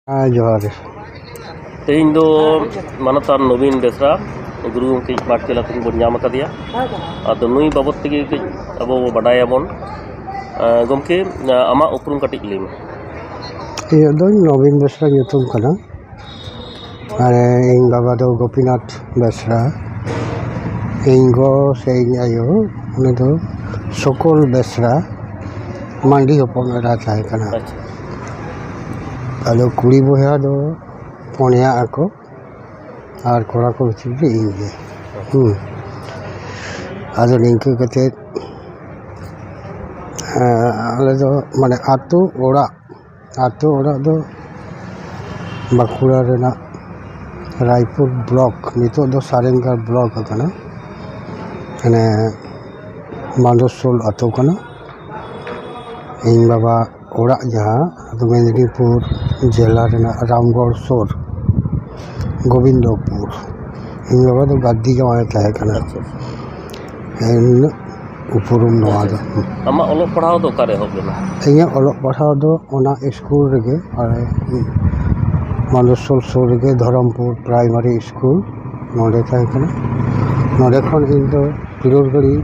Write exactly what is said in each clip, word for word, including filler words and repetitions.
ᱦᱮᱸ, ᱡᱚᱦᱟᱨ ᱜᱮ᱾ ᱛᱮᱦᱮᱧ ᱫᱚ ᱢᱟᱱᱚᱛᱟᱱ ᱱᱚᱵᱤᱱ ᱵᱮᱥᱨᱟ ᱜᱩᱨᱩ ᱜᱚᱢᱠᱮ ᱯᱟᱴᱷᱥᱟᱞᱟ ᱠᱷᱚᱱ ᱵᱚᱱ ᱧᱟᱢ ᱟᱠᱟᱫᱮᱭᱟ᱾ ᱟᱫᱚ ᱱᱩᱭ ᱵᱟᱵᱚᱫ ᱛᱮᱜᱮ ᱠᱟᱹᱡ ᱟᱵᱚ ᱵᱚ ᱵᱟᱰᱟᱭᱟᱵᱚᱱ᱾ ᱟᱸ, ᱜᱚᱢᱠᱮ, ᱟᱢᱟᱜ ᱩᱯᱨᱩᱢ ᱠᱟᱹᱴᱤᱡ ᱞᱟᱹᱭ ᱢᱮ᱾ ᱤᱧᱟᱹᱜ ᱫᱚ ᱱᱚᱵᱤᱱ ᱵᱮᱥᱨᱟ ᱧᱩᱛᱩᱢ ᱠᱟᱱᱟ᱾ ᱟᱨ ᱤᱧ ᱵᱟᱵᱟ ᱫᱚ ᱜᱳᱯᱤᱱᱟᱛᱷ ᱵᱮᱥᱨᱟ᱾ ᱤᱧ ᱜᱚ ᱥᱮ ᱤᱧ ᱟᱭᱳ, ᱩᱱᱤ ᱫᱚ ᱥᱩᱠᱚᱞ ᱵᱮᱥᱨᱟ, ᱢᱟᱱᱰᱤ ᱦᱚᱯᱚᱱ ᱮᱨᱟ ᱛᱟᱦᱮᱸ ᱠᱟᱱᱟ᱾ ᱟᱪᱪᱷᱟ᱾ ᱟᱫᱚ ᱠᱩᱲᱤ ᱵᱚᱭᱦᱟ ᱫᱚ ᱯᱩᱱᱭᱟ ᱟᱠᱚ, ᱟᱨ ᱠᱚᱲᱟ ᱠᱚ ᱵᱷᱤᱛᱨᱤ ᱨᱮ ᱤᱧ ᱜᱮ᱾ ᱦᱩᱸ᱾ ᱟᱫᱚ ᱱᱤᱝᱠᱟᱹ ᱠᱟᱛᱮᱫ, ᱮᱸ, ᱟᱞᱮ ᱫᱚ ᱢᱟᱱᱮ ᱟᱛᱳ ᱚᱲᱟᱜ, ᱟᱛᱳ ᱚᱲᱟᱜ ᱫᱚ ᱵᱟᱸᱠᱩᱲᱟ ᱨᱮᱱᱟᱜ ᱨᱟᱭᱯᱩᱨ ᱵᱞᱚᱠ, ᱱᱤᱛᱚᱜ ᱫᱚ ᱥᱟᱨᱮᱝᱜᱟ ᱵᱞᱚᱠ ᱟᱠᱟᱱᱟ᱾ ᱢᱟᱱᱮ ᱢᱟᱱᱫᱚᱥᱳᱞ ᱟᱛᱳ ᱠᱟᱱᱟ᱾ ᱤᱧ ᱵᱟᱵᱟ ᱚᱲᱟᱜ ᱡᱟᱦᱟᱸ, ᱟᱫᱚ ᱢᱮᱫᱽᱱᱤᱯᱩᱨ ᱡᱮᱞᱟ ᱨᱮᱱᱟᱜ ᱨᱟᱢᱜᱚᱲ ᱥᱩᱨ, ᱜᱳᱵᱤᱱᱫᱚᱯᱩᱨ᱾ ᱤᱧ ᱵᱟᱵᱟ ᱫᱚ ᱜᱟᱫᱽᱫᱤ ᱡᱟᱶᱟᱭ ᱛᱟᱦᱮᱸ ᱠᱟᱱᱟ᱾ ᱟᱪᱪᱷᱟ, ᱟᱪᱪᱷᱟ᱾ ᱮᱱ ᱩᱯᱨᱩᱢ ᱱᱚᱣᱟ ᱫᱚ᱾ ᱟᱪᱪᱷᱟ, ᱟᱪᱪᱷᱟ᱾ ᱟᱢᱟᱜ ᱚᱞᱚᱜ ᱯᱟᱲᱦᱟᱣ ᱫᱚ ᱚᱠᱟᱨᱮ ᱮᱦᱚᱵ ᱞᱮᱱᱟ? ᱤᱧᱟᱹᱜ ᱚᱞᱚᱜ ᱯᱟᱲᱦᱟᱣ ᱫᱚ ᱚᱱᱟ ᱥᱠᱩᱞ ᱨᱮᱜᱮ, ᱟᱞᱮ ᱢᱟᱱᱫᱚᱥᱳᱞ ᱥᱩᱨ ᱨᱮᱜᱮ ᱫᱷᱚᱨᱚᱢᱯᱩᱨ ᱯᱨᱟᱭᱢᱟᱨᱤ ᱥᱠᱩᱞ, ᱱᱚᱰᱮ ᱛᱟᱦᱮᱸ ᱠᱟᱱᱟ᱾ ᱱᱚᱰᱮ ᱠᱷᱚᱱ ᱤᱧ ᱫᱚ ᱯᱤᱨᱳᱨᱜᱟᱲᱤ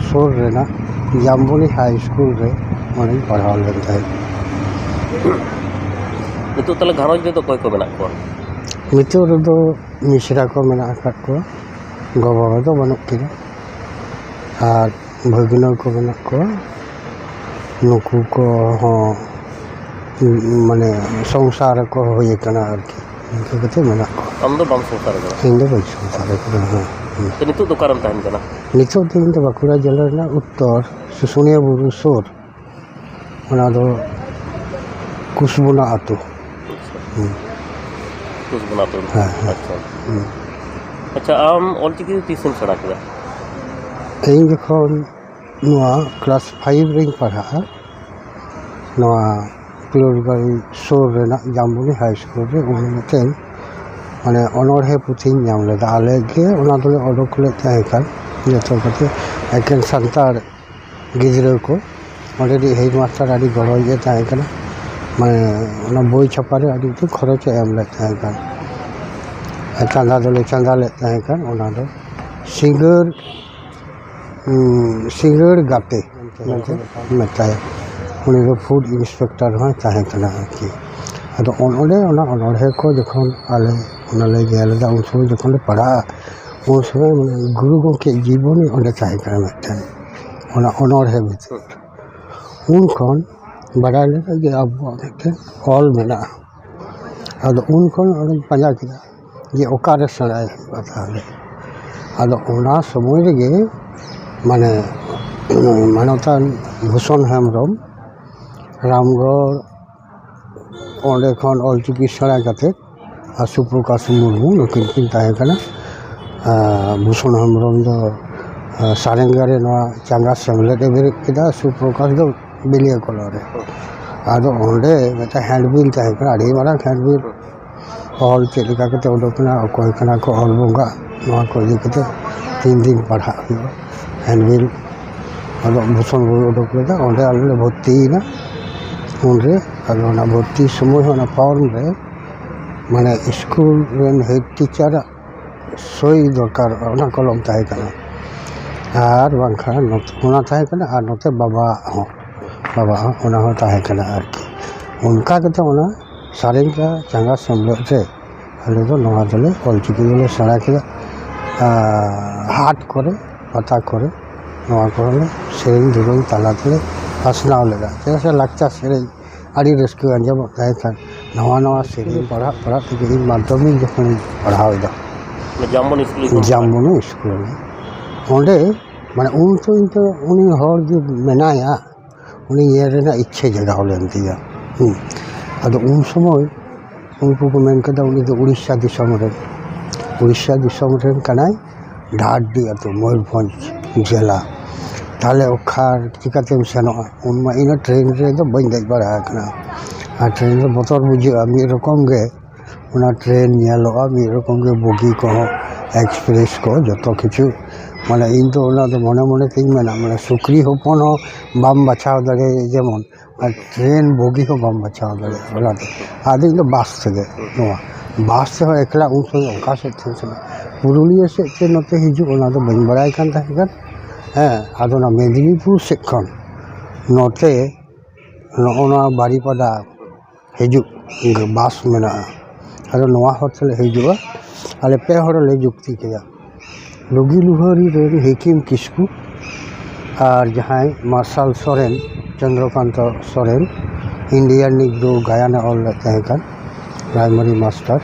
ᱥᱩᱨ ᱨᱮᱱᱟᱜ ᱡᱟᱢᱵᱚᱱᱤ ᱦᱟᱭ ᱥᱠᱩᱞ ᱨᱮ ᱚᱸᱰᱮᱧ ᱯᱟᱲᱦᱟᱣ ᱞᱮᱱ ᱛᱟᱦᱮᱸᱫ᱾ ᱱᱤᱛᱚᱜ ᱛᱟᱦᱞᱮ ᱜᱷᱟᱨᱚᱸᱡᱽ ᱨᱮᱫᱚ ᱚᱠᱚᱭ ᱠᱚ ᱢᱮᱱᱟᱜ ᱠᱚᱣᱟ? ᱱᱤᱛᱚᱜ ᱨᱮᱫᱚ ᱢᱤᱥᱨᱟ ᱠᱚ ᱢᱮᱱᱟᱜ ᱟᱠᱟᱫ ᱠᱚᱣᱟ, ᱜᱚ-ᱵᱟᱵᱟ ᱫᱚ ᱵᱟᱹᱱᱩᱜ ᱠᱤᱱᱟ, ᱟᱨ ᱵᱷᱟᱹᱜᱽᱱᱟᱹ ᱠᱚ ᱢᱮᱱᱟᱜ ᱠᱚᱣᱟ᱾ ᱱᱩᱠᱩ ᱠᱚᱦᱚᱸ, ᱢᱟᱱᱮ, ᱥᱚᱝᱥᱟᱨ ᱠᱚ ᱦᱩᱭ ᱟᱠᱟᱱᱟ ᱟᱨᱠᱤ, ᱤᱱᱠᱟᱹ ᱠᱟᱛᱮ ᱢᱮᱱᱟᱜ ᱠᱚᱣᱟ᱾ ᱟᱢ ᱫᱚ ᱵᱟᱢ ᱥᱚᱝᱥᱟᱨ ᱟᱠᱟᱱᱟ? ᱤᱧ ᱫᱚ ᱵᱟᱹᱧ ᱥᱚᱝᱥᱟᱨ ᱟᱠᱟᱱᱟ᱾ ᱦᱮᱸ, ᱦᱮᱸ᱾ ᱛᱚ, ᱱᱤᱛᱚᱜ ᱫᱚ ᱚᱠᱟᱨᱮᱢ ᱛᱟᱦᱮᱱ ᱠᱟᱱᱟ? ᱱᱤᱛᱚᱜ ᱫᱚ ᱤᱧ ᱫᱚ ᱵᱟᱸᱠᱩᱲᱟ ᱡᱮᱞᱟ ᱨᱮᱱᱟᱜ ᱩᱛᱛᱚᱨ ᱥᱩᱥᱩᱱᱤᱭᱟᱹ ᱵᱩᱨᱩ ᱥᱩᱨ, ᱚᱱᱟ ᱫᱚ ᱠᱩᱥᱵᱚᱱᱟ ᱟᱹᱛᱩ᱾ ᱦᱩᱸ᱾ ᱠᱩᱥᱵᱚᱱᱟ ᱟᱹᱛᱩ᱾ ᱦᱮᱸ, ᱦᱮᱸ᱾ ᱟᱪᱪᱷᱟ᱾ ᱦᱩᱸ᱾ ᱟᱪᱪᱷᱟ, ᱟᱢ ᱚᱞᱪᱤᱠᱤ ᱫᱚ ᱛᱤᱥᱮᱢ ᱥᱮᱬᱟ ᱠᱮᱫᱟ? ᱤᱧ ᱡᱚᱠᱷᱚᱱ ᱱᱚᱣᱟ ᱠᱞᱟᱥ ᱯᱷᱟᱭᱤᱵᱷ ᱨᱤᱧ ᱯᱟᱲᱦᱟᱜᱼᱟ, ᱱᱚᱣᱟ ᱯᱤᱨᱳᱨᱜᱟᱲᱤ ᱥᱩᱨ ᱨᱮᱱᱟᱜ ᱡᱟᱢᱵᱚᱱᱤ ᱦᱟᱭ ᱥᱠᱩᱞ ᱨᱮ, ᱩᱱ ᱢᱤᱫᱴᱮᱱ, ᱢᱟᱱᱮ, ᱚᱱᱚᱬᱦᱮ ᱯᱩᱛᱷᱤᱧ ᱧᱟᱢ ᱞᱮᱫᱟ᱾ ᱟᱞᱮ ᱜᱮ ᱚᱱᱟ ᱫᱚᱞᱮ ᱚᱰᱚᱠ ᱞᱮᱫ ᱛᱟᱦᱮᱸ ᱠᱟᱱ, ᱡᱚᱛᱚ ᱠᱚᱛᱮ, ᱮᱠᱮᱱ ᱥᱟᱱᱛᱟᱲ ᱜᱤᱫᱽᱨᱟᱹ ᱠᱚ᱾ ᱚᱸᱰᱮᱱᱤᱡ ᱦᱮᱰᱢᱟᱥᱴᱟᱨ ᱟᱹᱰᱤ ᱜᱚᱲᱚᱭᱤᱡ ᱮ ᱛᱟᱦᱮᱸ ᱠᱟᱱᱟ᱾ ᱢᱟᱱᱮ ᱚᱱᱟ ᱵᱳᱭ ᱪᱷᱟᱯᱟ ᱨᱮ ᱟᱹᱰᱤ ᱩᱛᱟᱹᱨ ᱠᱷᱚᱨᱚᱪ ᱮ ᱮᱢ ᱞᱮᱫ ᱛᱟᱦᱮᱸ ᱠᱟᱱ, ᱪᱟᱸᱫᱟ ᱫᱚᱞᱮ ᱪᱟᱸᱫᱟ ᱞᱮᱫ ᱛᱟᱦᱮᱸ ᱠᱟᱱ᱾ ᱚᱱᱟ ᱫᱚ ᱥᱤᱸᱜᱟᱹᱲ, ᱩᱸ, ᱥᱤᱸᱜᱟᱹᱲ ᱜᱟᱛᱮ ᱢᱮᱱᱛᱮ ᱢᱮᱛᱟᱭᱟ᱾ ᱩᱱᱤ ᱫᱚ ᱯᱷᱩᱰ ᱤᱱᱥᱯᱮᱠᱴᱚᱨ ᱦᱚᱸᱭ ᱛᱟᱦᱮᱸ ᱠᱟᱱᱟ ᱟᱨᱠᱤ᱾ ᱟᱫᱚ ᱚᱱ-, ᱚᱸᱰᱮ ᱚᱱᱟ ᱚᱱᱚᱬᱦᱮ ᱠᱚ ᱡᱚᱠᱷᱚᱱ ᱟᱞᱮ ᱚᱱᱟ ᱞᱮ ᱧᱮᱞ ᱮᱫᱟ, ᱩᱱ ᱥᱚᱢᱚᱭ ᱡᱚᱠᱷᱚᱱ ᱞᱮ ᱯᱟᱲᱦᱟᱜᱼᱟ, ᱩᱱ ᱥᱚᱢᱚᱭ ᱢᱟᱱᱮ ᱜᱩᱨᱩ ᱜᱚᱢᱠᱮᱭᱟᱜ ᱡᱤᱵᱚᱱᱤ ᱚᱸᱰᱮ ᱛᱟᱦᱮᱸ ᱠᱟᱱᱟ ᱢᱤᱫᱴᱮᱱ, ᱚᱱᱟ ᱚᱱᱚᱬᱦᱮ ᱵᱷᱤᱛᱤᱨ᱾ ᱩᱱ ᱠᱷᱚᱱ ᱵᱟᱰᱟᱭ ᱞᱮᱱᱟ ᱡᱮ ᱟᱵᱚᱣᱟᱜ ᱢᱤᱫᱴᱮᱱ ᱚᱞ ᱢᱮᱱᱟᱜᱼᱟ᱾ ᱟᱫᱚ ᱩᱱ ᱠᱷᱚᱱ ᱚᱸᱰᱮᱧ ᱯᱟᱸᱡᱟ ᱠᱮᱫᱟ ᱡᱮ ᱚᱠᱟᱨᱮ ᱥᱮᱬᱟᱭ ᱦᱩᱭᱩᱜᱼᱟ ᱛᱟᱦᱚᱞᱮ᱾ ᱟᱫᱚ ᱚᱱᱟ ᱥᱚᱢᱚᱭ ᱨᱮᱜᱮ ᱢᱟᱱᱮ ᱢᱟᱱᱚᱛᱟᱱ ᱵᱷᱩᱥᱚᱱ ᱦᱮᱢᱵᱨᱚᱢ ᱨᱟᱢᱜᱚᱲ, ᱚᱸᱰᱮ ᱠᱷᱚᱱ ᱚᱞᱪᱤᱠᱤ ᱥᱮᱬᱟ ᱠᱟᱛᱮ, ᱟᱨ ᱥᱩᱯᱨᱚᱠᱟᱥ ᱢᱩᱨᱢᱩ, ᱱᱩᱠᱤᱱ ᱠᱤᱱ ᱛᱟᱦᱮᱸ ᱠᱟᱱᱟ᱾ ᱟᱨ ᱵᱷᱩᱥᱚᱱ ᱦᱮᱢᱵᱨᱚᱢ ᱫᱚ, ᱟᱨ, ᱥᱟᱨᱮᱝᱜᱟ ᱨᱮ ᱱᱚᱣᱟ ᱪᱟᱸᱜᱟ ᱥᱮᱢᱞᱮᱫ ᱮ ᱵᱮᱨᱮᱫ ᱠᱮᱫᱟ, ᱥᱩᱯᱨᱚᱠᱟᱥ ᱫᱚ ᱵᱤᱞᱤᱭᱟᱹᱠᱚᱞᱟ ᱨᱮ᱾ ᱟᱫᱚ ᱚᱸᱰᱮ ᱢᱤᱫᱴᱟᱝ ᱦᱮᱱᱰᱵᱤᱞ ᱛᱟᱦᱮᱸ ᱠᱟᱱᱟ, ᱟᱹᱰᱤ ᱢᱟᱨᱟᱝ ᱦᱮᱱᱰᱵᱤᱞ᱾ ᱚᱞ ᱪᱮᱫ ᱞᱮᱠᱟ ᱠᱟᱛᱮ ᱩᱰᱩᱠ ᱮᱱᱟ, ᱚᱠᱚᱭ ᱠᱟᱱᱟ ᱠᱚ ᱚᱞ ᱵᱚᱸᱜᱟ, ᱱᱚᱣᱟ ᱠᱚ ᱤᱫᱤ ᱠᱟᱛᱮ ᱛᱤᱱ ᱫᱤᱱ ᱯᱟᱲᱦᱟᱜ ᱦᱩᱭᱩᱜᱼᱟ, ᱦᱮᱱᱰᱵᱤᱞ᱾ ᱟᱫᱚ ᱵᱷᱩᱥᱚᱱ ᱵᱳᱭ ᱩᱰᱩᱠ ᱞᱮᱫᱟ, ᱚᱸᱰᱮ ᱟᱞᱮ ᱞᱮ ᱵᱷᱚᱨᱛᱤᱭᱮᱱᱟ᱾ ᱩᱱᱨᱮ ᱟᱫᱚ ᱚᱱᱟ ᱵᱷᱚᱨᱛᱤ ᱥᱚᱢᱚᱭ ᱦᱚᱸ ᱚᱱᱟ ᱯᱷᱚᱨᱢ ᱨᱮ ᱢᱟᱱᱮ ᱥᱠᱩᱞ ᱨᱮᱱ ᱦᱮᱰ ᱴᱤᱪᱟᱨᱟᱜ ᱥᱳᱭ ᱫᱚᱨᱠᱟᱨᱚᱜᱼᱟ, ᱚᱱᱟ ᱠᱚᱞᱚᱢ ᱛᱟᱦᱮᱸ ᱠᱟᱱᱟ᱾ ᱟᱨ ᱵᱟᱝᱠᱷᱟᱱ ᱱᱚᱛᱮ, ᱚᱱᱟ ᱛᱟᱦᱮᱸ ᱠᱟᱱᱟ, ᱟᱨ ᱱᱚᱛᱮ ᱵᱟᱵᱟᱣᱟᱜ ᱦᱚᱸ, ᱵᱟᱵᱟᱣᱟᱜ ᱦᱚᱸ ᱚᱱᱟ ᱦᱚᱸ ᱛᱟᱦᱮᱸ ᱠᱟᱱᱟ ᱟᱨᱠᱤ᱾ ᱚᱱᱠᱟ ᱠᱟᱛᱮ ᱚᱱᱟ ᱥᱟᱨᱮᱝᱜᱟ ᱪᱟᱸᱜᱟ ᱥᱮᱢᱞᱮᱫ ᱨᱮ ᱟᱞᱮ ᱫᱚ ᱱᱚᱣᱟ ᱫᱚᱞᱮ, ᱚᱞᱪᱤᱠᱤ ᱫᱚᱞᱮ ᱥᱮᱬᱟ ᱠᱮᱫᱟ᱾ ᱟᱨ ᱦᱟᱴ ᱠᱚᱨᱮ, ᱯᱟᱛᱟ ᱠᱚᱨᱮ, ᱱᱚᱣᱟ ᱠᱚᱨᱮ ᱞᱮ ᱥᱮᱨᱮᱧ ᱫᱩᱨᱟᱹᱝ ᱛᱟᱞᱟ ᱛᱮᱞᱮ ᱯᱟᱥᱱᱟᱣ ᱞᱮᱫᱟ᱾ ᱪᱮᱫᱟᱜ ᱥᱮ ᱞᱟᱠᱪᱟᱨ ᱥᱮᱨᱮᱧ ᱟᱹᱰᱤ ᱨᱟᱹᱥᱠᱟᱹ ᱟᱸᱡᱚᱢᱚᱜ ᱛᱟᱦᱮᱸ ᱠᱷᱟᱱ, ᱱᱟᱣᱟ ᱱᱟᱣᱟ ᱥᱮᱨᱮᱧ ᱯᱟᱲᱦᱟᱜ ᱯᱟᱲᱦᱟᱜ ᱛᱮᱜᱮ ᱤᱧ ᱢᱟᱫᱽᱫᱷᱚᱢᱤᱠ ᱡᱚᱠᱷᱚᱱᱤᱧ ᱯᱟᱲᱦᱟᱣ ᱮᱫᱟ ᱡᱟᱢᱵᱚᱱᱤ ᱥᱠᱩᱞ ᱨᱮ᱾ ᱡᱟᱢᱵᱚᱱᱤ ᱥᱠᱩᱞ ᱨᱮ, ᱚᱸᱰᱮ ᱢᱟᱱᱮ ᱩᱱ ᱛᱚ ᱤᱧ ᱛᱚ ᱩᱱᱤ ᱦᱚᱲ ᱡᱮ ᱢᱮᱱᱟᱭᱟ, ᱩᱱᱤ ᱧᱮᱞ ᱨᱮᱱᱟᱜ ᱤᱪᱪᱷᱟᱹ ᱡᱟᱜᱟᱣ ᱞᱮᱱ ᱛᱤᱧᱟᱹ᱾ ᱦᱩᱸ᱾ ᱟᱫᱚ ᱩᱱ ᱥᱚᱢᱚᱭ ᱩᱱᱠᱩ ᱠᱚ ᱢᱮᱱ ᱠᱮᱫᱟ, "ᱩᱱᱤ ᱫᱚ ᱩᱲᱤᱥᱥᱟ ᱫᱤᱥᱚᱢ ᱨᱮᱱ, ᱩᱲᱤᱥᱥᱟ ᱫᱤᱥᱚᱢ ᱨᱮᱱ ᱠᱟᱱᱟᱭ, ᱰᱟᱦᱟᱨᱰᱤ ᱟᱹᱛᱩ, ᱢᱚᱭᱩᱨᱵᱷᱚᱸᱡᱽ ᱡᱮᱞᱟ᱾ ᱛᱟᱦᱞᱮ ᱚᱠᱟ ᱪᱤᱠᱟᱹᱛᱮᱢ ᱥᱮᱱᱚᱜᱼᱟ?" ᱩᱱ ᱢᱟ ᱤᱧ ᱦᱚᱸ ᱴᱨᱮᱱ ᱨᱮᱫᱚ ᱵᱟᱹᱧ ᱫᱮᱡ ᱵᱟᱲᱟ ᱟᱠᱟᱱᱟ, ᱟᱨ ᱴᱨᱮᱱ ᱨᱮ ᱵᱚᱛᱚᱨ ᱵᱩᱡᱷᱟᱹᱜᱼᱟ, ᱢᱤᱫ ᱨᱚᱠᱚᱢ ᱜᱮ ᱚᱱᱟ ᱴᱨᱮᱱ ᱧᱮᱞᱚᱜᱼᱟ, ᱢᱤᱫ ᱨᱚᱠᱚᱢ ᱜᱮ ᱵᱚᱜᱤ ᱠᱚᱦᱚᱸ, ᱮᱠᱥᱯᱨᱮᱥ ᱠᱚ, ᱡᱚᱛᱚ ᱠᱤᱪᱷᱩ ᱢᱟᱱᱮ ᱤᱧ ᱫᱚ ᱚᱱᱟ ᱫᱚ ᱢᱚᱱᱮ ᱢᱚᱱᱮ ᱛᱤᱧ ᱢᱮᱱᱟ, ᱢᱟᱱᱮ ᱥᱩᱠᱨᱤ ᱦᱚᱯᱚᱱ ᱦᱚᱸ ᱵᱟᱢ ᱵᱟᱪᱷᱟᱣ ᱫᱟᱲᱮᱭᱟᱭᱟ ᱡᱮᱢᱚᱱ, ᱟᱨ ᱴᱨᱮᱱ ᱵᱳᱜᱤ ᱦᱚᱸ ᱵᱟᱢ ᱵᱟᱪᱷᱟᱣ ᱫᱟᱲᱮᱭᱟᱜᱼᱟ ᱚᱱᱟ ᱫᱚ᱾ ᱟᱫᱚ ᱤᱧ ᱫᱚ ᱵᱟᱥ ᱛᱮᱜᱮ, ᱱᱚᱣᱟ ᱵᱟᱥ ᱛᱮᱦᱚᱸ ᱮᱠᱞᱟ ᱩᱱ ᱥᱚᱢᱚᱭ ᱚᱠᱟ ᱥᱮᱫ ᱛᱮᱢ ᱥᱮᱱᱚᱜᱼᱟ? ᱯᱩᱨᱩᱞᱤᱭᱟᱹ ᱥᱮᱫ ᱛᱮ ᱱᱚᱛᱮ ᱦᱤᱡᱩᱜ, ᱚᱱᱟ ᱫᱚ ᱵᱟᱹᱧ ᱵᱟᱲᱟᱭ ᱠᱟᱱ ᱛᱟᱦᱮᱸ ᱠᱟᱱ᱾ ᱦᱮᱸ, ᱟᱫᱚ ᱚᱱᱟ ᱢᱮᱫᱽᱱᱤᱯᱩᱨ ᱥᱮᱫ ᱠᱷᱚᱱ ᱱᱚᱛᱮ ᱱᱚᱜᱼᱚ ᱱᱚᱣᱟ ᱵᱟᱨᱤᱯᱟᱫᱟ ᱦᱤᱡᱩᱜ ᱵᱟᱥ ᱢᱮᱱᱟᱜᱼᱟ᱾ ᱟᱫᱚ ᱱᱚᱣᱟ ᱦᱚᱨ ᱛᱮᱞᱮ ᱦᱤᱡᱩᱜᱼᱟ᱾ ᱟᱞᱮ ᱯᱮ ᱦᱚᱲ ᱞᱮ ᱡᱩᱠᱛᱤ ᱠᱮᱫᱟ, ᱞᱩᱜᱤ ᱞᱩᱦᱟᱹᱨᱤ ᱨᱮᱱ ᱦᱮᱠᱤᱢ ᱠᱤᱥᱠᱩ ᱟᱨ ᱡᱟᱦᱟᱸᱭ ᱢᱟᱨᱥᱟᱞ ᱥᱚᱨᱮᱱ, ᱪᱚᱱᱫᱨᱚᱠᱟᱱᱛᱚ ᱥᱚᱨᱮᱱ, ᱤᱱᱰᱤᱭᱟᱱ ᱱᱤᱜᱽᱨᱳ ᱜᱟᱭᱟᱱᱮ ᱚᱞ ᱞᱮᱫ ᱛᱟᱦᱮᱸ ᱠᱟᱱ, ᱯᱨᱟᱭᱢᱟᱨᱤ ᱢᱟᱥᱴᱟᱨ,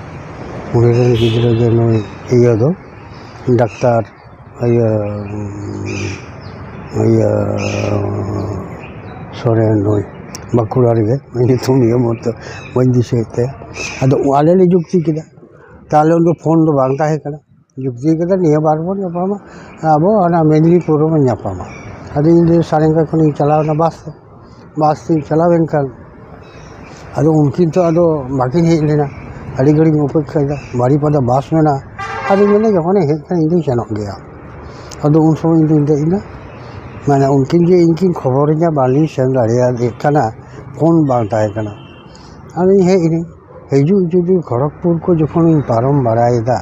ᱩᱱᱤ ᱨᱮᱱ ᱜᱤᱫᱽᱨᱟᱹ ᱜᱮ ᱱᱩᱭ ᱤᱭᱟᱹ ᱫᱚ, ᱰᱟᱠᱛᱟᱨ ᱤᱭᱟᱹ, ᱤᱭᱟᱹ ᱥᱚᱨᱮᱱ, ᱱᱩᱭ ᱵᱟᱸᱠᱩᱲᱟ ᱨᱮᱜᱮ, ᱧᱩᱛᱩᱢ ᱤᱭᱟᱹ ᱢᱚᱛᱚ ᱵᱟᱹᱧ ᱫᱤᱥᱟᱹᱭᱮᱫ ᱛᱟᱭᱟ᱾ ᱟᱫᱚ ᱟᱞᱮ ᱞᱮ ᱡᱩᱠᱛᱤ ᱠᱮᱫᱟ, ᱛᱟᱦᱞᱮ ᱩᱱ ᱫᱚ ᱯᱷᱳᱱ ᱫᱚ ᱵᱟᱝ ᱛᱟᱦᱮᱸ ᱠᱟᱱᱟ᱾ ᱡᱩᱠᱛᱤ ᱠᱮᱫᱟ, ᱱᱤᱭᱟᱹ ᱵᱟᱨ ᱵᱚᱱ ᱧᱟᱯᱟᱢᱟ, ᱟᱵᱚ ᱚᱱᱟ ᱢᱮᱫᱽᱱᱤᱯᱩᱨ ᱨᱮᱵᱚᱱ ᱧᱟᱯᱟᱢᱟ᱾ ᱟᱫᱚ ᱤᱧ ᱫᱚ ᱥᱟᱨᱮᱝᱜᱟ ᱠᱷᱚᱱᱤᱧ ᱪᱟᱞᱟᱣ ᱮᱱᱟ ᱵᱟᱥ ᱛᱮ, ᱵᱟᱥ ᱛᱤᱧ ᱪᱟᱞᱟᱣ ᱮᱱ ᱠᱷᱟᱱ, ᱟᱫᱚ ᱩᱱᱠᱤᱱ ᱛᱚ ᱟᱫᱚ ᱵᱟᱹᱠᱤᱱ ᱦᱮᱡ ᱞᱮᱱᱟ᱾ ᱟᱹᱰᱤ ᱜᱷᱟᱹᱲᱤᱡ ᱤᱧ ᱚᱯᱮᱠᱠᱷᱟᱭᱮᱫᱟ, ᱵᱟᱨᱤᱯᱟᱫᱟ ᱵᱟᱥ ᱢᱮᱱᱟᱜᱼᱟ᱾ ᱟᱫᱚᱧ ᱢᱮᱱᱫᱟ, ᱡᱚᱠᱷᱚᱱᱮ ᱦᱮᱡ ᱠᱟᱱᱟ, ᱤᱧ ᱫᱩᱧ ᱥᱮᱱᱚᱜ ᱜᱮᱭᱟ᱾ ᱟᱫᱚ ᱩᱱ ᱥᱚᱢᱚᱭ ᱤᱧ ᱫᱩᱧ ᱫᱮᱡ ᱮᱱᱟ, ᱢᱟᱱᱮ ᱩᱱᱠᱤᱱ ᱡᱮ ᱤᱧ ᱠᱤᱱ ᱠᱷᱚᱵᱚᱨᱤᱧᱟ, ᱵᱟᱹᱞᱤᱧ ᱥᱮᱱ ᱫᱟᱲᱮᱭᱟᱜ ᱠᱟᱱᱟ, ᱯᱷᱳᱱ ᱵᱟᱝ ᱛᱟᱦᱮᱸ ᱠᱟᱱᱟ᱾ ᱟᱫᱚᱧ ᱦᱮᱡ ᱮᱱᱟᱹᱧ, ᱦᱤᱡᱩᱜ ᱦᱤᱡᱩᱜ ᱛᱮ ᱠᱷᱚᱲᱚᱜᱽᱯᱩᱨ ᱠᱚ ᱡᱚᱠᱷᱚᱱᱤᱧ ᱯᱟᱨᱚᱢ ᱵᱟᱲᱟᱭᱮᱫᱟ,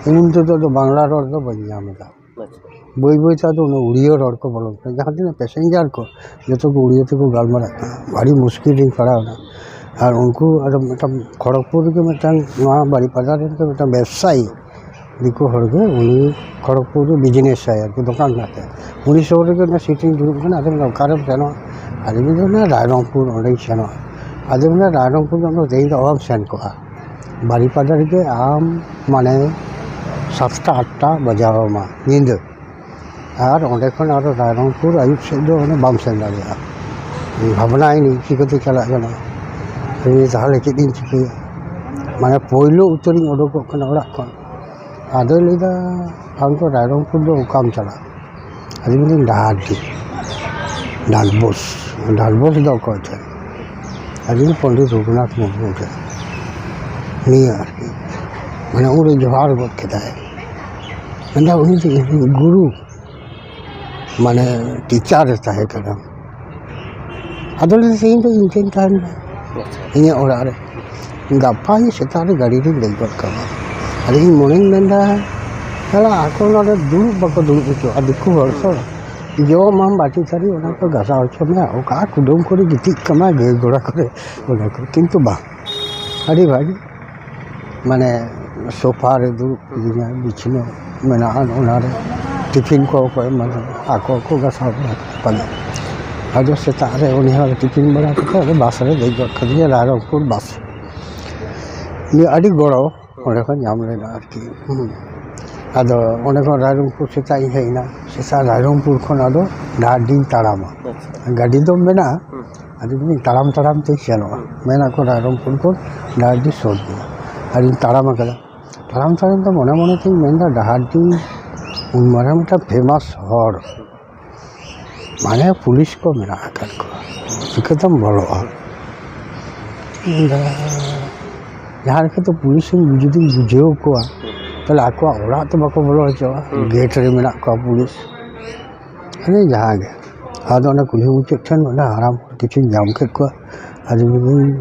ᱩᱱ ᱛᱮᱫᱚ ᱟᱫᱚ ᱵᱟᱝᱞᱟ ᱨᱚᱲ ᱫᱚ ᱵᱟᱹᱧ ᱧᱟᱢ ᱮᱫᱟ᱾ ᱟᱪᱪᱷᱟ᱾ ᱵᱟᱹᱭ ᱵᱟᱹᱭ ᱛᱮ ᱟᱫᱚ ᱚᱱᱟ ᱩᱲᱤᱭᱟᱹ ᱨᱚᱲ ᱠᱚ ᱵᱚᱞᱚᱱ ᱠᱟᱱᱟ᱾ ᱡᱟᱦᱟᱸ ᱛᱤᱱᱟᱹᱜ ᱯᱮᱥᱮᱧᱡᱟᱨ ᱠᱚ, ᱡᱚᱛᱚ ᱠᱚ ᱩᱲᱤᱭᱟᱹ ᱛᱮᱠᱚ ᱜᱟᱞᱢᱟᱨᱟᱜ ᱠᱟᱱᱟ᱾ ᱟᱹᱰᱤ ᱢᱩᱥᱠᱤᱞ ᱨᱤᱧ ᱯᱟᱲᱟᱣ ᱮᱱᱟ᱾ ᱟᱨ ᱩᱱᱠᱩ ᱟᱫᱚ ᱢᱤᱫᱴᱟᱝ ᱠᱷᱚᱲᱚᱜᱽᱯᱩᱨ ᱨᱮᱜᱮ ᱢᱤᱫᱴᱟᱝ, ᱱᱚᱣᱟ ᱵᱟᱨᱤᱯᱟᱫᱟ ᱨᱮᱱ ᱜᱮ ᱢᱤᱫᱴᱟᱝ ᱵᱮᱵᱽᱥᱟᱭᱤ ᱫᱤᱠᱩ ᱦᱚᱲ ᱜᱮ, ᱩᱱᱤ ᱠᱷᱚᱲᱚᱜᱽᱯᱩᱨ ᱨᱮ ᱵᱤᱡᱽᱱᱮᱥ ᱟᱭ ᱟᱨᱠᱤ, ᱫᱚᱠᱟᱱ ᱢᱮᱱᱟᱜ ᱛᱟᱭᱟ᱾ ᱩᱱᱤ ᱥᱩᱨ ᱨᱮᱜᱮ ᱚᱱᱟ ᱥᱤᱴ ᱨᱤᱧ ᱫᱩᱲᱩᱵ ᱠᱟᱱᱟ᱾ ᱟᱫᱚ ᱢᱮᱱᱫᱟ, "ᱚᱠᱟᱨᱮᱢ ᱥᱮᱱᱚᱜᱼᱟ?" ᱟᱫᱚᱧ ᱢᱮᱱᱫᱟ, "ᱚᱱᱟ ᱨᱟᱭᱨᱚᱝᱯᱩᱨ, ᱚᱸᱰᱮᱧ ᱥᱮᱱᱚᱜᱼᱟ᱾" ᱟᱫᱚ ᱢᱮᱱᱫᱟ, "ᱨᱟᱭᱨᱚᱝᱯᱩᱨ ᱫᱚ ᱟᱢ ᱫᱚ ᱛᱮᱦᱮᱧ ᱫᱚ ᱚᱦᱚᱢ ᱥᱮᱱ ᱠᱚᱜᱼᱟ, ᱵᱟᱨᱤᱯᱟᱫᱟ ᱨᱮᱜᱮ ᱟᱢ ᱢᱟᱱᱮ ᱥᱟᱛᱴᱟ ᱟᱴᱴᱟ ᱵᱟᱡᱟᱣ ᱟᱢᱟ ᱧᱤᱫᱟᱹ, ᱟᱨ ᱚᱸᱰᱮ ᱠᱷᱚᱱ ᱟᱨᱚ ᱨᱟᱭᱨᱚᱝᱯᱩᱨ ᱟᱹᱭᱩᱵ ᱥᱮᱫ ᱫᱚ ᱚᱸᱰᱮ ᱵᱟᱢ ᱥᱮᱱ ᱫᱟᱲᱮᱭᱟᱜᱼᱟ᱾" ᱵᱷᱟᱵᱽᱱᱟᱭᱮᱱᱟᱹᱧ, ᱪᱤᱠᱟᱹᱛᱮ ᱪᱟᱞᱟᱜ ᱜᱟᱱᱚᱜᱼᱟ? ᱤᱧ ᱛᱟᱦᱚᱞᱮ ᱪᱮᱫ ᱤᱧ ᱪᱤᱠᱟᱹᱭᱟ? ᱢᱟᱱᱮ ᱯᱳᱭᱞᱳ ᱩᱛᱟᱹᱨᱤᱧ ᱚᱰᱚᱠᱚᱜ ᱠᱟᱱᱟ ᱚᱲᱟᱜ ᱠᱷᱚᱱ᱾ ᱟᱫᱚᱭ ᱞᱟᱹᱭᱫᱟ, "ᱟᱢ ᱫᱚ ᱨᱟᱭᱨᱚᱝᱯᱩᱨ ᱫᱚ ᱚᱠᱟᱢ ᱪᱟᱞᱟᱜᱼᱟ?" ᱟᱫᱚᱧ ᱢᱮᱱᱫᱟᱹᱧ, "ᱰᱟᱦᱟᱨᱰᱤ, ᱰᱟᱱᱵᱳᱥ, ᱰᱟᱱᱵᱳᱥ ᱫᱚ ᱚᱠᱚᱭ ᱴᱷᱮᱱ?" ᱟᱫᱚᱧ ᱢᱮᱱᱫᱟ, "ᱯᱚᱱᱰᱤᱛ ᱨᱚᱜᱷᱩᱱᱟᱛᱷ ᱢᱩᱨᱢᱩ ᱴᱷᱮᱱ᱾" ᱱᱤᱭᱟᱹ ᱟᱨᱠᱤ, ᱢᱟᱱᱮ ᱩᱱᱨᱮ ᱡᱚᱦᱟᱨ ᱜᱚᱫ ᱠᱮᱫᱟᱭ᱾ ᱢᱮᱱᱫᱟ, "ᱩᱱᱤ ᱫᱚ ᱤᱧ ᱜᱩᱨᱩ, ᱢᱟᱱᱮ ᱴᱤᱪᱟᱨ ᱮ ᱛᱟᱦᱮᱸ ᱠᱟᱱᱟ᱾" ᱟᱫᱚ ᱞᱟᱹᱭ ᱫᱟ, "ᱤᱧ ᱫᱚ ᱤᱧ ᱴᱷᱮᱱ ᱛᱟᱦᱮᱱ ᱢᱮ, ᱤᱧᱟᱹᱜ ᱚᱲᱟᱜ ᱨᱮ, ᱜᱟᱯᱟ ᱤᱧ ᱥᱮᱛᱟᱜ ᱨᱮ ᱜᱟᱹᱰᱤ ᱨᱤᱧ ᱫᱮᱡ ᱜᱚᱫ ᱠᱟᱢᱟ᱾" ᱟᱫᱚ ᱤᱧ ᱢᱚᱱᱮᱧ ᱢᱮᱱᱫᱟ, ᱥᱟᱞᱟ ᱟᱠᱚ ᱱᱚᱰᱮ ᱫᱩᱲᱩᱵ ᱵᱟᱠᱚ ᱫᱩᱲᱩᱵ ᱦᱚᱪᱚᱣᱟᱜᱼᱟ, ᱫᱤᱠᱩ ᱦᱚᱲ ᱛᱚ, ᱡᱚᱢᱟᱢ ᱵᱟᱹᱴᱤ ᱛᱷᱟᱹᱨᱤ ᱚᱱᱟ ᱠᱚ ᱜᱟᱥᱟᱣ ᱦᱚᱪᱚ ᱢᱮᱭᱟ, ᱚᱠᱟ ᱠᱩᱰᱟᱹᱢ ᱠᱚᱨᱮ ᱜᱤᱛᱤᱡ ᱠᱟᱢᱟ ᱜᱟᱹᱭ ᱜᱚᱲᱟ ᱠᱚᱨᱮ, ᱚᱱᱟ ᱠᱚ᱾ ᱠᱤᱱᱛᱩ ᱵᱟᱝ, ᱟᱹᱰᱤ ᱵᱷᱟᱹᱜᱤ, ᱢᱟᱱᱮ ᱥᱳᱯᱷᱟ ᱨᱮ ᱫᱩᱲᱩᱵ ᱠᱤᱫᱤᱧᱟ, ᱵᱤᱪᱷᱱᱟᱹ ᱢᱮᱱᱟᱜᱼᱟ, ᱚᱱᱟᱨᱮ ᱴᱤᱯᱷᱤᱱ ᱠᱚ ᱚᱠᱚᱭ ᱮᱢᱟᱫᱤᱧᱟ, ᱟᱠᱚ ᱠᱚ ᱜᱟᱥᱟᱣ ᱵᱟᱲᱟ ᱠᱮᱫᱟ ᱯᱟᱞᱮ᱾ ᱟᱫᱚ ᱥᱮᱛᱟᱜ ᱨᱮ ᱩᱱᱤ ᱦᱚᱸ ᱴᱤᱯᱷᱤᱱ ᱵᱟᱲᱟ ᱠᱟᱛᱮ ᱟᱫᱚ ᱵᱟᱥ ᱨᱮ ᱫᱮᱡ ᱜᱚᱫ ᱠᱟᱫᱤᱧᱟ, ᱨᱟᱭᱨᱚᱝᱯᱩᱨ ᱵᱟᱥ᱾ ᱱᱤᱭᱟᱹ ᱟᱹᱰᱤ ᱜᱚᱲᱚ ᱚᱸᱰᱮ ᱠᱷᱚᱱ ᱧᱟᱢ ᱞᱮᱱᱟ ᱟᱨᱠᱤ᱾ ᱦᱩᱸ᱾ ᱟᱫᱚ ᱚᱸᱰᱮ ᱠᱷᱚᱱ ᱨᱟᱭᱨᱚᱝᱯᱩᱨ ᱥᱮᱛᱟᱜ ᱤᱧ ᱦᱮᱡ ᱮᱱᱟ, ᱥᱮᱛᱟᱜ ᱨᱟᱭᱨᱚᱝᱯᱩᱨ ᱠᱷᱚᱱ ᱟᱫᱚ ᱰᱟᱦᱟᱨᱰᱤᱧ ᱛᱟᱲᱟᱢᱟ᱾ ᱟᱪᱪᱷᱟ᱾ ᱜᱟᱹᱰᱤ ᱫᱚ ᱢᱮᱱᱟᱜᱼᱟ, ᱦᱩᱸ᱾ ᱟᱫᱚ ᱤᱧ ᱛᱟᱲᱟᱢ ᱛᱟᱲᱟᱢ ᱛᱮᱧ ᱥᱮᱱᱚᱜᱼᱟ᱾ ᱦᱩᱸ᱾ ᱢᱮᱱᱟ ᱠᱚ ᱨᱟᱭᱨᱚᱝᱯᱩᱨ ᱠᱷᱚᱱ ᱰᱟᱦᱟᱨᱰᱤ ᱥᱩᱨ ᱜᱮᱭᱟ, ᱟᱨᱤᱧ ᱛᱟᱲᱟᱢ ᱟᱠᱟᱫᱟ᱾ ᱛᱟᱲᱟᱢ ᱛᱟᱲᱟᱢ ᱛᱮ ᱢᱚᱱᱮ ᱢᱚᱱᱮ ᱛᱤᱧ ᱢᱮᱱᱫᱟ, ᱰᱟᱦᱟᱨᱰᱤ ᱩᱱ ᱢᱟᱨᱟᱝ ᱢᱤᱫᱴᱟᱝ ᱯᱷᱮᱢᱟᱥ ᱦᱚᱲ, ᱢᱟᱱᱮ ᱯᱩᱞᱤᱥ ᱠᱚ ᱢᱮᱱᱟᱜ ᱟᱠᱟᱫ ᱠᱚᱣᱟ, ᱪᱤᱠᱟᱹᱛᱮᱢ ᱵᱚᱞᱚᱜᱼᱟ? ᱢᱮᱱᱫᱟ, ᱡᱟᱦᱟᱸ ᱞᱮᱠᱟᱛᱮ ᱯᱩᱞᱤᱥ ᱤᱧ ᱡᱩᱫᱤᱧ ᱵᱩᱡᱷᱟᱹᱣ ᱠᱚᱣᱟ, ᱛᱟᱦᱞᱮ ᱟᱠᱚᱣᱟᱜ ᱚᱲᱟᱜ ᱛᱚ ᱵᱟᱠᱚ ᱵᱚᱞᱚ ᱦᱚᱪᱚᱣᱟᱜᱼᱟ, ᱦᱩᱸ᱾ ᱜᱮᱴ ᱨᱮ ᱢᱮᱱᱟᱜ ᱠᱚᱣᱟ ᱯᱩᱞᱤᱥ᱾ ᱦᱟᱱᱮ ᱡᱟᱦᱟᱸ ᱜᱮ᱾ ᱟᱫᱚ ᱚᱱᱟ ᱠᱩᱞᱦᱤ ᱢᱩᱪᱟᱹᱫ ᱴᱷᱮᱱ ᱚᱱᱟ ᱦᱟᱲᱟᱢ ᱦᱚᱲ ᱠᱤᱪᱷᱩᱧ ᱧᱟᱢ ᱠᱮᱫ ᱠᱚᱣᱟ᱾ ᱟᱫᱚ ᱢᱮᱱᱫᱟᱹᱧ,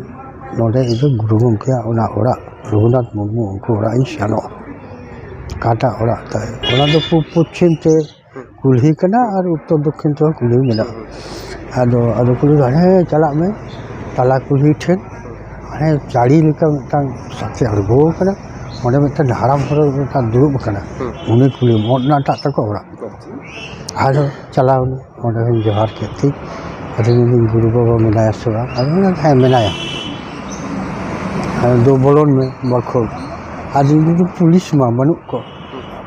"ᱱᱚᱰᱮ ᱤᱧ ᱫᱚ ᱜᱩᱨᱩ ᱜᱚᱢᱠᱮᱭᱟᱜ ᱚᱱᱟ ᱚᱲᱟᱜ, ᱨᱚᱜᱷᱩᱱᱟᱛᱷ ᱢᱩᱨᱢᱩ, ᱩᱱᱠᱩ ᱚᱲᱟᱜ ᱤᱧ ᱥᱮᱱᱚᱜᱼᱟ᱾ ᱚᱠᱟᱴᱟᱜ ᱚᱲᱟᱜ ᱛᱟᱭ?" ᱚᱱᱟ ᱫᱚ ᱯᱩ-, ᱯᱚᱪᱷᱤᱢ ᱛᱮ ᱠᱩᱞᱦᱤ ᱠᱟᱱᱟ ᱟᱨ ᱩᱛᱛᱚᱨ ᱫᱚᱠᱠᱷᱤᱱ ᱛᱮᱦᱚᱸ ᱠᱩᱞᱦᱤ ᱢᱮᱱᱟᱜᱼᱟ᱾ ᱟᱫᱚ, ᱟᱫᱚ ᱠᱚ ᱞᱟᱹᱭᱫᱟ, "ᱦᱮᱸ, ᱪᱟᱞᱟᱜ ᱢᱮ ᱛᱟᱞᱟ ᱠᱩᱞᱦᱤ ᱴᱷᱮᱱ, ᱦᱟᱱᱮ ᱪᱟᱹᱲᱤ ᱞᱮᱠᱟ ᱢᱤᱫᱴᱟᱝ ᱥᱟᱛᱮ ᱟᱬᱜᱚ ᱟᱠᱟᱱᱟ, ᱚᱸᱰᱮ ᱢᱤᱫᱴᱟᱝ ᱦᱟᱲᱟᱢ ᱦᱚᱲ ᱢᱤᱫᱴᱟᱝ ᱫᱩᱲᱩᱵ ᱟᱠᱟᱱᱟ, ᱦᱩᱸ᱾ ᱩᱱᱤ ᱠᱩᱞᱤᱭᱮᱢ, ᱚᱱᱟᱴᱟᱜ ᱛᱟᱠᱚ ᱚᱲᱟᱜ᱾" ᱟᱪᱪᱷᱟ᱾ ᱟᱫᱚ ᱪᱟᱞᱟᱣ ᱮᱱᱟ, ᱚᱸᱰᱮ ᱦᱚᱸᱧ ᱡᱚᱦᱟᱨ ᱠᱮᱫ ᱛᱤᱧ, ᱟᱫᱚ ᱢᱮᱱᱫᱟᱹᱧ, "ᱜᱩᱨᱩ ᱵᱟᱵᱟ ᱢᱮᱱᱟᱭᱟ ᱥᱮ ᱵᱟᱝ?" ᱟᱫᱚ ᱢᱮᱱᱫᱟ, "ᱦᱮᱸ, ᱢᱮᱱᱟᱭᱟ᱾" ᱟᱫᱚ ᱵᱚᱞᱚᱱ ᱢᱮ ᱵᱟᱠᱷᱳᱞ᱾ ᱟᱫᱚ ᱤᱧ ᱫᱚ ᱯᱩᱞᱤᱥ ᱢᱟ ᱵᱟᱹᱱᱩᱜ ᱠᱚ,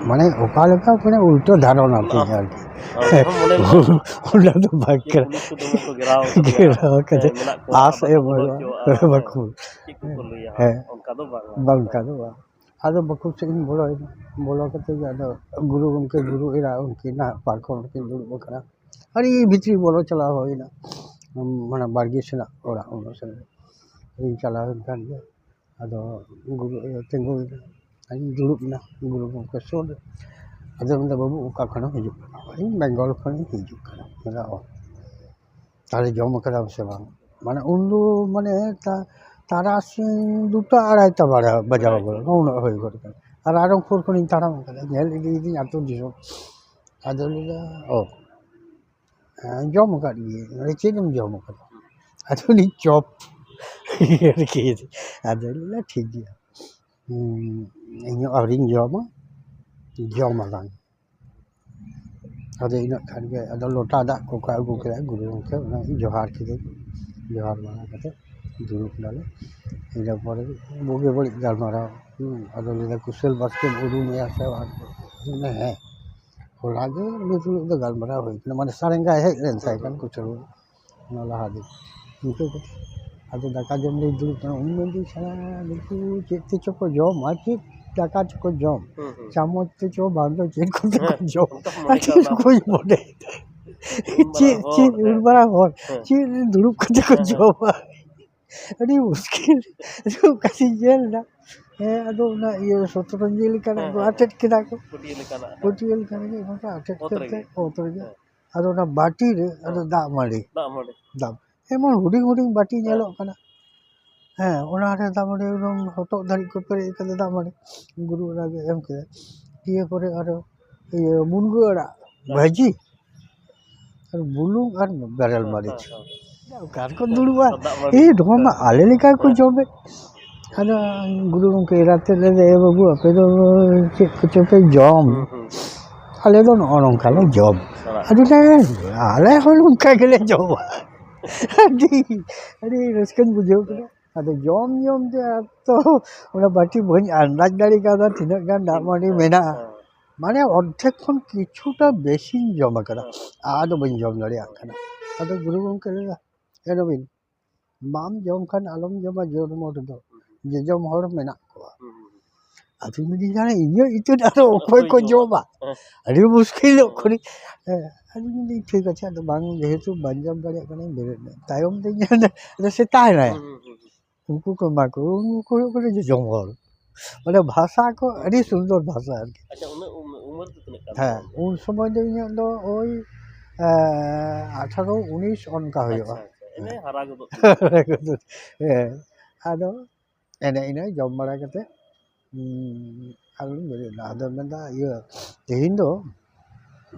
ᱢᱟᱱᱮ ᱚᱠᱟ ᱞᱮᱠᱟ ᱢᱟᱱᱮ ᱩᱞᱴᱟᱹ ᱫᱷᱟᱨᱚᱱᱟ ᱛᱤᱧ ᱟᱨᱠᱤ᱾ ᱦᱳᱭ, ᱦᱚᱸ, ᱢᱚᱱᱮ ᱢᱚᱱᱮ ᱚᱱᱟ ᱫᱚ ᱵᱟᱝ ᱡᱮ ᱠᱟᱱᱟ᱾ ᱯᱩᱞᱤᱥ ᱠᱚ ᱫᱚᱢᱮ ᱠᱚ ᱜᱷᱮᱨᱟᱣ ᱟᱠᱟᱫᱮᱭᱟ᱾ ᱜᱷᱮᱨᱟᱣ ᱟᱠᱟᱫᱮ᱾ ᱦᱮᱸ, ᱢᱮᱱᱟᱜ ᱠᱚᱣᱟ, ᱟᱥ ᱵᱟᱠᱚ ᱮᱢ ᱵᱚᱞᱚ ᱦᱩᱭᱩᱜᱼᱟ᱾ ᱦᱚᱪᱚᱣᱟᱜᱼᱟ᱾ ᱦᱮᱸ, ᱵᱟᱠᱚ᱾ ᱪᱮᱫ ᱠᱚᱠᱚ ᱞᱟᱹᱭᱟ? ᱦᱮᱸ᱾ ᱚᱱᱠᱟ ᱫᱚ ᱵᱟᱝ᱾ ᱵᱟᱝ, ᱚᱱᱠᱟ ᱫᱚ ᱵᱟᱝ᱾ ᱟᱫᱚ ᱵᱟᱠᱷᱳᱞ ᱥᱮᱫ ᱤᱧ ᱵᱚᱞᱚᱭᱮᱱᱟ᱾ ᱵᱚᱞᱚ ᱠᱟᱛᱮ ᱜᱮ ᱟᱫᱚ ᱜᱩᱨᱩ ᱜᱚᱢᱠᱮ, ᱜᱩᱨᱩ ᱮᱨᱟ ᱩᱱᱠᱤᱱ ᱱᱟᱦᱟᱜ ᱯᱟᱨᱠᱚᱢ ᱨᱮᱠᱤᱱ ᱫᱩᱲᱩᱵ ᱟᱠᱟᱱᱟ᱾ ᱟᱹᱰᱤ ᱵᱷᱤᱛᱨᱤ ᱵᱚᱞᱚ ᱪᱟᱞᱟᱣ ᱦᱩᱭᱱᱟ᱾ ᱢᱟᱱᱮ ᱵᱟᱲᱜᱮ ᱥᱮᱱᱟᱜ ᱚᱲᱟᱜ ᱚᱱᱟ ᱥᱮᱱ ᱨᱤᱧ ᱪᱟᱞᱟᱣᱮᱱ ᱠᱷᱟᱱ ᱜᱮ ᱟᱫᱚ ᱜᱩᱨᱩ ᱤᱭᱟᱹ ᱛᱤᱸᱜᱩᱭᱮᱱᱟ᱾ ᱟᱨᱤᱧ ᱫᱩᱲᱩᱵ ᱮᱱᱟ ᱜᱩᱨᱩ ᱜᱚᱢᱠᱮ ᱥᱩᱨ ᱨᱮ᱾ ᱟᱫᱚ ᱢᱮᱱᱫᱟ, "ᱵᱟᱹᱵᱩ, ᱚᱠᱟ ᱠᱷᱚᱱᱮᱢ ᱦᱤᱡᱩᱜ ᱠᱟᱱᱟ?" "ᱤᱧ ᱵᱮᱝᱜᱚᱞ ᱠᱷᱚᱱᱤᱧ ᱦᱤᱡᱩᱜ ᱠᱟᱱᱟ᱾" ᱢᱮᱱᱫᱟ, "ᱚ, ᱛᱟᱦᱞᱮ ᱡᱚᱢ ᱠᱟᱫᱟᱢ ᱥᱮ ᱵᱟᱝ?" ᱢᱟᱱᱮ ᱩᱱᱫᱚ ᱢᱟᱱᱮ ᱛᱟ-, ᱛᱟᱨᱟᱥᱤᱧ ᱫᱩᱴᱟ ᱟᱲᱟᱭᱴᱟ ᱵᱟᱲᱟ-, ᱵᱟᱡᱟᱣ ᱟᱲᱟᱭᱴᱟ᱾ ᱜᱚᱫ ᱩᱱᱟᱹᱜ ᱦᱩᱭ ᱜᱚᱫ ᱠᱟᱱᱟ᱾ ᱟᱨ ᱨᱟᱭᱨᱚᱝᱯᱩᱨ ᱠᱷᱚᱱᱤᱧ ᱛᱟᱲᱟᱢ ᱠᱟᱫᱟ, ᱧᱮᱞ ᱤᱫᱤᱭᱮᱫᱤᱧ ᱟᱹᱛᱩ ᱫᱤᱥᱚᱢ᱾ ᱟᱫᱚ ᱞᱟᱹᱭᱫᱟ, "ᱚ, ᱦᱮᱸ, ᱡᱚᱢ ᱟᱠᱟᱫ ᱜᱤᱭᱟᱹᱧ᱾" "ᱪᱮᱫ ᱮᱢ ᱡᱚᱢ ᱟᱠᱟᱫᱟ?" ᱟᱫᱚ ᱩᱱᱤ ᱪᱚᱯ ᱟᱨᱠᱤ᱾ ᱟᱫᱚ ᱞᱟᱹᱭᱫᱟ, "ᱴᱷᱤᱠ ᱜᱮᱭᱟ, ᱦᱩᱸ, ᱤᱧ ᱦᱚᱸ ᱟᱹᱣᱨᱤᱧ ᱡᱚᱢᱟ, ᱡᱚᱢ ᱟᱞᱟᱝ᱾" ᱟᱫᱚ ᱤᱱᱟᱹᱜ ᱠᱷᱟᱱ ᱜᱮ ᱟᱫᱚ ᱞᱚᱴᱟ ᱫᱟᱜ ᱠᱚᱠᱚ ᱟᱹᱜᱩ ᱠᱮᱫᱟ, ᱜᱩᱨᱩ ᱜᱚᱢᱠᱮ ᱚᱱᱟ ᱡᱚᱦᱟᱨ ᱠᱮᱫᱮ, ᱡᱚᱦᱟᱨ ᱵᱟᱲᱟ ᱠᱟᱛᱮ ᱫᱩᱲᱩᱵ ᱱᱟᱞᱮ᱾ ᱤᱱᱟᱹ ᱯᱚᱨᱮ ᱵᱩᱜᱤ ᱵᱟᱹᱲᱤᱡ ᱜᱟᱞᱢᱟᱨᱟᱣ, ᱦᱩᱸ, ᱟᱫᱚ ᱞᱟᱹᱭᱫᱟ, "ᱠᱩᱥᱟᱹᱞ ᱵᱟᱥᱠᱮᱢ ᱩᱨᱩᱢᱮᱭᱟ ᱥᱮ ᱵᱟᱝ?" ᱦᱮᱸ, ᱦᱚᱞᱟ ᱜᱮ ᱢᱤᱫ ᱫᱩᱲᱩᱵ ᱫᱚ ᱜᱟᱞᱢᱟᱨᱟᱣ ᱦᱩᱭ ᱠᱟᱱᱟ, ᱢᱟᱱᱮ ᱥᱟᱨᱮᱝᱜᱟᱭ ᱦᱮᱡ ᱞᱮᱱ ᱛᱟᱦᱮᱸ ᱠᱟᱱ ᱠᱩᱥᱟᱹᱞ᱾ ᱚᱱᱟ ᱞᱟᱦᱟ ᱫᱤᱱ᱾ ᱤᱱᱠᱟᱹ ᱠᱟᱛᱮ ᱟᱫᱚ ᱫᱟᱠᱟ ᱡᱚᱢ ᱞᱮ ᱫᱩᱲᱩᱵ ᱠᱟᱱᱟ, ᱩᱱ ᱢᱮᱱᱫᱟᱹᱧ, "ᱥᱟᱞᱟ ᱱᱩᱠᱩ ᱪᱮᱫ ᱛᱮᱪᱚ ᱠᱚ ᱡᱚᱢᱟ, ᱪᱮᱫ ᱫᱟᱠᱟ ᱪᱚᱠᱚ ᱡᱚᱢ, ᱦᱩᱸ, ᱦᱩᱸ᱾ ᱪᱟᱢᱚᱪ ᱛᱮᱪᱚ ᱵᱟᱝ ᱫᱚ ᱪᱮᱫ ᱠᱚᱛᱮ ᱠᱚ ᱦᱮᱸ, ᱡᱚᱢ?" ᱚᱱᱠᱟ ᱢᱚᱱᱮ ᱟᱹᱰᱤ ᱠᱟᱜ ᱢᱮ᱾ ᱨᱚᱠᱚᱢ ᱢᱚᱱᱮ᱾ ᱩᱱ ᱢᱟᱨᱟᱝ ᱟᱹᱰᱤ ᱦᱚᱲ, ᱪᱮᱫ ᱦᱮᱸ᱾ ᱩᱱ ᱢᱟᱨᱟᱝ ᱦᱚᱲ, ᱦᱮᱸ᱾ ᱪᱮᱫ ᱨᱮ ᱫᱩᱲᱩᱵ ᱠᱟᱛᱮ ᱠᱚ ᱦᱮᱸ, ᱦᱮᱸ᱾ ᱡᱚᱢᱟ? ᱟᱹᱰᱤ ᱢᱩᱥᱠᱤᱞ᱾ ᱚᱠᱟᱥᱮᱧ ᱧᱮᱞ ᱮᱫᱟ᱾ ᱦᱮᱸ, ᱟᱫᱚ ᱚᱱᱟ ᱤᱭᱟᱹ ᱥᱚᱛᱨᱚᱧᱡᱤ ᱞᱮᱠᱟᱱᱟᱜ ᱦᱮᱸ, ᱠᱚ ᱦᱮᱸ, ᱟᱴᱮᱫ ᱦᱮᱸ᱾ ᱠᱮᱫᱟ ᱠᱚ᱾ ᱯᱟᱹᱴᱭᱟᱹ ᱞᱮᱠᱟᱱᱟᱜ, ᱦᱮᱸ᱾ ᱯᱟᱹᱴᱭᱟᱹ ᱞᱮᱠᱟᱱᱟᱜ ᱜᱮ ᱚᱱᱠᱟ ᱟᱴᱮᱫ ᱚᱛ ᱠᱟᱛᱮ ᱨᱮᱜᱮ᱾ ᱚᱛ ᱨᱮᱜᱮ᱾ ᱦᱮᱸ᱾ ᱟᱫᱚ ᱚᱱᱟ ᱵᱟᱹᱴᱤ ᱨᱮ ᱟᱫᱚ ᱦᱮᱸ᱾ ᱫᱟᱜ ᱢᱟᱹᱰᱤ᱾ ᱫᱟᱜ ᱢᱟᱹᱰᱤ᱾ ᱫᱟᱜ, ᱮᱢᱚᱱ ᱦᱩᱰᱤᱧ ᱦᱩᱰᱤᱧ ᱵᱟᱹᱴᱤ ᱦᱮᱸ᱾ ᱧᱮᱞᱚᱜ ᱠᱟᱱᱟ᱾ ᱦᱮᱸ, ᱚᱱᱟ ᱨᱮ ᱫᱟᱜ ᱢᱟᱹᱰᱤ ᱮᱠᱫᱚᱢ ᱦᱚᱴᱚᱜ ᱫᱷᱟᱹᱨᱤᱡ ᱠᱚ ᱯᱮᱨᱮᱡ ᱠᱟᱫᱟ ᱫᱟᱜ ᱢᱟᱹᱰᱤ᱾ ᱜᱩᱨᱩ ᱚᱱᱟ ᱜᱮ ᱮᱢ ᱠᱮᱫᱟ᱾ ᱫᱤᱭᱮ ᱯᱚᱨᱮ ᱟᱨᱚ ᱤᱭᱟᱹ ᱢᱩᱱᱜᱟᱹ ᱟᱲᱟᱜ ᱦᱮᱸ᱾ ᱵᱷᱟᱹᱡᱤ ᱟᱨ ᱵᱩᱞᱩᱝ ᱟᱨ ᱵᱮᱨᱮᱞ ᱦᱮᱸ, ᱢᱟᱹᱨᱤᱪ᱾ ᱦᱮᱸ, ᱦᱮᱸ᱾ ᱚᱠᱟ ᱨᱮᱠᱚ ᱫᱩᱲᱩᱵᱼᱟ? ᱫᱟᱜ ᱢᱟᱹᱰᱤ᱾ ᱮᱭ, ᱱᱚᱣᱟ ᱢᱟ ᱦᱮᱸ᱾ ᱟᱞᱮ ᱞᱮᱠᱟ ᱠᱚ ᱦᱮᱸ᱾ ᱡᱚᱢᱮᱫ᱾ ᱟᱫᱚ ᱜᱩᱨᱩ ᱜᱚᱢᱠᱮ ᱮᱨᱟ ᱛᱮᱫ ᱞᱟᱹᱭᱫᱟ, "ᱮ ᱵᱟᱹᱵᱩ, ᱟᱯᱮ ᱫᱚ ᱪᱮᱫ ᱠᱚᱪᱚ ᱯᱮ ᱡᱚᱢ? ᱦᱩᱸ, ᱦᱩᱸ᱾ ᱟᱞᱮ ᱫᱚ ᱱᱚᱜᱼᱚ ᱱᱚᱝᱠᱟ ᱞᱮ ᱦᱩᱸ᱾ ᱡᱚᱢ᱾" ᱟᱲᱟᱜ᱾ ᱟᱫᱚ ᱞᱟᱹᱭᱫᱟ, "ᱟᱞᱮ ᱦᱚᱸ ᱱᱚᱝᱠᱟ ᱜᱮᱞᱮ ᱡᱚᱢᱟ᱾" ᱟᱹᱰᱤ, ᱟᱹᱰᱤ ᱨᱟᱹᱥᱠᱟᱹᱧ ᱵᱩᱡᱷᱟᱹᱣ ᱠᱮᱫᱟ᱾ ᱟᱫᱚ ᱡᱚᱢ ᱡᱚᱢ ᱛᱮ ᱟᱨ ᱛᱚ ᱚᱱᱟ ᱵᱟᱹᱴᱤ ᱵᱟᱹᱧ ᱟᱱᱫᱟᱡᱽ ᱫᱟᱲᱮ ᱠᱟᱣᱫᱟ ᱛᱤᱱᱟᱹᱜ ᱜᱟᱱ ᱫᱟᱜ ᱢᱟᱹᱰᱤ ᱦᱮᱸ᱾ ᱢᱮᱱᱟᱜᱼᱟ᱾ ᱢᱟᱱᱮ ᱚᱨᱫᱷᱮᱠ ᱠᱷᱚᱱ ᱠᱤᱪᱷᱩᱴᱟ ᱵᱮᱥᱤᱧ ᱡᱚᱢ ᱟᱠᱟᱫᱟ᱾ ᱦᱮᱸ᱾ ᱟᱫᱚ ᱵᱟᱹᱧ ᱡᱚᱢ ᱫᱟᱲᱮᱭᱟᱜ ᱠᱟᱱᱟ᱾ ᱟᱫᱚ ᱜᱩᱨᱩ ᱜᱚᱢᱠᱮ ᱞᱟᱹᱭᱫᱟ, "ᱮ ᱱᱚᱵᱤᱱ, ᱵᱟᱢ ᱡᱚᱢ ᱠᱷᱟᱱ ᱟᱞᱚᱢ ᱡᱚᱢᱟ ᱡᱚᱱᱢᱚ ᱨᱮᱫᱚ, ᱡᱚᱡᱚᱢ ᱦᱚᱲ ᱢᱮᱱᱟᱜ ᱠᱚᱣᱟ᱾" ᱦᱩᱸ, ᱦᱩᱸ, ᱦᱩᱸ᱾ ᱟᱫᱚᱧ ᱢᱮᱱᱫᱟᱹᱧ, "ᱡᱟᱦᱟᱸ ᱤᱧᱟᱹᱜ ᱤᱛᱟᱹ ᱟᱫᱚ ᱚᱠᱚᱭ ᱚᱠᱚᱭ ᱠᱚ ᱡᱚᱢᱟ? ᱡᱚᱢᱟ?" ᱦᱮᱸ᱾ ᱟᱹᱰᱤ ᱢᱩᱥᱠᱤᱞᱚᱜ ᱦᱮᱸ᱾ ᱠᱟᱹᱱᱟᱹᱧ᱾ ᱦᱮᱸ, ᱟᱫᱚᱧ ᱢᱮᱱᱫᱟᱹᱧ, "ᱴᱷᱤᱠ ᱟᱪᱷᱮ, ᱟᱫᱚ ᱵᱟᱝ, ᱡᱮᱦᱮᱛᱩ ᱵᱟᱹᱧ ᱡᱚᱢ ᱫᱟᱲᱮᱭᱟᱜ ᱠᱟᱱᱟᱧ, ᱵᱮᱨᱮᱫ ᱱᱟᱹᱧ᱾" ᱛᱟᱭᱚᱢ ᱛᱮᱧ ᱧᱮᱞ ᱮᱫᱟ, ᱟᱫᱚ ᱥᱮᱛᱟᱭ ᱮᱱᱟᱭ᱾ ᱦᱩᱸ, ᱦᱩᱸ, ᱦᱩᱸ, ᱦᱩᱸ᱾ ᱩᱱᱠᱩ ᱠᱚ ᱮᱢᱟ ᱠᱚ, ᱩᱱᱠᱩ ᱠᱚ ᱦᱩᱭᱩᱜ ᱠᱟᱱᱟ ᱡᱚᱡᱚᱢ ᱦᱚᱲ᱾ ᱢᱟᱱᱮ ᱵᱷᱟᱥᱟ ᱠᱚ ᱦᱩᱸ, ᱟᱹᱰᱤ ᱦᱩᱸ᱾ ᱥᱩᱱᱫᱚᱨ ᱵᱷᱟᱥᱟ ᱟᱨᱠᱤ᱾ ᱟᱪᱪᱷᱟ, ᱩᱱᱟᱹᱜ ᱩᱢ-, ᱩᱢᱮᱨ ᱫᱚ ᱦᱮᱸ, ᱩᱱ ᱥᱚᱢᱚᱭ ᱫᱚ ᱤᱧᱟᱹᱜ ᱫᱚ ᱳᱭ ᱟᱴᱷᱟᱨᱚ ᱩᱱᱤᱥ ᱚᱱᱠᱟ ᱦᱩᱭᱩᱜᱼᱟ᱾ ᱟᱪᱪᱷᱟ, ᱟᱪᱪᱷᱟ᱾ ᱮᱱᱮ ᱦᱟᱨᱟ ᱜᱚᱫᱚᱜ᱾ ᱦᱮᱸ, ᱟᱫᱚ ᱮᱱᱮ ᱤᱱᱟᱹ ᱡᱚᱢ ᱵᱟᱲᱟ ᱠᱟᱛᱮ ᱟᱨ ᱵᱮᱨᱮᱫ ᱮᱱᱟ᱾ ᱟᱫᱚ ᱢᱮᱱᱫᱟ, ᱤᱭᱟᱹ, ᱛᱮᱦᱮᱧ ᱫᱚ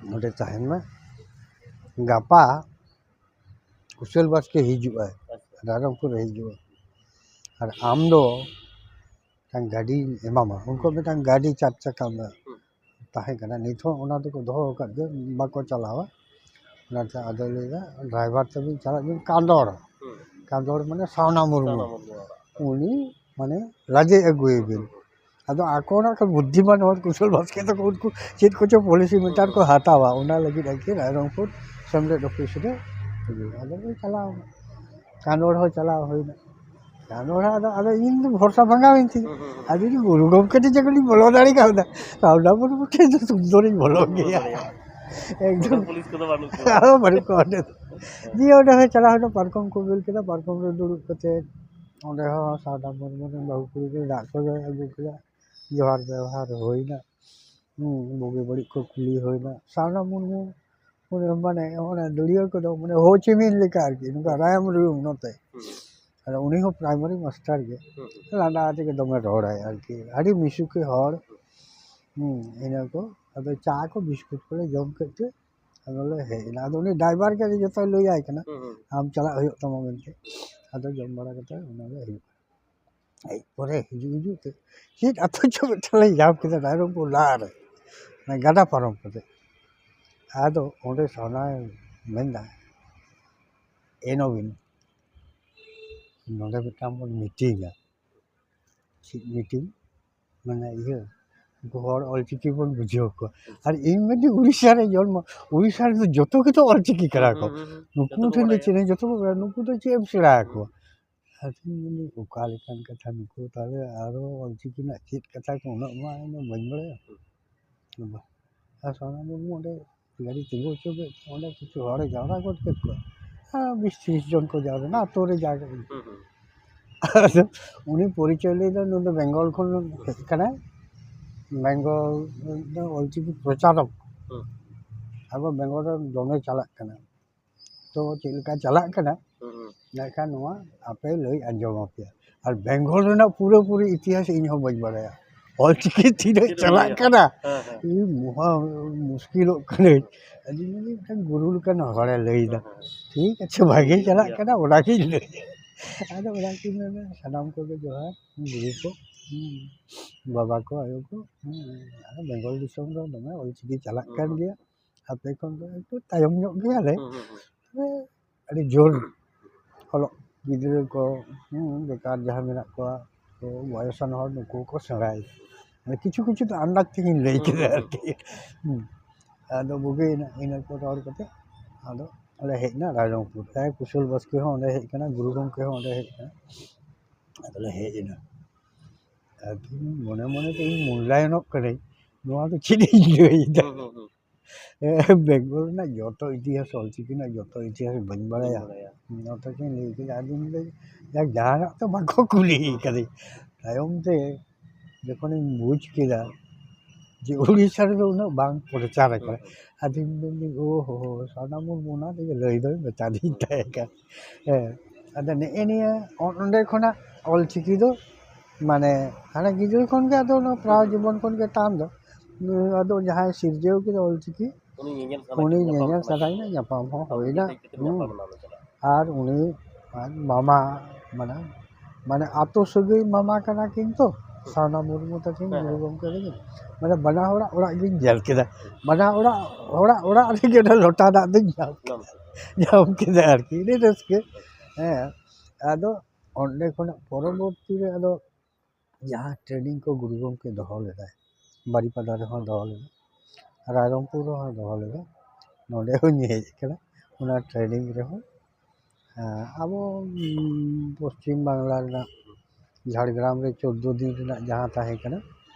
ᱱᱚᱰᱮ ᱛᱟᱦᱮᱱ ᱢᱮ, ᱜᱟᱯᱟ ᱠᱩᱥᱟᱹᱞ ᱵᱟᱥᱠᱮ ᱦᱤᱡᱩᱜᱼᱟᱭ, ᱨᱟᱭᱨᱚᱝᱯᱩᱨ ᱮ ᱦᱤᱡᱩᱜᱼᱟ, ᱟᱨ ᱟᱢ ᱫᱚ ᱢᱤᱫᱴᱟᱝ ᱜᱟᱹᱰᱤᱧ ᱮᱢᱟᱢᱟ᱾ ᱩᱱᱠᱩ ᱢᱤᱫᱴᱟᱝ ᱜᱟᱹᱰᱤ ᱪᱟᱨ ᱪᱟᱠᱟ ᱢᱮ-, ᱛᱟᱦᱮᱸ ᱠᱟᱱᱟ, ᱱᱤᱛ ᱦᱚᱸ ᱚᱱᱟ ᱫᱚᱠᱚ ᱫᱚᱦᱚ ᱟᱠᱟᱫ ᱜᱮᱭᱟ, ᱵᱟᱠᱚ ᱪᱟᱞᱟᱣᱟ᱾ ᱚᱱᱟᱛᱮ ᱟᱫᱚ ᱞᱟᱹᱭᱫᱟ, ᱰᱨᱟᱭᱵᱷᱟᱨ ᱛᱟᱵᱤᱱ ᱪᱟᱞᱟᱜ ᱵᱤᱱ ᱠᱟᱸᱫᱚᱲ, ᱠᱟᱸᱫᱚᱲ ᱢᱟᱱᱮ ᱥᱟᱣᱱᱟ ᱢᱩᱨᱢᱩ, ᱩᱱᱤ ᱢᱟᱱᱮ ᱞᱟᱫᱮ ᱟᱹᱜᱩᱭᱮ ᱵᱤᱱ᱾ ᱟᱫᱚ ᱟᱠᱚ ᱚᱱᱟ ᱠᱚ ᱵᱩᱫᱽᱫᱷᱤᱢᱟᱱ ᱦᱚᱲ ᱠᱩᱥᱚᱞ ᱵᱟᱥᱠᱮ ᱛᱟᱠᱚ ᱩᱱᱠᱩ ᱪᱮᱫ ᱠᱚᱪᱚ ᱯᱚᱞᱤᱥᱤ ᱢᱤᱫᱴᱟᱝ ᱠᱚ ᱦᱟᱛᱟᱣᱟ, ᱚᱱᱟ ᱞᱟᱹᱜᱤᱫ ᱟᱨᱠᱤ ᱨᱟᱭᱨᱚᱝᱯᱩᱨ ᱥᱮᱢᱞᱮᱫ ᱚᱯᱷᱤᱥ ᱨᱮ ᱦᱤᱡᱩᱜ᱾ ᱟᱫᱚ ᱞᱮ ᱪᱟᱞᱟᱣ ᱮᱱᱟ, ᱠᱟᱸᱫᱚᱲ ᱦᱚᱸ ᱪᱟᱞᱟᱣ ᱦᱩᱭᱱᱟ᱾ ᱠᱟᱸᱫᱚᱲ ᱦᱚᱸ ᱟᱫᱚ, ᱟᱫᱚ ᱤᱧ ᱫᱚ ᱵᱷᱚᱨᱥᱟ ᱵᱷᱟᱸᱜᱟᱣᱮᱱ ᱛᱤᱧᱟ᱾ ᱟᱫᱚ ᱤᱧ ᱜᱩᱨᱩ ᱜᱚᱢᱠᱮ ᱴᱷᱮᱱ ᱡᱚᱠᱷᱚᱱᱤᱧ ᱵᱚᱞᱚ ᱫᱟᱲᱮ ᱠᱟᱣᱫᱟ, ᱥᱟᱣᱱᱟ ᱢᱩᱨᱢᱩ ᱴᱷᱮᱱ ᱫᱚ ᱥᱩᱱᱫᱚᱨᱤᱧ ᱵᱚᱞᱚ ᱜᱮᱭᱟ᱾ ᱮᱠᱫᱚᱢ᱾ ᱯᱩᱞᱤᱥ ᱠᱚᱫᱚ ᱵᱟᱹᱱᱩᱜ ᱠᱚᱣᱟ᱾ ᱟᱨᱚ ᱵᱟᱹᱱᱩᱜ ᱠᱚᱣᱟ ᱚᱸᱰᱮ ᱫᱚ᱾ ᱫᱤᱭᱮ ᱚᱸᱰᱮ ᱦᱚᱸ ᱪᱟᱞᱟᱣ ᱦᱩᱭᱱᱟ, ᱯᱟᱨᱠᱚᱢ ᱠᱚ ᱵᱮᱞ ᱠᱮᱫᱟ, ᱯᱟᱨᱠᱚᱢ ᱨᱮ ᱫᱩᱲᱩᱵ ᱠᱟᱛᱮ ᱚᱸᱰᱮ ᱦᱚᱸ ᱥᱟᱣᱱᱟ ᱢᱩᱨᱢᱩ ᱨᱮᱱ ᱵᱟᱹᱦᱩ ᱠᱩᱲᱤ ᱠᱚ ᱫᱟᱜ ᱠᱚ ᱟᱹᱜᱩ ᱠᱮᱫᱟ, ᱡᱚᱦᱟᱨ ᱵᱮᱣᱦᱟᱨ ᱦᱩᱭᱱᱟ᱾ ᱦᱩᱸ, ᱵᱩᱜᱤ ᱵᱟᱹᱲᱤᱡ ᱠᱚ ᱠᱩᱞᱤ ᱦᱩᱭᱱᱟ᱾ ᱥᱟᱣᱱᱟ ᱢᱩᱨᱢᱩ ᱢᱟᱱᱮ, ᱢᱟᱱᱮ ᱚᱱᱟ ᱫᱟᱹᱲᱤᱭᱟᱹ ᱠᱚᱫᱚ ᱢᱟᱱᱮ ᱦᱳ ᱪᱤ ᱢᱤᱱ ᱞᱮᱠᱟ ᱟᱨᱠᱤ, ᱱᱚᱝᱠᱟ ᱨᱟᱭᱟᱢ ᱨᱩᱭᱩᱢ ᱱᱚᱛᱮ᱾ ᱟᱫᱚ ᱩᱱᱤ ᱦᱚᱸ ᱯᱨᱟᱭᱢᱟᱨᱤ ᱢᱟᱥᱴᱟᱨ ᱜᱮ᱾ ᱞᱟᱸᱫᱟ ᱟᱛᱮ ᱜᱮ ᱫᱚᱢᱮ ᱨᱚᱲᱟᱭ ᱟᱨᱠᱤ, ᱟᱹᱰᱤ ᱢᱤᱥᱩᱠᱤ ᱦᱚᱲ᱾ ᱦᱩᱸ, ᱤᱱᱟᱹ ᱠᱚ᱾ ᱟᱫᱚ ᱪᱟ ᱠᱚ ᱵᱤᱥᱠᱩᱴ ᱠᱚᱞᱮ ᱡᱚᱢ ᱠᱮᱫ ᱛᱮ ᱟᱫᱚ ᱞᱮ ᱦᱮᱡ ᱮᱱᱟ᱾ ᱟᱫᱚ ᱩᱱᱤ ᱰᱨᱟᱭᱵᱷᱟᱨ ᱜᱮ ᱡᱚᱛᱚᱭ ᱞᱟᱹᱭᱟᱭ ᱠᱟᱱᱟ, ᱦᱩᱸ, ᱦᱩᱸ᱾ ᱟᱢ ᱪᱟᱞᱟᱜ ᱦᱩᱭᱩᱜ ᱛᱟᱢᱟ ᱢᱮᱱᱛᱮ᱾ ᱟᱫᱚ ᱡᱚᱢ ᱵᱟᱲᱟ ᱠᱟᱛᱮ ᱚᱱᱟ ᱞᱮ ᱦᱤᱡᱩᱜ ᱠᱟᱱᱟ᱾ ᱦᱮᱡ ᱯᱚᱨᱮ ᱦᱤᱡᱩᱜ ᱦᱤᱡᱩᱜ ᱛᱮ ᱪᱮᱫ ᱟᱛᱳ ᱪᱚ ᱢᱤᱫᱴᱟᱝ ᱞᱮ ᱧᱟᱢ ᱠᱮᱫᱟ, ᱨᱟᱭᱨᱚᱝᱯᱩᱨ ᱞᱟᱦᱟ ᱨᱮ, ᱚᱱᱟ ᱜᱟᱰᱟ ᱯᱟᱨᱚᱢ ᱠᱟᱛᱮ᱾ ᱟᱫᱚ ᱚᱸᱰᱮ ᱥᱟᱣᱱᱟᱭ ᱢᱮᱱᱫᱟ, ᱮᱱᱚᱵᱤᱱ, ᱱᱚᱰᱮ ᱢᱤᱫᱴᱟᱝ ᱵᱚᱱ ᱢᱤᱴᱤᱝᱟ᱾ ᱪᱮᱫ ᱢᱤᱴᱤᱝ? ᱢᱟᱱᱮ ᱤᱭᱟᱹ, ᱩᱱᱠᱩ ᱦᱚᱲ ᱚᱞᱪᱤᱠᱤ ᱵᱚᱱ ᱵᱩᱡᱷᱟᱹᱣ ᱠᱚᱣᱟ᱾ ᱟᱨ ᱤᱧ ᱢᱮᱱᱫᱟᱹᱧ, ᱩᱲᱤᱥᱥᱟ ᱨᱮ ᱡᱚᱱᱢᱚ, ᱩᱲᱤᱥᱥᱟ ᱨᱮᱫᱚ ᱡᱚᱛᱚ ᱜᱮᱛᱚ ᱚᱞᱪᱤᱠᱤ ᱠᱟᱱᱟ ᱠᱚ᱾ ᱦᱩᱸ, ᱦᱩᱸ, ᱦᱩᱸ᱾ ᱱᱩᱠᱩ ᱡᱚᱛᱚ ᱠᱚ ᱴᱷᱮᱱ ᱫᱚ ᱵᱟᱲᱟᱭᱟ᱾ ᱪᱮᱫ ᱦᱚᱸ ᱡᱚᱛᱚ ᱠᱚ ᱵᱟᱲᱟᱭᱟ, ᱱᱩᱠᱩ ᱫᱚ ᱪᱮᱫ ᱮᱢ ᱥᱮᱬᱟ ᱟᱠᱚᱣᱟ? ᱟᱫᱚᱧ ᱢᱮᱱᱫᱟᱹᱧ, ᱚᱠᱟ ᱞᱮᱠᱟᱱ ᱠᱟᱛᱷᱟ ᱱᱩᱠᱩ, ᱛᱟᱦᱞᱮ ᱟᱨᱚ ᱚᱞᱪᱤᱠᱤ ᱨᱮᱱᱟᱜ ᱪᱮᱫ ᱠᱟᱛᱷᱟ ᱠᱚ ᱩᱱᱟᱹᱜ ᱢᱟ ᱤᱧ ᱫᱚ ᱵᱟᱹᱧ ᱵᱟᱲᱟᱭᱟ᱾ ᱵᱟ-, ᱟᱨ ᱥᱟᱣᱱᱟ ᱢᱩᱨᱢᱩ ᱚᱸᱰᱮ ᱜᱟᱹᱰᱤ ᱛᱤᱸᱜᱩ ᱦᱚᱪᱚ ᱠᱮᱫ ᱠᱚᱣᱟ, ᱚᱸᱰᱮ ᱠᱤᱪᱷᱩ ᱦᱚᱲᱮ ᱡᱟᱣᱨᱟ ᱜᱚᱫ ᱠᱮᱫ ᱠᱚᱣᱟ᱾ ᱦᱮᱸ, ᱵᱤᱥ ᱛᱤᱨᱤᱥ ᱡᱚᱱ ᱠᱚ ᱡᱟᱣᱨᱟ ᱮᱱᱟ, ᱟᱛᱳ ᱨᱮ ᱡᱟᱜᱮ᱾ ᱦᱩᱸ, ᱦᱩᱸ᱾ ᱟᱫᱚ ᱩᱱᱤ ᱯᱚᱨᱤᱪᱚᱭ ᱞᱟᱹᱭᱫᱟ, ᱱᱩᱭ ᱫᱚ ᱵᱮᱝᱜᱚᱞ ᱠᱷᱚᱱ ᱦᱮᱡ ᱠᱟᱱᱟᱭ᱾ ᱵᱮᱝᱜᱚᱞ ᱫᱚ ᱚᱞᱪᱤᱠᱤ ᱯᱨᱚᱪᱟᱨᱚᱠ ᱦᱩᱸ᱾ ᱟᱵᱚ ᱵᱮᱝᱜᱚᱞ ᱨᱮ ᱫᱚᱢᱮ ᱪᱟᱞᱟᱜ ᱠᱟᱱᱟ᱾ ᱛᱚ ᱪᱮᱫ ᱞᱮᱠᱟ ᱪᱟᱞᱟᱜ ᱠᱟᱱᱟ, ᱦᱩᱸ, ᱦᱩᱸ᱾ ᱢᱮᱱᱠᱷᱟᱱ ᱱᱚᱣᱟ ᱟᱯᱮ ᱞᱟᱹᱭ ᱟᱸᱡᱚᱢ ᱟᱯᱮᱭᱟ᱾ ᱟᱨ ᱵᱮᱝᱜᱚᱞ ᱨᱮᱱᱟᱜ ᱯᱩᱨᱟᱹᱯᱩᱨᱤ ᱤᱛᱤᱦᱟᱥ ᱤᱧ ᱦᱚᱸ ᱵᱟᱹᱧ ᱵᱟᱲᱟᱭᱟ᱾ ᱚᱞᱪᱤᱠᱤ ᱛᱤᱱᱟᱹᱜ ᱪᱮᱫ ᱮᱢ ᱪᱟᱞᱟᱜ ᱞᱟᱹᱭᱟ? ᱠᱟᱱᱟ, ᱦᱮᱸ, ᱦᱮᱸ᱾ ᱤᱧ ᱢᱚᱦᱟ ᱢᱩᱥᱠᱤᱞᱚᱜ ᱠᱟᱹᱱᱟᱹᱧ᱾ ᱟᱫᱚᱧ ᱢᱮᱱᱫᱟ, ᱢᱤᱫᱴᱟᱝ ᱜᱩᱨᱩ ᱞᱮᱠᱟᱱ ᱦᱚᱲᱮ ᱞᱟᱹᱭᱫᱟ᱾ ᱦᱮᱸ, ᱦᱮᱸ᱾ ᱴᱷᱤᱠ ᱟᱪᱷᱮ, ᱵᱷᱟᱜᱮ ᱴᱷᱤᱠ ᱪᱟᱞᱟᱜ ᱜᱮᱭᱟ᱾ ᱠᱟᱱᱟ, ᱚᱱᱟᱜᱤᱧ ᱞᱟᱹᱭᱟ᱾ ᱟᱫᱚ ᱚᱱᱟᱜᱤᱧ ᱢᱮᱱᱟ, ᱥᱟᱱᱟᱢ ᱠᱚᱜᱮ ᱡᱚᱦᱟᱨ, ᱜᱩᱨᱩ ᱠᱚ, ᱦᱩᱸ, ᱵᱟᱵᱟ ᱠᱚ, ᱟᱭᱳ ᱠᱚ, ᱦᱩᱸ, ᱟᱨ ᱵᱮᱝᱜᱚᱞ ᱫᱤᱥᱚᱢ ᱫᱚ ᱫᱚᱢᱮ ᱚᱞᱪᱤᱠᱤ ᱪᱟᱞᱟᱜ ᱦᱩᱸ, ᱠᱟᱱ ᱦᱩᱸ᱾ ᱜᱮᱭᱟ᱾ ᱟᱯᱮ ᱠᱷᱚᱱ ᱫᱚ ᱮᱠᱴᱩ ᱛᱟᱭᱚᱢ ᱧᱚᱜ ᱜᱮᱭᱟᱞᱮ᱾ ᱦᱩᱸ, ᱦᱩᱸ, ᱦᱩᱸ᱾ ᱛᱚᱵᱮ ᱟᱹᱰᱤ ᱡᱳᱨ ᱚᱞᱚᱜ ᱜᱤᱫᱽᱨᱟᱹ ᱠᱚ, ᱦᱩᱸ, ᱵᱮᱠᱟᱨ ᱡᱟᱦᱟᱸ ᱢᱮᱱᱟᱜ ᱠᱚᱣᱟ, ᱛᱚ ᱵᱚᱭᱚᱥᱟᱱ ᱦᱚᱲ ᱱᱩᱠᱩ ᱠᱚ ᱥᱮᱬᱟᱭᱟ᱾ ᱢᱟᱱᱮ ᱠᱤᱪᱷᱩ ᱠᱤᱪᱷᱩ ᱫᱚ ᱟᱱᱫᱟᱡᱽ ᱛᱮᱜᱮᱧ ᱞᱟᱹᱭ ᱦᱩᱸ, ᱠᱮᱫᱟ ᱦᱩᱸ, ᱟᱨᱠᱤ᱾ ᱦᱩᱸ᱾ ᱟᱫᱚ ᱵᱩᱜᱤᱭᱮᱱᱟ, ᱤᱱᱟᱹ ᱠᱚ ᱨᱚᱲ ᱠᱟᱛᱮ ᱟᱫᱚ ᱞᱮ ᱦᱮᱡ ᱮᱱᱟ ᱨᱟᱭᱨᱚᱝᱯᱩᱨ᱾ ᱦᱮᱸ, ᱠᱩᱥᱚᱞ ᱵᱟᱥᱠᱮ ᱦᱚᱸ ᱚᱸᱰᱮ ᱦᱮᱡ ᱟᱠᱟᱱᱟ, ᱜᱩᱨᱩ ᱜᱚᱢᱠᱮ ᱦᱚᱸ ᱚᱸᱰᱮ ᱦᱮᱡ ᱟᱠᱟᱱᱟ᱾ ᱟᱫᱚ ᱞᱮ ᱦᱮᱡ ᱮᱱᱟ᱾ ᱟᱫᱚ ᱢᱚᱱᱮ ᱢᱚᱱᱮ ᱛᱮ ᱤᱧ ᱢᱩᱞᱞᱟᱭᱚᱱᱚᱜ ᱠᱟᱹᱱᱟᱹᱧ, ᱱᱚᱣᱟ ᱫᱚ ᱪᱮᱫ ᱤᱧ ᱞᱟᱹᱭᱫᱟ? ᱦᱩᱸ, ᱦᱩᱸ, ᱦᱩᱸ᱾ ᱵᱮᱝᱜᱚᱞ ᱨᱮᱱᱟᱜ ᱡᱚᱛᱚ ᱤᱛᱤᱦᱟᱥ, ᱚᱞᱪᱤᱠᱤ ᱨᱮᱱᱟᱜ ᱡᱚᱛᱚ ᱤᱛᱤᱦᱟᱥ ᱵᱟᱹᱧ ᱵᱟᱲᱟᱭᱟ᱾ ᱵᱟᱹᱧ ᱵᱟᱲᱟᱭᱟ᱾ ᱱᱚᱣᱟ ᱛᱮᱜᱮᱧ ᱞᱟᱹᱭ ᱠᱮᱫᱟ, ᱟᱫᱚᱧ ᱞᱟᱹᱭ, ᱡᱟᱠ, ᱡᱟᱦᱟᱱᱟᱜ ᱛᱚ ᱵᱟᱠᱚ ᱠᱩᱞᱤ ᱠᱟᱫᱤᱧ᱾ ᱛᱟᱭᱚᱢ ᱛᱮ ᱡᱚᱠᱷᱚᱱᱤᱧ ᱵᱩᱡᱽ ᱠᱮᱫᱟ ᱡᱮ ᱩᱲᱤᱥᱥᱟ ᱨᱮᱫᱚ ᱩᱱᱟᱹᱜ ᱵᱟᱝ ᱯᱨᱚᱪᱟᱨ ᱟᱠᱟᱱᱟ, ᱦᱩᱸ, ᱦᱩᱸ᱾ ᱟᱫᱚᱧ ᱢᱮᱱᱫᱟᱹᱧ, "ᱳ ᱦᱳ, ᱥᱟᱨᱱᱟ ᱢᱩᱨᱢᱩ ᱚᱱᱟ ᱛᱮᱜᱮ ᱞᱟᱹᱭ ᱫᱚᱭ ᱢᱮᱛᱟᱫᱤᱧ ᱛᱟᱦᱮᱸ ᱠᱟᱱ᱾" ᱦᱮᱸ, ᱟᱫᱚ ᱱᱮᱜᱼᱮ ᱱᱤᱭᱟᱹ ᱚ-, ᱚᱸᱰᱮ ᱠᱷᱚᱱᱟᱜ ᱚᱞᱪᱤᱠᱤ ᱫᱚ ᱢᱟᱱᱮ ᱦᱟᱱᱮ ᱜᱤᱫᱽᱨᱟᱹ ᱠᱷᱚᱱ ᱜᱮ ᱟᱫᱚ ᱚᱱᱟ ᱯᱨᱟᱭ ᱦᱩᱸ᱾ ᱡᱤᱵᱚᱱ ᱠᱷᱚᱱ ᱜᱮ ᱴᱟᱱ ᱫᱚ᱾ ᱟᱫᱚ ᱡᱟᱦᱟᱸᱭ ᱥᱤᱨᱡᱟᱹᱣ ᱠᱮᱫᱟ ᱚᱞᱪᱤᱠᱤ, ᱩᱱᱤ ᱧᱮᱧᱮᱞ ᱥᱟᱱᱟ ᱩᱱᱤ ᱠᱮᱫᱮᱭᱟ, ᱧᱮᱧᱮᱞ ᱧᱟᱯᱟᱢ ᱥᱟᱱᱟ ᱥᱟᱱᱟ ᱠᱮᱫᱮᱭᱟ᱾ ᱠᱮᱫᱮᱭᱟ, ᱧᱟᱯᱟᱢ ᱦᱚᱸ ᱟᱫᱚ ᱦᱩᱭᱱᱟ᱾ ᱩᱱᱤ ᱦᱮᱡ ᱠᱟᱛᱮ ᱦᱩᱸ᱾ ᱧᱟᱯᱟᱢ ᱮᱱᱟ ᱩᱱᱤ ᱥᱟᱞᱟᱜ᱾ ᱟᱨ ᱩᱱᱤ ᱟᱡ ᱢᱟᱢᱟ, ᱢᱟᱱᱮ, ᱢᱟᱱᱮ ᱟᱛᱳ ᱥᱟᱹᱜᱟᱹᱭ ᱢᱟᱢᱟ ᱠᱟᱱᱟ ᱠᱤᱱ ᱛᱚ, ᱦᱩᱸ᱾ ᱥᱟᱨᱱᱟ ᱢᱩᱨᱢᱩ ᱛᱟᱹᱠᱤᱱ, ᱦᱮᱸ, ᱜᱩᱨᱩ ᱦᱮᱸ᱾ ᱜᱚᱢᱠᱮ ᱛᱟᱹᱠᱤᱱ᱾ ᱢᱟᱱᱮ ᱵᱟᱱᱟ ᱦᱚᱲᱟᱜ ᱚᱲᱟᱜ ᱜᱤᱧ ᱧᱮᱞ ᱠᱮᱫᱟ᱾ ᱵᱟᱱᱟ ᱚᱲᱟᱜ, ᱦᱚᱲᱟᱜ ᱚᱲᱟᱜ ᱨᱮᱜᱮ ᱚᱱᱟ ᱞᱚᱴᱟ ᱫᱟᱜ ᱫᱚᱧ ᱧᱟᱢ ᱠᱮᱫᱟ᱾ ᱧᱟᱢ ᱠᱮᱫᱟ᱾ ᱧᱟᱢ ᱠᱮᱫᱟ ᱟᱨᱠᱤ, ᱟᱹᱰᱤ ᱨᱟᱹᱥᱠᱟᱹ᱾ ᱦᱮᱸ, ᱟᱫᱚ ᱚᱸᱰᱮ ᱠᱷᱚᱱᱟᱜ ᱯᱚᱨᱚᱵᱚᱨᱛᱤ ᱨᱮ ᱟᱫᱚ ᱡᱟᱦᱟᱸ training ᱠᱚ ᱜᱩᱨᱩ ᱜᱚᱢᱠᱮ ᱫᱚᱦᱚ ᱞᱮᱫᱟᱭ, ᱵᱟᱨᱤᱯᱟᱫᱟ ᱨᱮᱦᱚᱸ ᱫᱚᱦᱚ ᱞᱮᱫᱟ, ᱨᱟᱭᱨᱚᱝᱯᱩᱨ ᱨᱮᱦᱚᱸ ᱫᱚᱦᱚ ᱞᱮᱫᱟ, ᱱᱚᱰᱮ ᱦᱚᱸᱧ ᱦᱮᱡ ᱟᱠᱟᱱᱟ᱾ ᱚᱱᱟ training ᱨᱮᱦᱚᱸ, ᱮᱸ, ᱟᱵᱚ, ᱩᱸ, ᱯᱚᱥᱪᱤᱢ ᱵᱟᱝᱞᱟ ᱨᱮᱱᱟᱜ ᱡᱷᱟᱲᱜᱨᱟᱢ ᱨᱮ ᱪᱳᱫᱽᱫᱳ ᱫᱤᱱ ᱨᱮᱱᱟᱜ ᱡᱟᱦᱟᱸ ᱛᱟᱦᱮᱸ ᱠᱟᱱᱟ,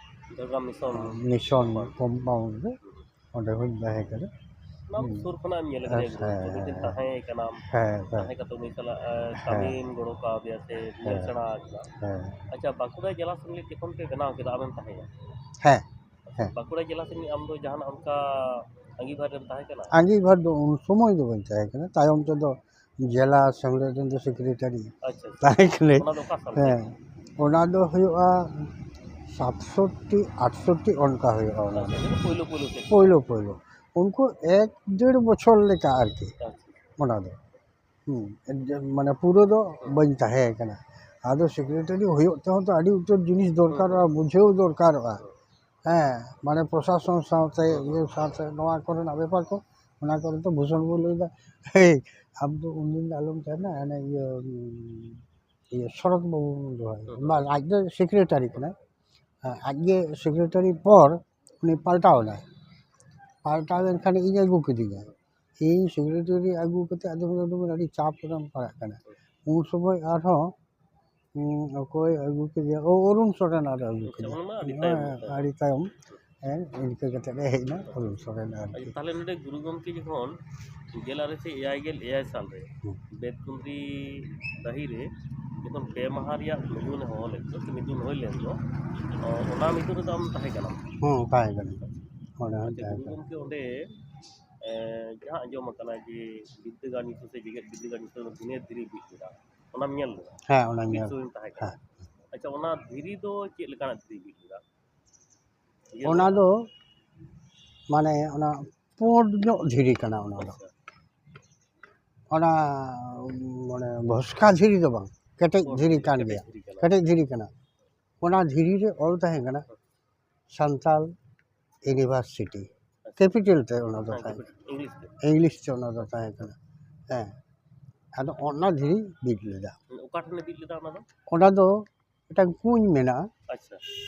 Jhargram mission mission compound᱾ Compound ᱨᱮ, ᱚᱸᱰᱮ ᱦᱚᱸᱧ ᱛᱟᱦᱮᱸ ᱠᱟᱱᱟ᱾ ᱚᱱᱟ ᱦᱩᱸ᱾ ᱥᱩᱨ ᱠᱷᱚᱱᱟᱜ ᱮᱢ ᱧᱮᱞ ᱦᱮᱸ, ᱟᱠᱟᱫᱮᱭᱟ ᱜᱩᱨᱩ ᱦᱮᱸ, ᱜᱚᱢᱠᱮ ᱦᱮᱸ, ᱦᱮᱸ᱾ ᱛᱟᱦᱮᱸ ᱠᱟᱱᱟᱢ, ᱦᱮᱸ, ᱦᱮᱸ᱾ ᱛᱟᱦᱮᱸ ᱠᱟᱛᱮ ᱩᱱᱤ ᱥᱟᱞᱟᱜ, ᱮ, ᱦᱮᱸ᱾ ᱠᱟᱹᱢᱤᱢ ᱜᱚᱲᱚ ᱠᱟᱣᱫᱮᱭᱟ ᱥᱮ ᱧᱮᱞ ᱦᱮᱸ᱾ ᱥᱮᱬᱟ ᱟᱠᱟᱫᱟ᱾ ᱦᱮᱸ᱾ ᱟᱪᱪᱷᱟ, ᱵᱟᱸᱠᱩᱲᱟ ᱡᱮᱞᱟ ᱥᱮᱢᱞᱮᱫ ᱡᱚᱠᱷᱚᱱ ᱯᱮ ᱵᱮᱱᱟᱣ ᱠᱮᱫᱟ, ᱟᱢᱮᱢ ᱛᱟᱦᱮᱸ ᱠᱟᱱᱟ? ᱦᱮᱸ᱾ ᱦᱮᱸ᱾ ᱵᱟᱸᱠᱩᱲᱟ ᱡᱮᱞᱟ ᱥᱮᱢᱞᱮᱫ ᱟᱢ ᱫᱚ ᱡᱟᱦᱟᱱᱟᱜ ᱚᱱᱠᱟ ᱟᱸᱜᱤᱵᱷᱟᱨ ᱨᱮᱢ ᱛᱟᱦᱮᱸ ᱠᱟᱱᱟ? ᱟᱸᱜᱤᱵᱷᱟᱨ ᱫᱚ ᱩᱱ ᱥᱚᱢᱚᱭ ᱫᱚ ᱵᱟᱹᱧ ᱛᱟᱦᱮᱸ ᱠᱟᱱᱟ, ᱛᱟᱭᱚᱢ ᱛᱮᱫᱚ ᱡᱮᱞᱟ ᱥᱮᱢᱞᱮᱫ ᱨᱮᱱ ᱫᱚ ᱥᱮᱠᱨᱮᱴᱟᱨᱤ ᱟᱪᱪᱷᱟ, ᱟᱪᱪᱷᱟ᱾ ᱛᱟᱦᱮᱸ ᱠᱟᱱᱟᱹᱧ᱾ ᱚᱱᱟ ᱫᱚ ᱚᱠᱟ ᱥᱟᱞ ᱨᱮ? ᱦᱮᱸ, ᱚᱱᱟ ᱫᱚ ᱦᱩᱭᱩᱜᱼᱟ ᱥᱟᱛᱥᱚᱴᱴᱤ, ᱟᱴᱥᱚᱴᱴᱤ ᱚᱱᱠᱟ ᱦᱩᱭᱩᱜᱼᱟ ᱚᱱᱟ ᱟᱪᱪᱷᱟ, ᱫᱚ᱾ ᱤᱱᱟᱹ ᱯᱳᱭᱞᱳ, ᱯᱳᱭᱞᱳ ᱥᱮᱫ᱾ ᱯᱳᱭᱞᱳ, ᱯᱳᱭᱞᱳ᱾ ᱩᱱᱠᱩ ᱮᱠ ᱰᱮᱲ ᱵᱚᱪᱷᱚᱨ ᱞᱮᱠᱟ ᱟᱨᱠᱤ ᱟᱪᱪᱷᱟ᱾ ᱚᱱᱟ ᱫᱚ᱾ ᱦᱩᱸ, ᱮᱠ ᱰᱮᱲ, ᱢᱟᱱᱮ ᱯᱩᱨᱟᱹ ᱫᱚ ᱦᱩᱸ᱾ ᱵᱟᱹᱧ ᱛᱟᱦᱮᱸ ᱠᱟᱱᱟ᱾ ᱟᱫᱚ ᱥᱮᱠᱨᱮᱴᱟᱨᱤ ᱦᱩᱭᱩᱜ ᱛᱮᱦᱚᱸ ᱛᱚ ᱟᱹᱰᱤ ᱩᱛᱟᱹᱨ ᱡᱤᱱᱤᱥ ᱦᱩᱸ, ᱫᱚᱨᱠᱟᱨᱚᱜᱼᱟ, ᱦᱩᱸ᱾ ᱵᱩᱡᱷᱟᱹᱣ ᱫᱚᱨᱠᱟᱨᱚᱜᱼᱟ᱾ ᱦᱩᱸ᱾ ᱦᱮᱸ, ᱢᱟᱱᱮ ᱯᱨᱚᱥᱟᱥᱚᱱ ᱥᱟᱶᱛᱮ, ᱦᱩᱸ, ᱦᱩᱸ᱾ ᱤᱭᱟᱹ ᱥᱟᱶᱛᱮ ᱱᱚᱣᱟ ᱠᱚᱨᱮᱱᱟᱜ ᱵᱮᱯᱟᱨ ᱠᱚ, ᱚᱱᱟ ᱠᱚᱨᱮ ᱫᱚ ᱵᱷᱩᱥᱚᱱ ᱵᱚᱱ ᱞᱟᱹᱭᱫᱟ, "ᱦᱮᱭ, ᱟᱢ ᱫᱚ ᱩᱱᱫᱤᱱ ᱫᱚ ᱟᱞᱚᱢ ᱛᱟᱦᱮᱱᱟ, ᱦᱟᱱᱮ ᱤᱭᱟᱹ, ᱩᱸ, ᱤᱭᱟᱹ ᱥᱚᱨᱚᱛ ᱵᱟᱹᱵᱩ ᱵᱚᱱ ᱫᱚᱦᱚᱭᱟ᱾" ᱦᱩᱸ, ᱦᱩᱸ᱾ ᱵᱟᱝ, ᱟᱡ ᱫᱚ ᱥᱮᱠᱨᱮᱴᱟᱨᱤ ᱠᱟᱱᱟᱭ᱾ ᱦᱮᱸ, ᱟᱡᱜᱮ ᱥᱮᱠᱨᱮᱴᱟᱨᱤ ᱯᱚᱨ ᱩᱱᱤ ᱯᱟᱞᱴᱟᱣ ᱮᱱᱟᱭ᱾ ᱯᱟᱞᱴᱟᱣ ᱮᱱ ᱠᱷᱟᱱ ᱤᱧ ᱟᱹᱜᱩ ᱠᱤᱫᱤᱧᱟ᱾ ᱤᱧ ᱥᱮᱠᱨᱮᱴᱟᱨᱤ ᱟᱹᱜᱩ ᱠᱟᱛᱮ ᱟᱫᱚ ᱢᱮᱱᱫᱟ, "ᱟᱹᱰᱤ ᱪᱟᱯ ᱨᱮᱢ ᱯᱟᱲᱟᱜ ᱠᱟᱱᱟ᱾" ᱩᱱ ᱥᱚᱢᱚᱭ ᱟᱨᱦᱚᱸ, ᱩᱸ, ᱚᱠᱚᱭ ᱟᱹᱜᱩ ᱠᱮᱫᱮᱭᱟ? ᱚ, ᱚᱨᱩᱱ ᱥᱚᱨᱮᱱ ᱟᱨ ᱟᱹᱜᱩ ᱟᱪᱪᱷᱟ, ᱠᱮᱫᱮᱭᱟ᱾ ᱚᱱᱟ ᱢᱟ ᱟᱹᱰᱤ ᱛᱟᱭᱚᱢ ᱦᱮᱸ, ᱠᱟᱛᱷᱟ᱾ ᱟᱹᱰᱤ ᱛᱟᱭᱚᱢ᱾ ᱦᱮᱸ, ᱤᱱᱠᱟᱹ ᱠᱟᱛᱮ ᱮ ᱦᱮᱡ ᱮᱱᱟ ᱚᱨᱩᱱ ᱥᱚᱨᱮᱱ ᱟᱨᱠᱤ᱾ ᱟᱪᱪᱷᱟ, ᱛᱟᱦᱞᱮ ᱱᱚᱰᱮ ᱜᱩᱨᱩ ᱜᱚᱢᱠᱮ ᱡᱚᱠᱷᱚᱱ ᱜᱮᱞ ᱟᱨᱮ ᱥᱟᱭ ᱮᱭᱟᱭ ᱜᱮᱞ ᱮᱭᱟᱭ ᱥᱟᱞ ᱨᱮ ᱦᱩᱸ᱾ ᱵᱮᱛᱠᱩᱸᱫᱽᱨᱤ ᱰᱟᱹᱦᱤ ᱨᱮ ᱡᱚᱠᱷᱚᱱ ᱯᱮ ᱢᱟᱦᱟ ᱨᱮᱭᱟᱜ ᱢᱤᱫᱩᱱ ᱮ ᱦᱚᱦᱚ ᱞᱮᱫ ᱫᱚ, ᱥᱮ ᱢᱤᱫᱩᱱ ᱦᱩᱭ ᱞᱮᱱ ᱫᱚ, ᱚ, ᱚᱱᱟ ᱢᱤᱫᱩᱱ ᱨᱮᱫᱚ ᱟᱢ ᱛᱟᱦᱮᱸ ᱠᱟᱱᱟᱢ? ᱦᱩᱸ, ᱛᱟᱦᱮᱸ ᱠᱟᱱᱟ᱾ ᱚᱸᱰᱮ ᱦᱚᱸ ᱟᱪᱪᱷᱟ, ᱛᱟᱦᱮᱸ ᱜᱩᱨᱩ ᱠᱟᱱᱟ᱾ ᱜᱚᱢᱠᱮ ᱚᱸᱰᱮ, ᱮ, ᱡᱟᱦᱟᱸ ᱟᱸᱡᱚᱢ ᱟᱠᱟᱱᱟ ᱡᱮ ᱵᱤᱨᱫᱟᱹᱜᱟᱲ ᱧᱩᱛᱩᱢ ᱥᱮ ᱡᱮᱜᱮᱛ ᱵᱤᱨᱫᱟᱹᱜᱟᱲ ᱧᱩᱛᱩᱢ ᱨᱮ ᱫᱷᱤᱱᱟᱹᱱ ᱫᱷᱤᱨᱤ ᱵᱤᱫ ᱞᱮᱫᱟ, ᱚᱱᱟᱢ ᱧᱮᱞ ᱞᱮᱫᱟ? ᱦᱮᱸ, ᱚᱱᱟᱧ ᱢᱤᱫ ᱧᱮᱞ ᱥᱚᱢᱚᱭ ᱮᱢ ᱛᱟᱦᱮᱸ ᱠᱟᱱᱟ᱾ ᱦᱮᱸ᱾ ᱟᱪᱪᱷᱟ, ᱚᱱᱟ ᱫᱷᱤᱨᱤ ᱫᱚ ᱪᱮᱫ ᱞᱮᱠᱟᱱᱟᱜ ᱫᱷᱤᱨᱤ ᱵᱤᱫ ᱞᱮᱫᱟ? ᱤᱭᱟᱹ ᱚᱱᱟ ᱞᱮᱠᱟ᱾ ᱫᱚ ᱢᱟᱱᱮ ᱚᱱᱟ ᱯᱩᱸᱰ ᱧᱚᱜ ᱫᱷᱤᱨᱤ ᱠᱟᱱᱟ ᱚᱱᱟ ᱫᱚ᱾ ᱟᱪᱪᱷᱟ᱾ ᱚᱱᱟ ᱢᱟᱱᱮ ᱵᱷᱚᱥᱠᱟ ᱫᱷᱤᱨᱤ ᱫᱚ ᱵᱟᱝ, ᱠᱮᱴᱮᱡ ᱯᱩᱸᱰ ᱫᱷᱤᱨᱤ ᱫᱷᱤᱨᱤ, ᱠᱟᱱ ᱠᱮᱴᱮᱡ ᱜᱮᱭᱟ, ᱫᱷᱤᱨᱤ ᱠᱟᱱᱟ᱾ ᱠᱮᱴᱮᱡ ᱫᱷᱤᱨᱤ ᱠᱟᱱᱟ᱾ ᱚᱱᱟ ᱫᱷᱤᱨᱤ ᱨᱮ ᱚᱞ ᱛᱟᱦᱮᱸ ᱠᱟᱱᱟ ᱥᱟᱱᱛᱟᱞ ᱤᱭᱩᱱᱤᱵᱷᱟᱨᱥᱤᱴᱤ, ᱟᱪᱪᱷᱟ᱾ ᱠᱮᱯᱤᱴᱟᱞ ᱛᱮ ᱚᱱᱟ ᱫᱚ ᱦᱮᱸ, ᱛᱟᱦᱮᱸ ᱠᱮᱯᱤᱴᱟᱞ, ᱠᱟᱱᱟ᱾ ᱤᱝᱞᱤᱥ ᱛᱮ᱾ ᱤᱝᱞᱤᱥ ᱛᱮ ᱚᱱᱟ ᱫᱚ ᱛᱟᱦᱮᱸ ᱠᱟᱱᱟ᱾ ᱦᱮᱸ, ᱟᱫᱚ ᱚᱱᱟ ᱫᱷᱤᱨᱤ ᱵᱤᱫ ᱞᱮᱫᱟ᱾ ᱚᱠᱟ ᱴᱷᱮᱱᱮ ᱵᱤᱫ ᱞᱮᱫᱟ ᱚᱱᱟ ᱫᱚ? ᱚᱱᱟ ᱫᱚ ᱢᱤᱫᱴᱟᱝ ᱠᱩᱧ ᱢᱮᱱᱟᱜᱼᱟ ᱟᱪᱪᱷᱟ᱾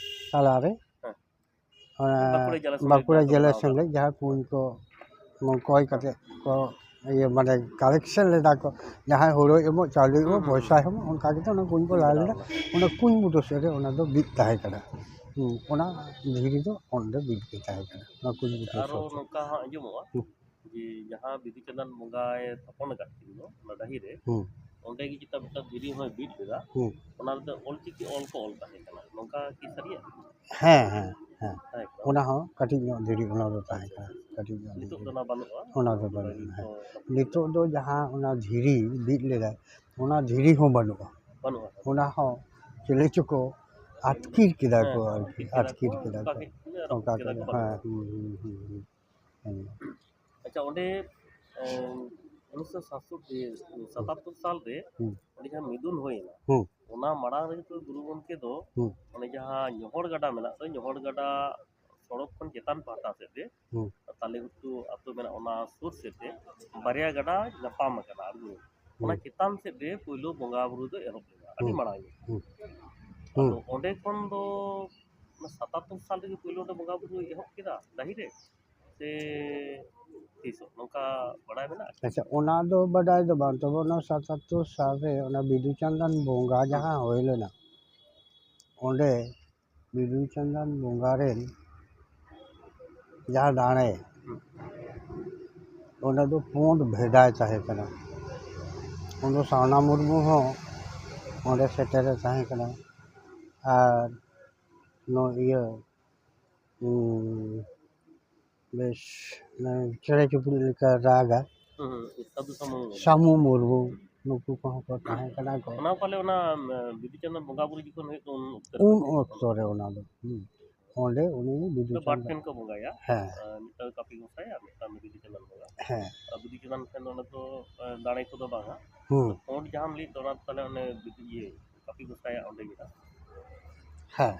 ᱛᱟᱞᱟᱨᱮ᱾ ᱦᱮᱸ᱾ ᱚᱱᱟ ᱵᱟᱸᱠᱩᱲᱟ ᱡᱮᱞᱟ ᱥᱮᱢᱞᱮᱫ ᱵᱟᱸᱠᱩᱲᱟ ᱡᱟᱦᱟᱸ ᱠᱚ ᱡᱮᱞᱟ ᱵᱮᱱᱟᱣ ᱥᱮᱢᱞᱮᱫ ᱠᱟᱫᱟ᱾ ᱡᱟᱦᱟᱸ ᱠᱩᱧ ᱠᱚ ᱠᱚᱭ ᱠᱟᱛᱮ ᱠᱚ ᱤᱭᱟᱹ ᱢᱟᱱᱮ ᱠᱟᱞᱮᱠᱥᱚᱱ ᱞᱮᱫᱟ ᱠᱚ, ᱡᱟᱦᱟᱸᱭ ᱦᱳᱲᱳᱭ ᱮᱢᱚᱜ, ᱪᱟᱣᱞᱮᱭ ᱮᱢᱚᱜ, ᱦᱩᱸ, ᱦᱩᱸ, ᱯᱚᱭᱥᱟᱭ ᱦᱩᱸ᱾ ᱮᱢᱚᱜ, ᱚᱱᱠᱟ ᱠᱟᱛᱮ ᱚᱱᱟ ᱠᱩᱧ ᱠᱚ ᱠᱩᱧ ᱞᱟ ᱵᱮᱱᱟᱣ ᱞᱮᱫᱟ᱾ ᱞᱮᱱᱟ᱾ ᱚᱱᱟ ᱠᱩᱧ ᱵᱩᱴᱟᱹ ᱥᱮᱫ ᱨᱮ ᱚᱱᱟ ᱫᱚ ᱵᱤᱫ ᱛᱟᱦᱮᱸ ᱠᱟᱱᱟ᱾ ᱦᱩᱸ, ᱚᱱᱟ ᱫᱷᱤᱨᱤ ᱫᱚ ᱚᱸᱰᱮ ᱵᱤᱫ ᱜᱮ ᱛᱟᱦᱮᱸ ᱠᱟᱱᱟ, ᱚᱱᱟ ᱠᱩᱧ ᱵᱩᱴᱟᱹ ᱟᱨᱚ ᱥᱩᱨ ᱨᱮ᱾ ᱱᱚᱝᱠᱟ ᱦᱚᱸ ᱟᱸᱡᱚᱢᱚᱜᱼᱟ, ᱦᱩᱸ᱾ ᱡᱮ ᱡᱟᱦᱟᱸ ᱵᱤᱫᱩ ᱪᱟᱸᱫᱟᱱ ᱵᱚᱸᱜᱟᱭ ᱛᱷᱟᱯᱚᱱ ᱟᱠᱟᱫ ᱠᱤᱱ ᱫᱚ ᱚᱱᱟ ᱰᱟᱹᱦᱤ ᱨᱮ, ᱦᱩᱸ᱾ ᱚᱸᱰᱮ ᱜᱮ ᱪᱮᱛᱟ ᱢᱤᱫᱴᱟᱝ ᱫᱷᱤᱨᱤ ᱦᱚᱸᱭ ᱵᱤᱫ ᱞᱮᱫᱟ᱾ ᱦᱩᱸ᱾ ᱚᱱᱟ ᱨᱮᱫᱚ ᱚᱞ ᱪᱤᱠᱤ ᱚᱞ ᱠᱚ ᱚᱞ ᱛᱟᱦᱮᱸ ᱠᱟᱱᱟ, ᱱᱚᱝᱠᱟ ᱠᱤ ᱥᱟᱹᱨᱤᱭᱟ? ᱦᱮᱸ, ᱦᱮᱸ, ᱦᱮᱸ᱾ ᱦᱮᱸ ᱛᱚ᱾ ᱚᱱᱟ ᱦᱚᱸ ᱠᱟᱹᱴᱤᱡ ᱧᱚᱜ ᱫᱷᱤᱨᱤ ᱚᱱᱟ ᱫᱚ ᱛᱟᱦᱮᱸ ᱠᱟᱱᱟ, ᱠᱟᱹᱴᱤᱡ ᱧᱚᱜ ᱱᱤᱛᱚᱜ ᱫᱷᱤᱨᱤ᱾ ᱫᱚ ᱚᱱᱟ ᱵᱟᱹᱱᱩᱜᱼᱟ? ᱚᱱᱟ ᱫᱚ ᱵᱟᱹᱱᱩᱜᱼᱟ, ᱦᱮᱸ᱾ ᱱᱤᱛᱚᱜ ᱫᱚ ᱡᱟᱦᱟᱸ ᱚᱱᱟ ᱫᱷᱤᱨᱤ ᱵᱤᱫ ᱞᱮᱫᱟ, ᱚᱱᱟ ᱫᱷᱤᱨᱤ ᱦᱚᱸ ᱵᱟᱹᱱᱩᱜᱼᱟ᱾ ᱵᱟᱹᱱᱩᱜᱼᱟ᱾ ᱚᱱᱟ ᱦᱚᱸ ᱪᱤᱞᱤ ᱪᱚᱠᱚ ᱟᱹᱛᱠᱤᱨ ᱠᱮᱫᱟ ᱠᱚ ᱦᱮᱸ, ᱟᱨᱠᱤ, ᱟᱹᱛᱠᱤᱨ ᱠᱮᱫᱟ ᱠᱚ, ᱟᱹᱛᱠᱤᱨ ᱠᱮᱫᱟ ᱠᱚ᱾ ᱚᱱᱠᱟ ᱠᱮᱫᱟ ᱠᱚ, ᱚᱱᱠᱟ ᱵᱟᱹᱱᱩᱜᱼᱟ᱾ ᱠᱮᱫᱟ, ᱦᱮᱸ, ᱦᱩᱸ, ᱦᱩᱸ, ᱦᱩᱸ, ᱦᱩᱸ᱾ ᱦᱮᱸ᱾ ᱟᱪᱪᱷᱟ, ᱚᱸᱰᱮ, ᱮᱸ, ᱩᱱᱤᱥᱥᱚ ᱥᱟᱛᱥᱚᱴᱴᱤ, ᱥᱟᱛᱟᱛᱛᱳᱨ ᱥᱟᱞ ᱨᱮ ᱦᱩᱸ᱾ ᱚᱸᱰᱮ ᱡᱟᱦᱟᱸ ᱢᱤᱫᱩᱱ ᱦᱩᱭᱮᱱᱟ, ᱦᱩᱸ᱾ ᱚᱱᱟ ᱢᱟᱲᱟᱝ ᱨᱮᱜᱮ ᱛᱚ ᱜᱩᱨᱩ ᱜᱚᱢᱠᱮ ᱫᱚ ᱦᱩᱸ᱾ ᱚᱱᱮ ᱡᱟᱦᱟᱸ ᱧᱚᱦᱚᱲ ᱜᱟᱰᱟ ᱢᱮᱱᱟᱜ ᱫᱚ, ᱧᱚᱦᱚᱲ ᱜᱟᱰᱟ ᱥᱚᱲᱚᱠ ᱠᱷᱚᱱ ᱪᱮᱛᱟᱱ ᱯᱟᱦᱴᱟ ᱥᱮᱫ ᱨᱮ, ᱦᱩᱸ᱾ ᱛᱟᱞᱮ ᱜᱷᱩᱴᱩ ᱟᱹᱛᱩ ᱢᱮᱱᱟᱜᱼᱟ, ᱚᱱᱟ ᱥᱩᱨ ᱥᱮᱫ ᱨᱮ ᱵᱟᱨᱭᱟ ᱜᱟᱰᱟ ᱧᱟᱯᱟᱢ ᱟᱠᱟᱱᱟ, ᱟᱬᱜᱚ᱾ ᱚᱱᱟ ᱦᱩᱸ᱾ ᱪᱮᱛᱟᱱ ᱥᱮᱫ ᱨᱮ ᱯᱳᱭᱞᱳ ᱵᱚᱸᱜᱟ ᱵᱩᱨᱩ ᱫᱚ ᱮᱦᱚᱵ ᱞᱮᱱᱟ, ᱟᱹᱰᱤ ᱦᱩᱸ᱾ ᱢᱟᱲᱟᱝ ᱧᱚᱜ᱾ ᱦᱩᱸ᱾ ᱟᱫᱚ ᱦᱩᱸ᱾ ᱚᱸᱰᱮ ᱠᱷᱚᱱ ᱫᱚ ᱚᱱᱟ ᱥᱟᱛᱟᱛᱛᱳᱨ ᱥᱟᱞ ᱨᱮᱜᱮ ᱯᱳᱭᱞᱳ ᱚᱸᱰᱮ ᱵᱚᱸᱜᱟ ᱵᱩᱨᱩ ᱮᱦᱚᱵ ᱠᱮᱫᱟ ᱰᱟᱹᱦᱤ ᱨᱮ, ᱥᱮ ᱛᱤᱥᱚᱜ ᱱᱚᱝᱠᱟ ᱵᱟᱲᱟᱭ ᱢᱮᱱᱟᱜᱼᱟ? ᱟᱪᱪᱷᱟ, ᱚᱱᱟ ᱫᱚ ᱵᱟᱰᱟᱭ ᱫᱚ ᱵᱟᱝ, ᱛᱚᱵᱮ ᱚᱱᱟ ᱥᱟᱛᱟᱛᱛᱳᱨ ᱥᱟᱞ ᱨᱮ ᱚᱱᱟ ᱵᱤᱫᱩ ᱪᱟᱸᱫᱟᱱ ᱵᱚᱸᱜᱟ ᱦᱩᱸ᱾ ᱡᱟᱦᱟᱸ ᱦᱩᱭ ᱞᱮᱱᱟ, ᱚᱸᱰᱮ ᱵᱤᱫᱩ ᱪᱟᱸᱫᱟᱱ ᱵᱚᱸᱜᱟ ᱨᱮᱱ ᱡᱟᱦᱟᱸ ᱫᱟᱲᱮ, ᱦᱩᱸ᱾ ᱚᱸᱰᱮ ᱫᱚ ᱯᱩᱸᱰ ᱵᱷᱮᱰᱟᱭ ᱛᱟᱦᱮᱸ ᱠᱟᱱᱟ᱾ ᱩᱱ ᱫᱚ ᱥᱟᱨᱱᱟ ᱢᱩᱨᱢᱩ ᱦᱚᱸ ᱚᱸᱰᱮ ᱥᱮᱴᱮᱨᱮ ᱛᱟᱦᱮᱸ ᱠᱟᱱᱟ᱾ ᱟᱨ ᱱᱚ-, ᱤᱭᱟᱹ, ᱩᱸ, ᱵᱮᱥ, ᱚᱱᱮ ᱪᱮᱬᱮ ᱪᱩᱯᱲᱤ ᱞᱮᱠᱟ ᱨᱟᱜᱟ᱾ ᱦᱩᱸ, ᱦᱩᱸ, ᱥᱟᱹᱫᱷᱩ ᱥᱟᱢᱩ᱾ ᱥᱟᱢᱩ ᱢᱩᱨᱢᱩ, ᱱᱩᱠᱩ ᱠᱚᱦᱚᱸ ᱠᱚ ᱛᱟᱦᱮᱸ ᱠᱟᱱᱟ ᱠᱚ᱾ ᱚᱱᱟ ᱯᱟᱞᱮ ᱚᱱᱟ, ᱩᱸ, ᱵᱤᱫᱩ ᱪᱟᱸᱫᱟᱱ ᱵᱚᱸᱜᱟ ᱵᱩᱨᱩ ᱡᱚᱠᱷᱚᱱ ᱦᱩᱭᱩᱜ ᱠᱟᱱᱟ, ᱩᱱ ᱚᱠᱛᱚ ᱨᱮ ᱩᱱ ᱯᱟᱞᱮ᱾ ᱚᱠᱛᱚ ᱨᱮ ᱚᱱᱟ ᱫᱚ, ᱦᱩᱸ᱾ ᱚᱸᱰᱮ ᱩᱱᱤ ᱵᱤᱫᱩ ᱚᱸᱰᱮ ᱵᱟᱨ ᱪᱟᱸᱫᱟᱱ ᱴᱷᱮᱱ ᱠᱚ ᱵᱚᱸᱜᱟᱭᱟ᱾ ᱦᱮᱸ᱾ ᱟᱨ ᱢᱤᱫᱴᱟᱝ ᱠᱟᱹᱯᱤ ᱜᱚᱸᱥᱟᱭ ᱟᱨ ᱢᱤᱫᱴᱟᱝ ᱵᱤᱫᱩ ᱪᱟᱸᱫᱟᱱ ᱵᱚᱸᱜᱟ᱾ ᱦᱮᱸ᱾ ᱟᱨ ᱵᱤᱫᱩ ᱪᱟᱸᱫᱟᱱ ᱴᱷᱮᱱ ᱫᱚ ᱚᱸᱰᱮ ᱫᱚ, ᱮ, ᱫᱟᱲᱮ ᱠᱚᱫᱚ ᱵᱟᱝᱟ᱾ ᱦᱩᱸ᱾ ᱯᱩᱸᱰ ᱡᱟᱦᱟᱸᱢ ᱞᱟᱹᱭ ᱫᱚ, ᱚᱱᱟ ᱫᱚ ᱛᱟᱦᱞᱮ ᱚᱱᱮ ᱵᱤᱫᱩ, ᱤᱭᱟᱹ, ᱠᱟᱹᱯᱤ ᱜᱚᱸᱥᱟᱭᱟᱜ ᱚᱸᱰᱮ ᱜᱮ ᱦᱟᱸᱜ᱾ ᱦᱮᱸ᱾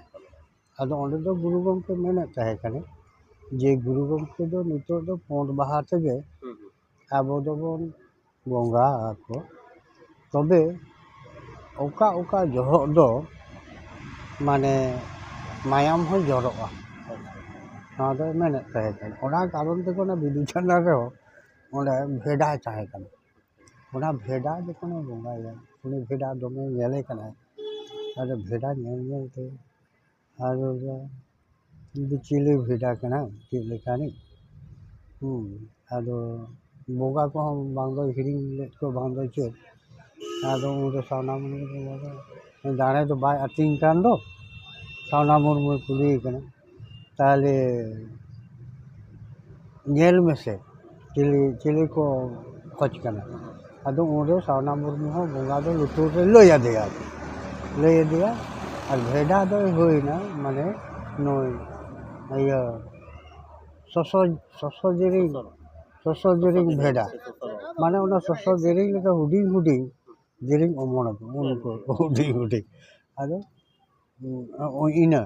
ᱟᱫᱚ ᱚᱸᱰᱮ ᱫᱚ ᱜᱩᱨᱩ ᱜᱚᱢᱠᱮ ᱢᱮᱱᱮᱫ ᱛᱟᱦᱮᱸ ᱠᱟᱱᱟ ᱡᱮ ᱜᱩᱨᱩ ᱜᱚᱢᱠᱮ ᱫᱚ ᱱᱤᱛᱚᱜ ᱫᱚ ᱯᱩᱸᱰ ᱵᱟᱦᱟ ᱛᱮᱜᱮ ᱦᱩᱸ, ᱦᱩᱸ᱾ ᱟᱵᱚ ᱫᱚᱵᱚᱱ ᱵᱚᱸᱜᱟ ᱟᱠᱚ, ᱛᱚᱵᱮ ᱚᱠᱟ ᱚᱠᱟ ᱡᱚᱦᱚᱜ ᱫᱚ ᱢᱟᱱᱮ ᱢᱟᱭᱟᱢ ᱦᱚᱸ ᱡᱚᱨᱚᱜᱼᱟ, ᱱᱚᱣᱟ ᱫᱚᱭ ᱢᱮᱱᱮᱫ ᱛᱟᱦᱮᱸ ᱠᱟᱱᱟ᱾ ᱚᱱᱟ ᱠᱟᱨᱚᱱ ᱛᱮᱜᱮ ᱚᱱᱟ ᱵᱤᱫᱩ ᱪᱟᱸᱫᱟᱱ ᱨᱮᱦᱚᱸ ᱚᱸᱰᱮ ᱵᱷᱮᱰᱟᱭ ᱛᱟᱦᱮᱸ ᱠᱟᱱᱟ᱾ ᱚᱱᱟ ᱵᱷᱮᱰᱟ ᱡᱚᱠᱷᱚᱱᱮ ᱵᱚᱸᱜᱟᱭᱟ, ᱩᱱᱤ ᱵᱷᱮᱰᱟ ᱫᱚᱢᱮ ᱧᱮᱞᱮ ᱠᱟᱱᱟᱭ᱾ ᱟᱫᱚ ᱵᱷᱮᱰᱟ ᱧᱮᱞ ᱧᱮᱞ ᱛᱮ ᱟᱫᱚ ᱞᱟᱹᱭᱫᱟ, "ᱱᱩᱭ ᱫᱚ ᱪᱤᱞᱤ ᱵᱷᱮᱰᱟ ᱠᱟᱱᱟᱭ, ᱪᱮᱫ ᱞᱮᱠᱟᱱᱤᱡ?" ᱦᱩᱸ᱾ ᱟᱫᱚ ᱵᱚᱸᱜᱟ ᱠᱚᱦᱚᱸ ᱵᱟᱝ ᱫᱚᱭ ᱦᱤᱲᱤᱧ ᱞᱮᱫ ᱠᱚ, ᱵᱟᱝ ᱫᱚ ᱪᱮᱫ᱾ ᱟᱫᱚ ᱩᱱᱨᱮ ᱥᱟᱣᱱᱟ ᱢᱩᱨᱢᱩ ᱫᱚ ᱫᱟᱲᱮ ᱫᱚ ᱵᱟᱭ ᱟᱹᱛᱤᱧ ᱠᱟᱱ ᱫᱚ, ᱥᱟᱣᱱᱟ ᱢᱩᱨᱢᱩᱭ ᱠᱩᱞᱤᱭᱮ ᱠᱟᱱᱟ, "ᱛᱟᱦᱞᱮ ᱧᱮᱞ ᱢᱮᱥᱮ, ᱪᱤᱞᱤ, ᱪᱤᱞᱤ ᱠᱚ ᱠᱷᱚᱡᱽ ᱠᱟᱱᱟ?" ᱟᱫᱚ ᱩᱱᱨᱮ ᱥᱟᱣᱱᱟ ᱢᱩᱨᱢᱩ ᱦᱚᱸ ᱵᱚᱸᱜᱟ ᱫᱚ ᱞᱩᱛᱩᱨ ᱨᱮ ᱞᱟᱹᱭ ᱟᱫᱮᱭᱟ, ᱞᱟᱹᱭ ᱟᱫᱮᱭᱟ᱾ ᱟᱨ ᱵᱷᱮᱰᱟ ᱫᱚᱭ ᱦᱩᱭᱱᱟ, ᱢᱟᱱᱮ, ᱱᱩᱭ, ᱤᱭᱟᱹ, ᱥᱚᱥᱚ, ᱥᱚᱥᱚ ᱡᱮᱨᱮᱧ, ᱥᱚᱥᱚ᱾ ᱥᱚᱥᱚ ᱡᱮᱨᱮᱧ ᱵᱷᱮᱰᱟ᱾ ᱢᱟᱱᱮ, ᱚᱱᱟ ᱥᱚᱥᱚ ᱡᱮᱨᱮᱧ ᱞᱮᱠᱟ ᱦᱩᱰᱤᱧ ᱦᱩᱰᱤᱧ ᱡᱮᱨᱮᱧ ᱚᱢᱚᱱ ᱟᱠᱚ, ᱩᱱᱠᱩ ᱦᱩᱰᱤᱧ ᱦᱩᱰᱤᱧ᱾ ᱟᱫᱚ, ᱩᱸ, ᱤᱱᱟᱹ᱾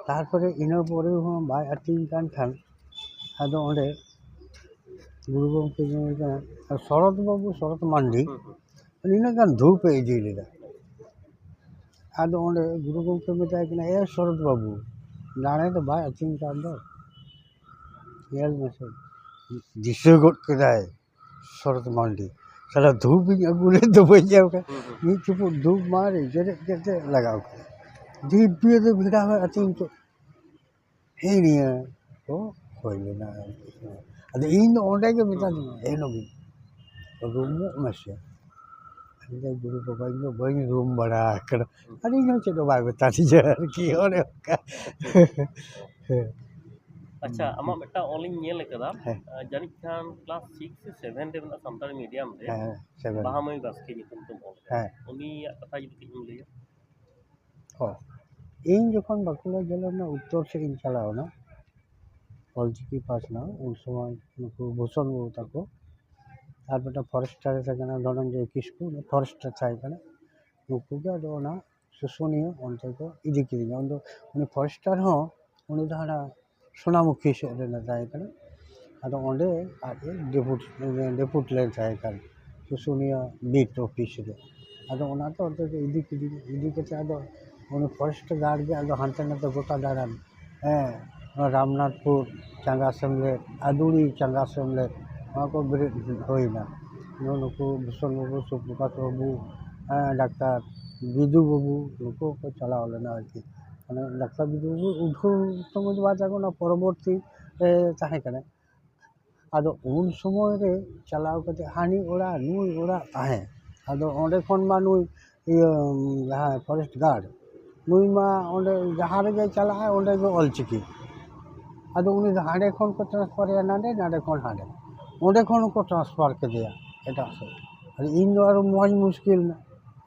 ᱛᱟᱨᱯᱚᱨᱮ ᱤᱱᱟᱹ ᱯᱚᱨᱮ ᱦᱚᱸ ᱵᱟᱭ ᱟᱹᱛᱤᱧ ᱠᱟᱱ ᱠᱷᱟᱱ, ᱟᱫᱚ ᱚᱸᱰᱮ ᱜᱩᱨᱩ ᱜᱚᱢᱠᱮ ᱢᱮᱱ ᱠᱟᱱᱟ, "ᱥᱚᱨᱚᱛ ᱵᱟᱹᱵᱩ, ᱥᱚᱨᱚᱛ ᱢᱟᱱᱰᱤ, ᱦᱩᱸ, ᱦᱩᱸ᱾ ᱱᱤᱱᱟᱹᱜ ᱜᱟᱱ ᱫᱷᱩᱯ ᱮ ᱤᱫᱤ ᱞᱮᱫᱟ?" ᱟᱫᱚ ᱚᱸᱰᱮ ᱜᱩᱨᱩ ᱜᱚᱢᱠᱮ ᱢᱮᱛᱟᱭ ᱠᱟᱱᱟ, "ᱮ ᱥᱚᱨᱚᱛ ᱵᱟᱹᱵᱩ, ᱫᱟᱲᱮ ᱫᱚ ᱵᱟᱭ ᱟᱹᱛᱤᱧ ᱠᱟᱱ ᱫᱚ, ᱧᱮᱞ ᱢᱮᱥᱮ, ᱫᱤᱥᱟᱹ ᱜᱚᱫ ᱠᱮᱫᱟᱭ ᱥᱚᱨᱚᱛ ᱢᱟᱱᱰᱤ, ᱥᱟᱞᱟ ᱫᱷᱩᱯ ᱤᱧ ᱟᱹᱜᱩ ᱞᱮᱫ ᱫᱚ ᱵᱟᱹᱧ ᱧᱟᱢ ᱠᱟᱫᱟ, ᱦᱩᱸ, ᱦᱩᱸ᱾ ᱢᱤᱫ ᱪᱩᱯᱩᱫ ᱫᱷᱩᱯ ᱢᱟ ᱨᱮ ᱡᱮᱨᱮᱫ ᱠᱟᱛᱮ ᱞᱟᱜᱟᱣ ᱠᱮᱫᱟ, ᱫᱤᱵᱽᱭᱟᱹ ᱫᱚ ᱵᱷᱮᱰᱟ ᱦᱚᱸᱭ ᱟᱹᱛᱤᱧ ᱠᱮᱫ᱾" ᱦᱮᱸ, ᱱᱤᱭᱟᱹ ᱠᱚ ᱦᱩᱭ ᱞᱮᱱᱟ ᱟᱨᱠᱤ᱾ ᱟᱫᱚ ᱤᱧ ᱫᱚ ᱚᱸᱰᱮ ᱜᱮ ᱢᱮᱛᱟ ᱫᱤᱧᱟ, "ᱦᱮᱸ ᱱᱚᱵᱤᱱ, ᱨᱩᱢᱩᱜ ᱢᱮᱥᱮ᱾" ᱟᱫᱚ ᱜᱩᱨᱩ ᱵᱟᱵᱟ, "ᱤᱧ ᱫᱚ ᱵᱟᱹᱧ ᱨᱩᱢ ᱵᱟᱲᱟ ᱟᱠᱟᱱᱟ᱾" ᱟᱨ ᱤᱧ ᱦᱚᱸ ᱪᱮᱫ ᱦᱚᱸ ᱵᱟᱭ ᱢᱮᱛᱟ ᱫᱤᱧᱟ ᱟᱨᱠᱤ, ᱚᱱᱮ ᱚᱱᱠᱟ᱾ ᱦᱮᱸ᱾ ᱟᱪᱪᱷᱟ, ᱟᱢᱟᱜ ᱢᱤᱫᱴᱟᱝ ᱚᱞᱤᱧ ᱧᱮᱞ ᱟᱠᱟᱫᱟ, ᱦᱮᱸ᱾ ᱟᱸ, ᱡᱟᱹᱱᱤᱡ ᱠᱷᱟᱱ class six ᱥᱮ seven ᱨᱮ ᱢᱮᱱᱟᱜᱼᱟ, ᱥᱟᱱᱛᱟᱲᱤ medium ᱨᱮ, ᱦᱮᱸ, seven᱾ ᱵᱟᱦᱟᱢᱟᱹᱭ ᱵᱟᱥᱠᱮ ᱧᱩᱛᱩᱢ ᱛᱮᱢ ᱚᱞ ᱟᱠᱟᱫᱟ᱾ ᱦᱮᱸ᱾ ᱩᱱᱤᱭᱟᱜ ᱠᱟᱛᱷᱟ ᱡᱩᱫᱤ ᱠᱟᱹᱡ ᱮᱢ ᱞᱟᱹᱭᱟ᱾ ᱚ, ᱤᱧ ᱡᱚᱠᱷᱚᱱ ᱵᱟᱸᱠᱩᱲᱟ ᱡᱮᱞᱟ ᱨᱮᱱᱟᱜ ᱩᱛᱛᱚᱨ ᱥᱮᱫ ᱤᱧ ᱪᱟᱞᱟᱣ ᱮᱱᱟ ᱚᱞᱪᱤᱠᱤ ᱯᱟᱥᱱᱟᱣ, ᱩᱱ ᱥᱚᱢᱚᱭ ᱱᱩᱠᱩ ᱵᱷᱩᱥᱚᱱ ᱵᱟᱹᱵᱩ ᱛᱟᱠᱚ ᱟᱨ ᱢᱤᱫᱴᱟᱝ forester ᱮ ᱛᱟᱦᱮᱸ ᱠᱟᱱᱟ, ᱫᱷᱚᱱᱚᱱᱡᱚᱭ ᱠᱤᱥᱠᱩ, forester ᱛᱟᱦᱮᱸ ᱠᱟᱱᱟ᱾ ᱱᱩᱠᱩ ᱜᱮ ᱟᱫᱚ ᱚᱱᱟ ᱥᱩᱥᱩᱱᱤᱭᱟᱹ ᱚᱱᱛᱮ ᱠᱚ ᱤᱫᱤ ᱠᱤᱫᱤᱧᱟ᱾ ᱩᱱᱫᱚ ᱩᱱᱤ forester ᱦᱚᱸ, ᱩᱱᱤ ᱫᱚ ᱦᱟᱱᱟ ᱥᱳᱱᱟᱢᱩᱠᱷᱤ ᱥᱮᱫ ᱨᱮᱱ ᱮ ᱛᱟᱦᱮᱸ ᱠᱟᱱᱟ᱾ ᱟᱫᱚ ᱚᱸᱰᱮ ᱟᱡ ᱮ ᱰᱮᱯᱩᱴ, ᱰᱮᱯᱩᱴ ᱞᱮᱱ ᱛᱟᱦᱮᱸ ᱠᱟᱱ ᱥᱩᱥᱩᱱᱤᱭᱟᱹ beat office ᱨᱮ᱾ ᱟᱫᱚ ᱚᱱᱟᱛᱮ ᱚᱱᱛᱮ ᱠᱚ ᱤᱫᱤ ᱠᱤᱫᱤᱧᱟ᱾ ᱤᱫᱤ ᱠᱟᱛᱮ ᱟᱫᱚ ᱩᱱᱤ forest guard ᱜᱮ ᱟᱫᱚ ᱦᱟᱱᱛᱮ ᱱᱟᱛᱮ ᱜᱚᱴᱟ ᱫᱟᱬᱟᱱ, ᱦᱮᱸ, ᱱᱚᱣᱟ ᱨᱟᱢᱱᱟᱛᱷᱯᱩᱨ ᱪᱟᱸᱜᱟ ᱥᱮᱢᱞᱮᱫ, ᱟᱫᱩᱲᱤ ᱪᱟᱸᱜᱟ ᱥᱮᱢᱞᱮᱫ, ᱱᱚᱣᱟ ᱠᱚ ᱵᱮᱨᱮᱫ ᱦᱩᱭᱱᱟ᱾ ᱱᱩ-, ᱱᱩᱠᱩ ᱵᱷᱩᱥᱚᱱ ᱵᱟᱹᱵᱩ, ᱥᱩᱯᱨᱚᱠᱟᱥ ᱵᱟᱹᱵᱩ, ᱦᱮᱸ, ᱰᱟᱠᱛᱟᱨ ᱵᱤᱫᱩ ᱵᱟᱹᱵᱩ, ᱱᱩᱠᱩ ᱠᱚ ᱪᱟᱞᱟᱣ ᱞᱮᱱᱟ ᱟᱨᱠᱤ᱾ ᱢᱟᱱᱮ ᱰᱟᱠᱛᱟᱨ ᱵᱤᱫᱩ ᱵᱟᱹᱵᱩ ᱩᱰᱷᱟᱹᱣ ᱥᱚᱢᱚᱭ ᱫᱚ ᱵᱟᱭ ᱛᱟᱦᱮᱸ ᱠᱟᱱᱟ, ᱯᱚᱨᱚᱵᱚᱨᱛᱤ ᱨᱮ ᱛᱟᱦᱮᱸ ᱠᱟᱱᱟ᱾ ᱟᱫᱚ ᱩᱱ ᱥᱚᱢᱚᱭ ᱨᱮ ᱪᱟᱞᱟᱣ ᱠᱟᱛᱮ ᱦᱟᱹᱱᱤ ᱚᱲᱟᱜ ᱱᱩᱭ ᱚᱲᱟᱜ ᱛᱟᱦᱮᱸ, ᱟᱫᱚ ᱚᱸᱰᱮ ᱠᱷᱚᱱ ᱢᱟ ᱱᱩᱭ ᱤᱭᱟᱹ ᱡᱟᱦᱟᱸᱭ ᱯᱷᱚᱨᱮᱥᱴ ᱜᱟᱨᱰ, ᱱᱩᱭ ᱢᱟ ᱚᱸᱰᱮ ᱡᱟᱦᱟᱸ ᱨᱮᱜᱮ ᱪᱟᱞᱟᱜᱼᱟᱭ ᱚᱸᱰᱮ ᱜᱮ ᱚᱞ ᱪᱤᱠᱤ᱾ ᱟᱫᱚ ᱩᱱᱤ ᱫᱚ ᱦᱟᱸᱰᱮ ᱠᱷᱚᱱ ᱠᱚ ᱴᱨᱟᱱᱥᱯᱷᱟᱨᱮᱭᱟ ᱱᱟᱸᱰᱮ, ᱱᱟᱸᱰᱮ ᱠᱷᱚᱱ ᱦᱟᱸᱰᱮ, ᱚᱸᱰᱮ ᱠᱷᱚᱱ ᱦᱚᱸᱠᱚ ᱴᱨᱟᱱᱥᱯᱷᱟᱨ ᱠᱮᱫᱮᱭᱟ ᱮᱴᱟᱜ ᱥᱮᱫ᱾ ᱟᱫᱚ ᱤᱧ ᱫᱚ ᱟᱨᱚ ᱢᱚᱡᱽ ᱢᱩᱥᱠᱤᱞ ᱮᱱᱟ᱾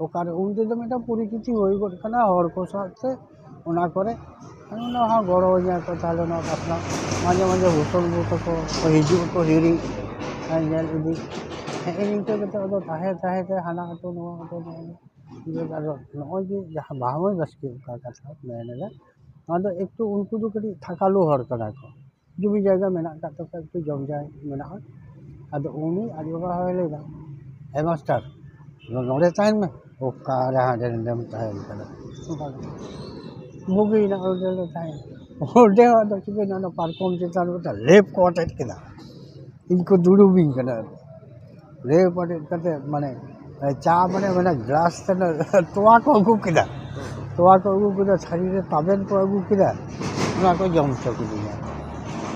ᱚᱠᱟᱨᱮ ᱩᱱ ᱛᱮᱫᱚ ᱢᱤᱫᱴᱟᱝ ᱯᱚᱨᱤᱪᱤᱛᱤ ᱦᱩᱭ ᱜᱚᱫ ᱠᱟᱱᱟ ᱦᱚᱲ ᱠᱚ ᱥᱟᱶᱛᱮ, ᱚᱱᱟ ᱠᱚᱨᱮ ᱚᱱᱟ ᱦᱚᱸ ᱜᱚᱲᱚ ᱟᱹᱧᱟ ᱠᱚ᱾ ᱛᱟᱦᱞᱮ ᱱᱚᱣᱟ ᱯᱟᱥᱱᱟᱣ ᱢᱟᱡᱷᱮ ᱢᱟᱡᱷᱮ ᱦᱩᱥᱚᱱ ᱵᱩ ᱛᱟᱠᱚ ᱠᱚ ᱦᱤᱡᱩᱜ ᱟᱠᱚ, ᱦᱤᱨᱤ ᱟᱨ ᱧᱮᱞ ᱤᱫᱤ᱾ ᱦᱮᱸ, ᱱᱤᱝᱠᱟᱹ ᱠᱟᱛᱮ ᱟᱫᱚ ᱛᱟᱦᱮᱸ ᱛᱟᱦᱮᱸ ᱛᱮ ᱦᱟᱱᱟ ᱟᱹᱛᱩ ᱱᱚᱣᱟ ᱟᱹᱛᱩ ᱱᱚᱜᱼᱚᱭ ᱟᱫᱚ ᱱᱚᱜᱼᱚᱭ ᱡᱮ ᱡᱟᱦᱟᱸ ᱵᱟᱦᱟ ᱢᱟᱹᱭ ᱵᱟᱥᱠᱮ ᱚᱠᱟ ᱠᱟᱛᱷᱟ ᱢᱮᱱ ᱮᱫᱟ, ᱱᱚᱣᱟ ᱫᱚ ᱮᱠᱴᱩ ᱩᱱᱠᱩ ᱫᱚ ᱠᱟᱹᱴᱤᱡ ᱛᱷᱟᱠᱟᱞᱩ ᱦᱚᱲ ᱠᱟᱱᱟ ᱠᱚ, ᱡᱩᱢᱤ ᱡᱟᱭᱜᱟ ᱢᱮᱱᱟᱜ ᱟᱠᱟᱫ ᱛᱟᱠᱚᱣᱟ, ᱮᱠᱴᱩ ᱡᱚᱢ ᱡᱟᱭ ᱢᱮᱱᱟᱜᱼᱟ᱾ ᱟᱫᱚ ᱩᱱᱤ ᱟᱡ ᱵᱟᱵᱟ ᱦᱚᱸᱭ ᱞᱟᱹᱭᱫᱟ, "ᱦᱮ ᱢᱟᱥᱴᱟᱨ, ᱱᱚᱰᱮ ᱛᱟᱦᱮᱱ ᱢᱮ, ᱚᱠᱟᱨᱮ ᱦᱟᱸᱰᱮ ᱱᱚᱰᱮᱢ ᱛᱟᱦᱮᱱ ᱠᱟᱱᱟ?" ᱚᱱᱠᱟ ᱵᱩᱜᱤᱭᱮᱱᱟ, ᱚᱸᱰᱮ ᱞᱮ ᱛᱟᱦᱮᱸ᱾ ᱚᱸᱰᱮ ᱦᱚᱸ ᱟᱫᱚ ᱪᱤᱠᱟᱹᱭᱮᱱᱟ, ᱚᱱᱟ ᱯᱟᱨᱠᱚᱢ ᱪᱮᱛᱟᱱ ᱨᱮ ᱢᱤᱫᱴᱟᱝ ᱞᱮᱯ ᱠᱚ ᱟᱴᱮᱫ ᱠᱮᱫᱟ᱾ ᱤᱧ ᱠᱚ ᱫᱩᱲᱩᱵᱤᱧ ᱠᱟᱱᱟ᱾ ᱞᱮᱯ ᱟᱴᱮᱫ ᱠᱟᱛᱮ ᱢᱟᱱᱮ ᱪᱟ ᱢᱟᱱᱮ, ᱢᱟᱱᱮ ᱜᱞᱟᱥ ᱛᱮ ᱛᱚᱣᱟ ᱠᱚ ᱟᱹᱜᱩ ᱠᱮᱫᱟ᱾ ᱛᱚᱣᱟ ᱠᱚ ᱟᱹᱜᱩ ᱠᱮᱫᱟ, ᱛᱷᱟᱹᱨᱤ ᱨᱮ ᱛᱟᱵᱮᱱ ᱠᱚ ᱟᱹᱜᱩ ᱠᱮᱫᱟ, ᱚᱱᱟ ᱠᱚ ᱡᱚᱢ ᱦᱚᱪᱚ ᱠᱤᱫᱤᱧᱟ᱾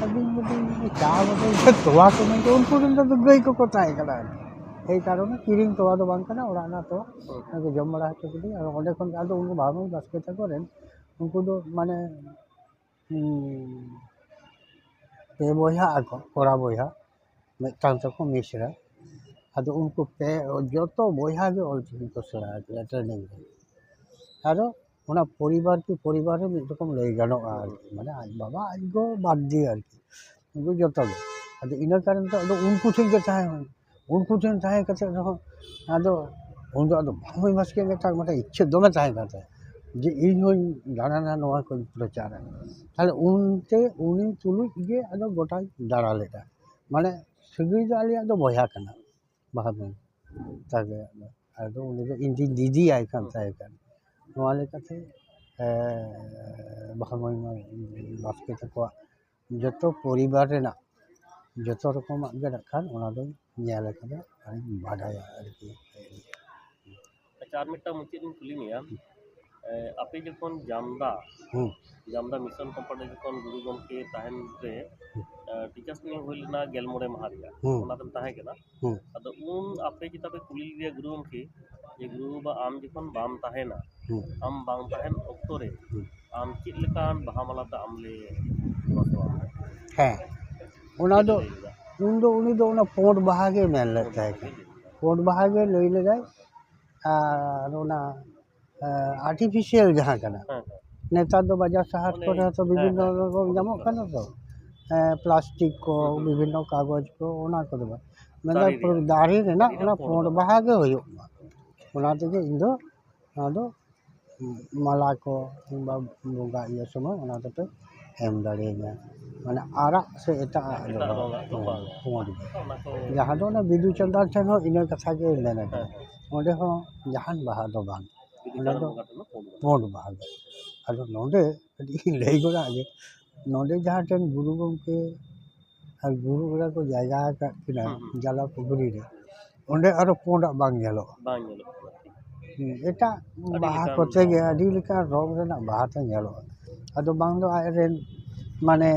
ᱟᱫᱚᱧ ᱢᱮᱛᱟᱭ ᱠᱟᱱᱟ, "ᱪᱟ ᱵᱚᱫᱚᱞ ᱛᱮ ᱛᱚᱣᱟ ᱠᱚ ᱮᱢᱟᱹᱧ ᱠᱟᱱᱟ?" ᱩᱱᱠᱩ ᱨᱮᱱ ᱫᱚ ᱜᱟᱹᱭ ᱠᱚᱠᱚ ᱛᱟᱦᱮᱸ ᱠᱟᱱᱟ ᱟᱨᱠᱤ᱾ ᱮᱭ ᱠᱟᱨᱚᱱᱮ ᱠᱤᱨᱤᱧ ᱛᱚᱣᱟ ᱫᱚ ᱵᱟᱝ ᱠᱟᱱᱟ, ᱚᱲᱟᱜ ᱨᱮᱱᱟᱜ ᱛᱚᱣᱟ᱾ ᱚᱱᱟ ᱠᱚ ᱡᱚᱢ ᱵᱟᱲᱟ ᱦᱚᱪᱚ ᱠᱤᱫᱤᱧ᱾ ᱟᱨ ᱚᱸᱰᱮ ᱠᱷᱚᱱ ᱜᱮ ᱟᱫᱚ ᱩᱱᱠᱩ ᱵᱟᱹᱦᱩ ᱢᱟᱹᱭ ᱵᱟᱥᱠᱮ ᱛᱟᱠᱚ ᱨᱮᱱ ᱩᱱᱠᱩ ᱫᱚ ᱢᱟᱱᱮ, ᱦᱩᱸ, ᱯᱮ ᱵᱚᱭᱦᱟᱜ ᱟᱠᱚ, ᱠᱚᱲᱟ ᱵᱚᱭᱦᱟ, ᱢᱤᱫᱴᱟᱝ ᱛᱟᱠᱚ ᱢᱤᱥᱨᱟ᱾ ᱟᱫᱚ ᱩᱱᱠᱩ ᱯᱮ, ᱡᱚᱛᱚ ᱵᱚᱭᱦᱟ ᱜᱮ ᱚᱞᱪᱤᱠᱤ ᱠᱚ ᱥᱮᱬᱟ ᱠᱮᱫᱟ ᱴᱨᱮᱱᱤᱝ ᱨᱮ᱾ ᱟᱫᱚ ᱚᱱᱟ ᱯᱚᱨᱤᱵᱟᱨ ᱠᱤ ᱯᱚᱨᱤᱵᱟᱨ ᱨᱮ ᱢᱤᱫ ᱨᱚᱠᱚᱢ ᱞᱟᱹᱭ ᱜᱟᱱᱚᱜᱼᱟ ᱟᱨᱠᱤ, ᱢᱟᱱᱮ ᱟᱡ ᱵᱟᱵᱟ ᱟᱡ ᱜᱚ ᱵᱟᱫ ᱫᱤᱭᱮ ᱟᱨᱠᱤ, ᱩᱱᱠᱩ ᱡᱚᱛᱚ ᱜᱮ᱾ ᱟᱫᱚ ᱤᱱᱟᱹ ᱠᱟᱨᱚᱱ ᱛᱮ ᱟᱫᱚ ᱩᱱᱠᱩ ᱴᱷᱮᱱ ᱜᱮ ᱛᱟᱦᱮᱸ ᱦᱩᱭ, ᱩᱱᱠᱩ ᱴᱷᱮᱱ ᱛᱟᱦᱮᱸ ᱠᱟᱛᱮ ᱨᱮᱦᱚᱸ ᱟᱫᱚ ᱩᱱᱫᱚ ᱟᱫᱚ ᱵᱟᱹᱦᱩ ᱢᱟᱹᱭ ᱵᱟᱥᱠᱮ ᱢᱤᱫᱴᱟᱝ, ᱢᱤᱫᱴᱟᱝ ᱤᱪᱪᱷᱟᱹ ᱫᱚᱢᱮ ᱛᱟᱦᱮᱸ ᱠᱟᱱ ᱛᱟᱭᱟ ᱡᱮ ᱤᱧ ᱦᱚᱧ ᱫᱟᱬᱟᱱᱟ, ᱱᱚᱣᱟ ᱠᱚᱧ ᱯᱨᱚᱪᱟᱨᱟ᱾ ᱛᱟᱦᱞᱮ ᱩᱱᱛᱮ ᱩᱱᱤ ᱛᱩᱞᱩᱡ ᱜᱮ ᱟᱫᱚ ᱜᱚᱴᱟᱧ ᱫᱟᱬᱟ ᱞᱮᱫᱟ, ᱢᱟᱱᱮ ᱥᱟᱹᱜᱟᱹᱭ ᱫᱚ ᱟᱞᱮᱭᱟᱜ ᱫᱚ ᱵᱚᱭᱦᱟ ᱠᱟᱱᱟ ᱵᱟᱦᱟ ᱢᱟᱹᱭ ᱛᱟᱠᱚ᱾ ᱟᱫᱚ ᱩᱱᱤ ᱫᱚ ᱤᱧ ᱫᱩᱧ ᱫᱤᱫᱤᱭᱟᱭ ᱠᱟᱱ ᱛᱟᱦᱮᱸ ᱠᱟᱱ᱾ ᱱᱚᱣᱟ ᱞᱮᱠᱟᱛᱮ, ᱮ, ᱵᱟᱦᱟ ᱢᱟᱹᱭ ᱵᱟᱥᱠᱮ ᱛᱟᱠᱚᱣᱟᱜ ᱡᱚᱛᱚ ᱯᱚᱨᱤᱵᱟᱨ ᱨᱮᱱᱟᱜ ᱡᱚᱛᱚ ᱨᱚᱠᱚᱢᱟᱜ ᱜᱮ ᱱᱟᱜ ᱠᱷᱟᱱ ᱚᱱᱟ ᱫᱚᱧ ᱧᱮᱞ ᱟᱠᱟᱫᱟ ᱟᱨᱤᱧ ᱵᱟᱰᱟᱭᱟ ᱟᱨᱠᱤ᱾ ᱟᱪᱪᱷᱟ, ᱟᱨ ᱢᱤᱫᱴᱟᱝ ᱢᱩᱪᱟᱹᱫ ᱤᱧ ᱠᱩᱞᱤ ᱢᱮᱭᱟ, ᱮ, ᱟᱯᱮ ᱡᱚᱠᱷᱚᱱ ᱡᱟᱢᱫᱟ, ᱦᱩᱸ᱾ ᱡᱟᱢᱫᱟ ᱢᱤᱥᱚᱱ ᱠᱚᱢᱯᱟᱣᱩᱱᱰ ᱨᱮ ᱡᱚᱠᱷᱚᱱ ᱜᱩᱨᱩ ᱜᱚᱢᱠᱮ ᱛᱟᱦᱮᱱ ᱨᱮ, ᱦᱩᱸ᱾ ᱴᱤᱪᱟᱨᱥ ᱢᱤᱴ ᱦᱩᱭ ᱞᱮᱱᱟ ᱜᱮᱞ ᱢᱚᱬᱮ ᱢᱟᱦᱟ ᱨᱮᱭᱟᱜ᱾ ᱦᱩᱸ᱾ ᱚᱱᱟ ᱫᱚᱢ ᱛᱟᱦᱮᱸ ᱠᱟᱱᱟ᱾ ᱦᱩᱸ᱾ ᱟᱫᱚ ᱩᱱ ᱟᱯᱮ ᱪᱮᱛᱟ ᱯᱮ ᱠᱩᱞᱤ ᱞᱮᱫᱮᱭᱟ ᱜᱩᱨᱩ ᱜᱚᱢᱠᱮ, ᱡᱮ ᱜᱩᱨᱩ ᱵᱟᱵᱟ, ᱟᱢ ᱡᱚᱠᱷᱚᱱ ᱵᱟᱢ ᱛᱟᱦᱮᱱᱟ, ᱦᱩᱸ᱾ ᱟᱢ ᱵᱟᱝ ᱛᱟᱦᱮᱱ ᱚᱠᱛᱚ ᱨᱮ ᱦᱩᱸ᱾ ᱟᱢ ᱪᱮᱫ ᱞᱮᱠᱟᱱ ᱵᱟᱦᱟ ᱢᱟᱞᱟ ᱛᱮ ᱟᱢ ᱞᱮ ᱮᱢᱟ ᱠᱚᱣᱟ? ᱦᱮᱸ, ᱚᱱᱟ ᱪᱮᱫ ᱫᱚ ᱞᱮ ᱞᱟᱹᱭ ᱞᱮᱫᱟ? ᱩᱱ ᱫᱚ ᱩᱱᱤ ᱫᱚ ᱚᱱᱟ ᱯᱩᱸᱰ ᱵᱟᱦᱟ ᱜᱮ ᱢᱮᱱ ᱞᱮᱫ ᱯᱩᱸᱰ ᱛᱟᱦᱮᱸ ᱵᱟᱦᱟ ᱠᱟᱱᱟ᱾ ᱜᱮ ᱞᱟᱹᱭ ᱞᱮᱫᱟ᱾ ᱯᱩᱸᱰ ᱵᱟᱦᱟ ᱜᱮ ᱞᱟᱹᱭ ᱞᱮᱫᱟᱭ᱾ ᱟᱨ ᱚᱱᱟ ᱟᱨᱴᱤᱯᱷᱤᱥᱤᱭᱟᱞ ᱡᱟᱦᱟᱸ ᱠᱟᱱᱟ, ᱦᱮᱸ, ᱦᱮᱸ᱾ ᱱᱮᱛᱟᱨ ᱫᱚ ᱵᱟᱡᱟᱨ ᱥᱟᱦᱟᱨ ᱚᱱᱮ, ᱠᱚᱨᱮ ᱦᱚᱸᱛᱚ ᱦᱮᱸ, ᱵᱤᱵᱷᱤᱱᱱᱚ ᱦᱮᱸ, ᱨᱚᱠᱚᱢ ᱩᱰᱩᱠ ᱧᱟᱢᱚᱜ ᱠᱟᱱᱟ᱾ ᱠᱟᱱᱟ ᱛᱚ, ᱦᱮᱸ, ᱯᱞᱟᱥᱴᱤᱠ ᱠᱚ, ᱦᱩᱸ, ᱦᱩᱸ᱾ ᱵᱤᱵᱷᱤᱱᱱᱚ ᱠᱟᱜᱚᱡᱽ ᱠᱚ, ᱚᱱᱟ ᱠᱚᱫᱚ ᱵᱟᱝ᱾ ᱢᱮᱱᱫᱚ ᱫᱟᱨᱮ ᱨᱮᱭᱟᱜ, ᱫᱟᱨᱮ ᱨᱮᱱᱟᱜ ᱫᱟᱨᱮ ᱚᱱᱟ ᱨᱮᱱᱟᱜ ᱯᱩᱸᱰ ᱯᱩᱸᱰ ᱵᱟᱦᱟ᱾ ᱵᱟᱦᱟ ᱜᱮ ᱦᱩᱭᱩᱜ ᱢᱟ, ᱚᱱᱟ ᱛᱮᱜᱮ ᱤᱧ ᱫᱚ ᱚᱱᱟ ᱫᱚ ᱢᱟᱞᱟ ᱠᱚ ᱠᱤᱝᱵᱟ ᱵᱚᱸᱜᱟ ᱤᱭᱟᱹ ᱥᱚᱢᱚᱭ ᱚᱱᱟ ᱫᱚᱯᱮ ᱮᱢ ᱫᱟᱲᱮᱭᱟᱹᱧᱟ᱾ ᱢᱟᱱᱮ ᱟᱨᱟᱜ ᱥᱮ ᱮᱴᱟᱜ ᱟᱜ ᱫᱚ ᱮᱴᱟᱜ ᱵᱟᱝ, ᱨᱚᱝᱟᱜ ᱫᱚ ᱦᱮᱸ, ᱵᱟᱝ᱾ ᱯᱩᱸᱰ ᱜᱮ᱾ ᱚᱱᱟ ᱠᱚ ᱡᱟᱦᱟᱸ ᱫᱚ ᱚᱱᱟ ᱵᱤᱫᱩ ᱪᱟᱸᱫᱟᱱ ᱴᱷᱮᱱ ᱦᱚᱸ ᱤᱱᱟᱹ ᱠᱟᱛᱷᱟ ᱜᱮ ᱢᱮᱱ ᱟᱠᱟᱫᱟ᱾ ᱦᱮᱸ, ᱦᱮᱸ᱾ ᱚᱸᱰᱮ ᱦᱚᱸ ᱡᱟᱦᱟᱱ ᱵᱟᱦᱟ ᱫᱚ ᱵᱟᱝ, ᱵᱤᱫᱩ ᱚᱸᱰᱮ ᱪᱟᱸᱫᱟᱱ ᱫᱚ ᱵᱚᱸᱜᱟ ᱴᱷᱮᱱ ᱫᱚ ᱯᱩᱸᱰ ᱵᱟᱦᱟ᱾ ᱯᱩᱸᱰ ᱵᱟᱦᱟ ᱜᱮ᱾ ᱟᱫᱚ ᱱᱚᱰᱮ ᱠᱟᱹᱴᱤᱡ ᱤᱧ ᱞᱟᱹᱭ ᱜᱚᱫᱟᱜ ᱜᱮ, ᱱᱚᱰᱮ ᱡᱟᱦᱟᱸ ᱴᱷᱮᱱ ᱜᱩᱨᱩ ᱜᱚᱢᱠᱮ ᱟᱨ ᱜᱩᱨᱩ ᱚᱲᱟᱜ ᱠᱚ ᱡᱟᱭᱜᱟ ᱟᱠᱟᱫ ᱠᱤᱱᱟ ᱦᱩᱸ, ᱦᱩᱸ᱾ ᱡᱟᱞᱟ ᱯᱩᱠᱷᱨᱤ ᱨᱮ, ᱚᱸᱰᱮ ᱟᱨᱚ ᱯᱩᱸᱰᱟᱜ ᱵᱟᱝ ᱧᱮᱞᱚᱜᱼᱟ᱾ ᱵᱟᱝ ᱧᱮᱞᱚᱜ ᱠᱟᱱᱟ, ᱴᱷᱤᱠ᱾ ᱦᱩᱸ, ᱮᱴᱟᱜ ᱟᱹᱰᱤ ᱵᱟᱦᱟ ᱞᱮᱠᱟᱱ ᱠᱚᱛᱮ ᱜᱮ ᱨᱚᱝ᱾ ᱟᱹᱰᱤ ᱞᱮᱠᱟᱱ ᱨᱚᱝ ᱨᱮᱱᱟᱜ ᱵᱟᱦᱟ ᱛᱮ ᱧᱮᱞᱚᱜᱼᱟ᱾ ᱟᱫᱚ ᱵᱟᱝ ᱫᱚ ᱟᱡᱨᱮᱱ ᱢᱟᱱᱮ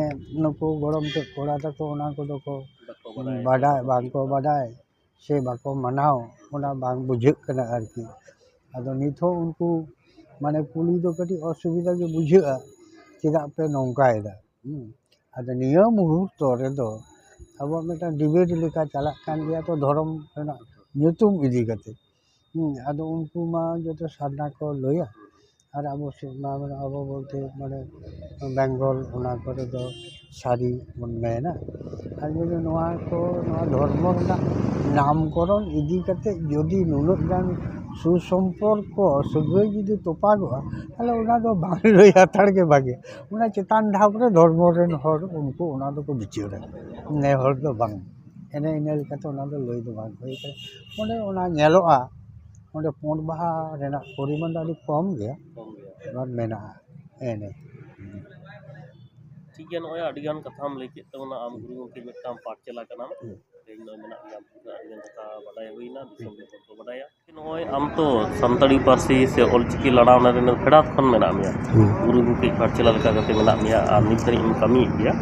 ᱱᱩᱠᱩ ᱜᱚᱲᱚᱢ ᱛᱮ ᱠᱚᱲᱟ ᱛᱟᱠᱚ ᱚᱱᱟ ᱠᱚᱫᱚ ᱠᱚ ᱵᱟᱠᱚ ᱵᱟᱰᱟᱭᱟ, ᱵᱟᱰᱟᱭ, ᱵᱟᱠᱚ ᱵᱟᱝ ᱠᱚ ᱵᱟᱰᱟᱭᱟ᱾ ᱵᱟᱰᱟᱭ ᱥᱮ ᱵᱟᱠᱚ ᱢᱟᱱᱟᱣ, ᱚᱱᱟ ᱵᱟᱝ ᱵᱩᱡᱷᱟᱹᱜ ᱠᱟᱱᱟ ᱟᱨᱠᱤ᱾ ᱟᱫᱚ ᱱᱤᱛ ᱦᱚᱸ ᱩᱱᱠᱩ ᱢᱟᱱᱮ ᱠᱩᱞᱤ ᱫᱚ ᱠᱟᱹᱴᱤᱡ ᱚᱥᱩᱵᱤᱫᱷᱟ ᱜᱮ ᱵᱩᱡᱷᱟᱹᱜᱼᱟ, ᱪᱮᱫᱟᱜ ᱯᱮ ᱱᱚᱝᱠᱟᱭᱮᱫᱟ? ᱦᱩᱸ᱾ ᱟᱫᱚ ᱱᱤᱭᱟᱹ ᱢᱩᱦᱩᱨᱛᱚ ᱨᱮᱫᱚ ᱟᱵᱚᱣᱟᱜ ᱢᱤᱫᱴᱟᱝ ᱰᱤᱵᱮᱴ ᱞᱮᱠᱟ ᱪᱟᱞᱟᱜ ᱠᱟᱱ ᱜᱮᱭᱟ ᱛᱚ, ᱫᱷᱚᱨᱚᱢ ᱨᱮᱱᱟᱜ ᱧᱩᱛᱩᱢ ᱤᱫᱤ ᱠᱟᱛᱮ᱾ ᱦᱩᱸ, ᱟᱫᱚ ᱩᱱᱠᱩ ᱢᱟ ᱡᱚᱛᱚ ᱥᱟᱨᱱᱟ ᱠᱚ ᱞᱟᱹᱭᱟ, ᱟᱨ ᱟᱵᱚ ᱥᱮᱫ ᱢᱟ ᱢᱟᱱᱮ ᱟᱵᱚ ᱵᱚᱞᱛᱮ ᱢᱟᱱᱮ ᱵᱮᱝᱜᱚᱞ ᱚᱱᱟ ᱠᱚᱨᱮ ᱫᱚ ᱥᱟᱹᱨᱤ ᱵᱚᱱ ᱢᱮᱱᱟ᱾ ᱟᱨ ᱡᱩᱫᱤ ᱱᱚᱣᱟ ᱠᱚ, ᱱᱚᱣᱟ ᱫᱷᱚᱨᱢᱚ ᱨᱮᱱᱟᱜ ᱱᱟᱢᱠᱚᱨᱚᱱ ᱤᱫᱤ ᱠᱟᱛᱮ ᱡᱩᱫᱤ ᱱᱩᱱᱟᱹᱜ ᱜᱟᱱ ᱥᱩᱥᱚᱢᱯᱚᱨᱠᱚ ᱥᱟᱹᱜᱟᱹᱭ ᱡᱩᱫᱤ ᱛᱚᱯᱟᱜᱚᱜᱼᱟ, ᱛᱟᱦᱚᱞᱮ ᱚᱱᱟ ᱫᱚ ᱵᱟᱝ ᱞᱟᱹᱭ ᱦᱟᱛᱟᱲ ᱜᱮ ᱵᱷᱟᱜᱮ᱾ ᱚᱱᱟ ᱪᱮᱛᱟᱱ ᱫᱷᱟᱯ ᱨᱮ ᱫᱷᱚᱨᱢᱚ ᱨᱮᱱ ᱦᱚᱲ ᱩᱱᱠᱩ ᱚᱱᱟ ᱫᱚᱠᱚ ᱵᱤᱪᱟᱹᱨᱟ, ᱱᱮ ᱦᱚᱲ ᱫᱚ ᱵᱟᱝ᱾ ᱮᱱᱮ ᱤᱱᱟᱹ ᱞᱮᱠᱟᱛᱮ ᱚᱱᱟ ᱫᱚ ᱞᱟᱹᱭ ᱫᱚ ᱵᱟᱝ ᱦᱩᱭ ᱠᱟᱱᱟ᱾ ᱚᱸᱰᱮ ᱚᱱᱟ ᱧᱮᱞᱚᱜᱼᱟ, ᱚᱸᱰᱮ ᱯᱩᱸᱰ ᱵᱟᱦᱟ ᱨᱮᱱᱟᱜ ᱯᱚᱨᱤᱢᱟᱱ ᱫᱚ ᱟᱹᱰᱤ ᱠᱚᱢ ᱜᱮᱭᱟ, ᱠᱚᱢ ᱜᱮᱭᱟ᱾ ᱟᱵᱟᱨ ᱢᱮᱱᱟᱜᱼᱟ᱾ ᱮᱱᱮ᱾ ᱴᱷᱤᱠ ᱜᱮᱭᱟ, ᱱᱚᱜᱼᱚᱭ ᱟᱹᱰᱤᱜᱟᱱ ᱠᱟᱛᱷᱟᱢ ᱞᱟᱹᱭ ᱠᱮᱫ ᱛᱟᱵᱚᱱᱟ, ᱟᱢ ᱜᱩᱨᱩ ᱜᱚᱢᱠᱮ ᱢᱤᱫᱴᱟᱝ ᱯᱟᱴᱷ ᱪᱟᱞᱟ ᱠᱟᱱᱟᱢ᱾ ᱦᱩᱸ᱾ ᱛᱮᱦᱮᱧ ᱱᱚᱜᱼᱚᱭ ᱢᱮᱱᱟᱜ ᱢᱮᱭᱟ, ᱟᱹᱰᱤᱜᱟᱱ ᱠᱟᱛᱷᱟ ᱵᱟᱰᱟᱭ ᱦᱩᱭᱱᱟ, ᱫᱤᱥᱚᱢ ᱨᱮᱱ ᱦᱚᱲ ᱠᱚ ᱵᱟᱰᱟᱭᱟ᱾ ᱱᱚᱜᱼᱚᱭ ᱟᱢ ᱛᱚ ᱥᱟᱱᱛᱟᱲᱤ ᱯᱟᱹᱨᱥᱤ ᱥᱮ ᱚᱞᱪᱤᱠᱤ ᱞᱟᱲᱟᱣ ᱨᱮᱱᱟᱜ ᱯᱷᱮᱰᱟᱛ ᱠᱷᱚᱱ ᱢᱮᱱᱟᱜ ᱢᱮᱭᱟ᱾ ᱦᱩᱸ᱾ ᱜᱩᱨᱩ ᱜᱚᱢᱠᱮ ᱯᱟᱴᱷ ᱪᱟᱞᱟ ᱞᱮᱠᱟ ᱠᱟᱛᱮ ᱢᱮᱱᱟᱜ ᱢᱮᱭᱟ ᱟᱨ ᱱᱤᱛ ᱫᱷᱟᱹᱨᱤᱡ ᱮᱢ ᱠᱟᱹᱢᱤᱭᱮᱫ ᱜᱮᱭᱟ᱾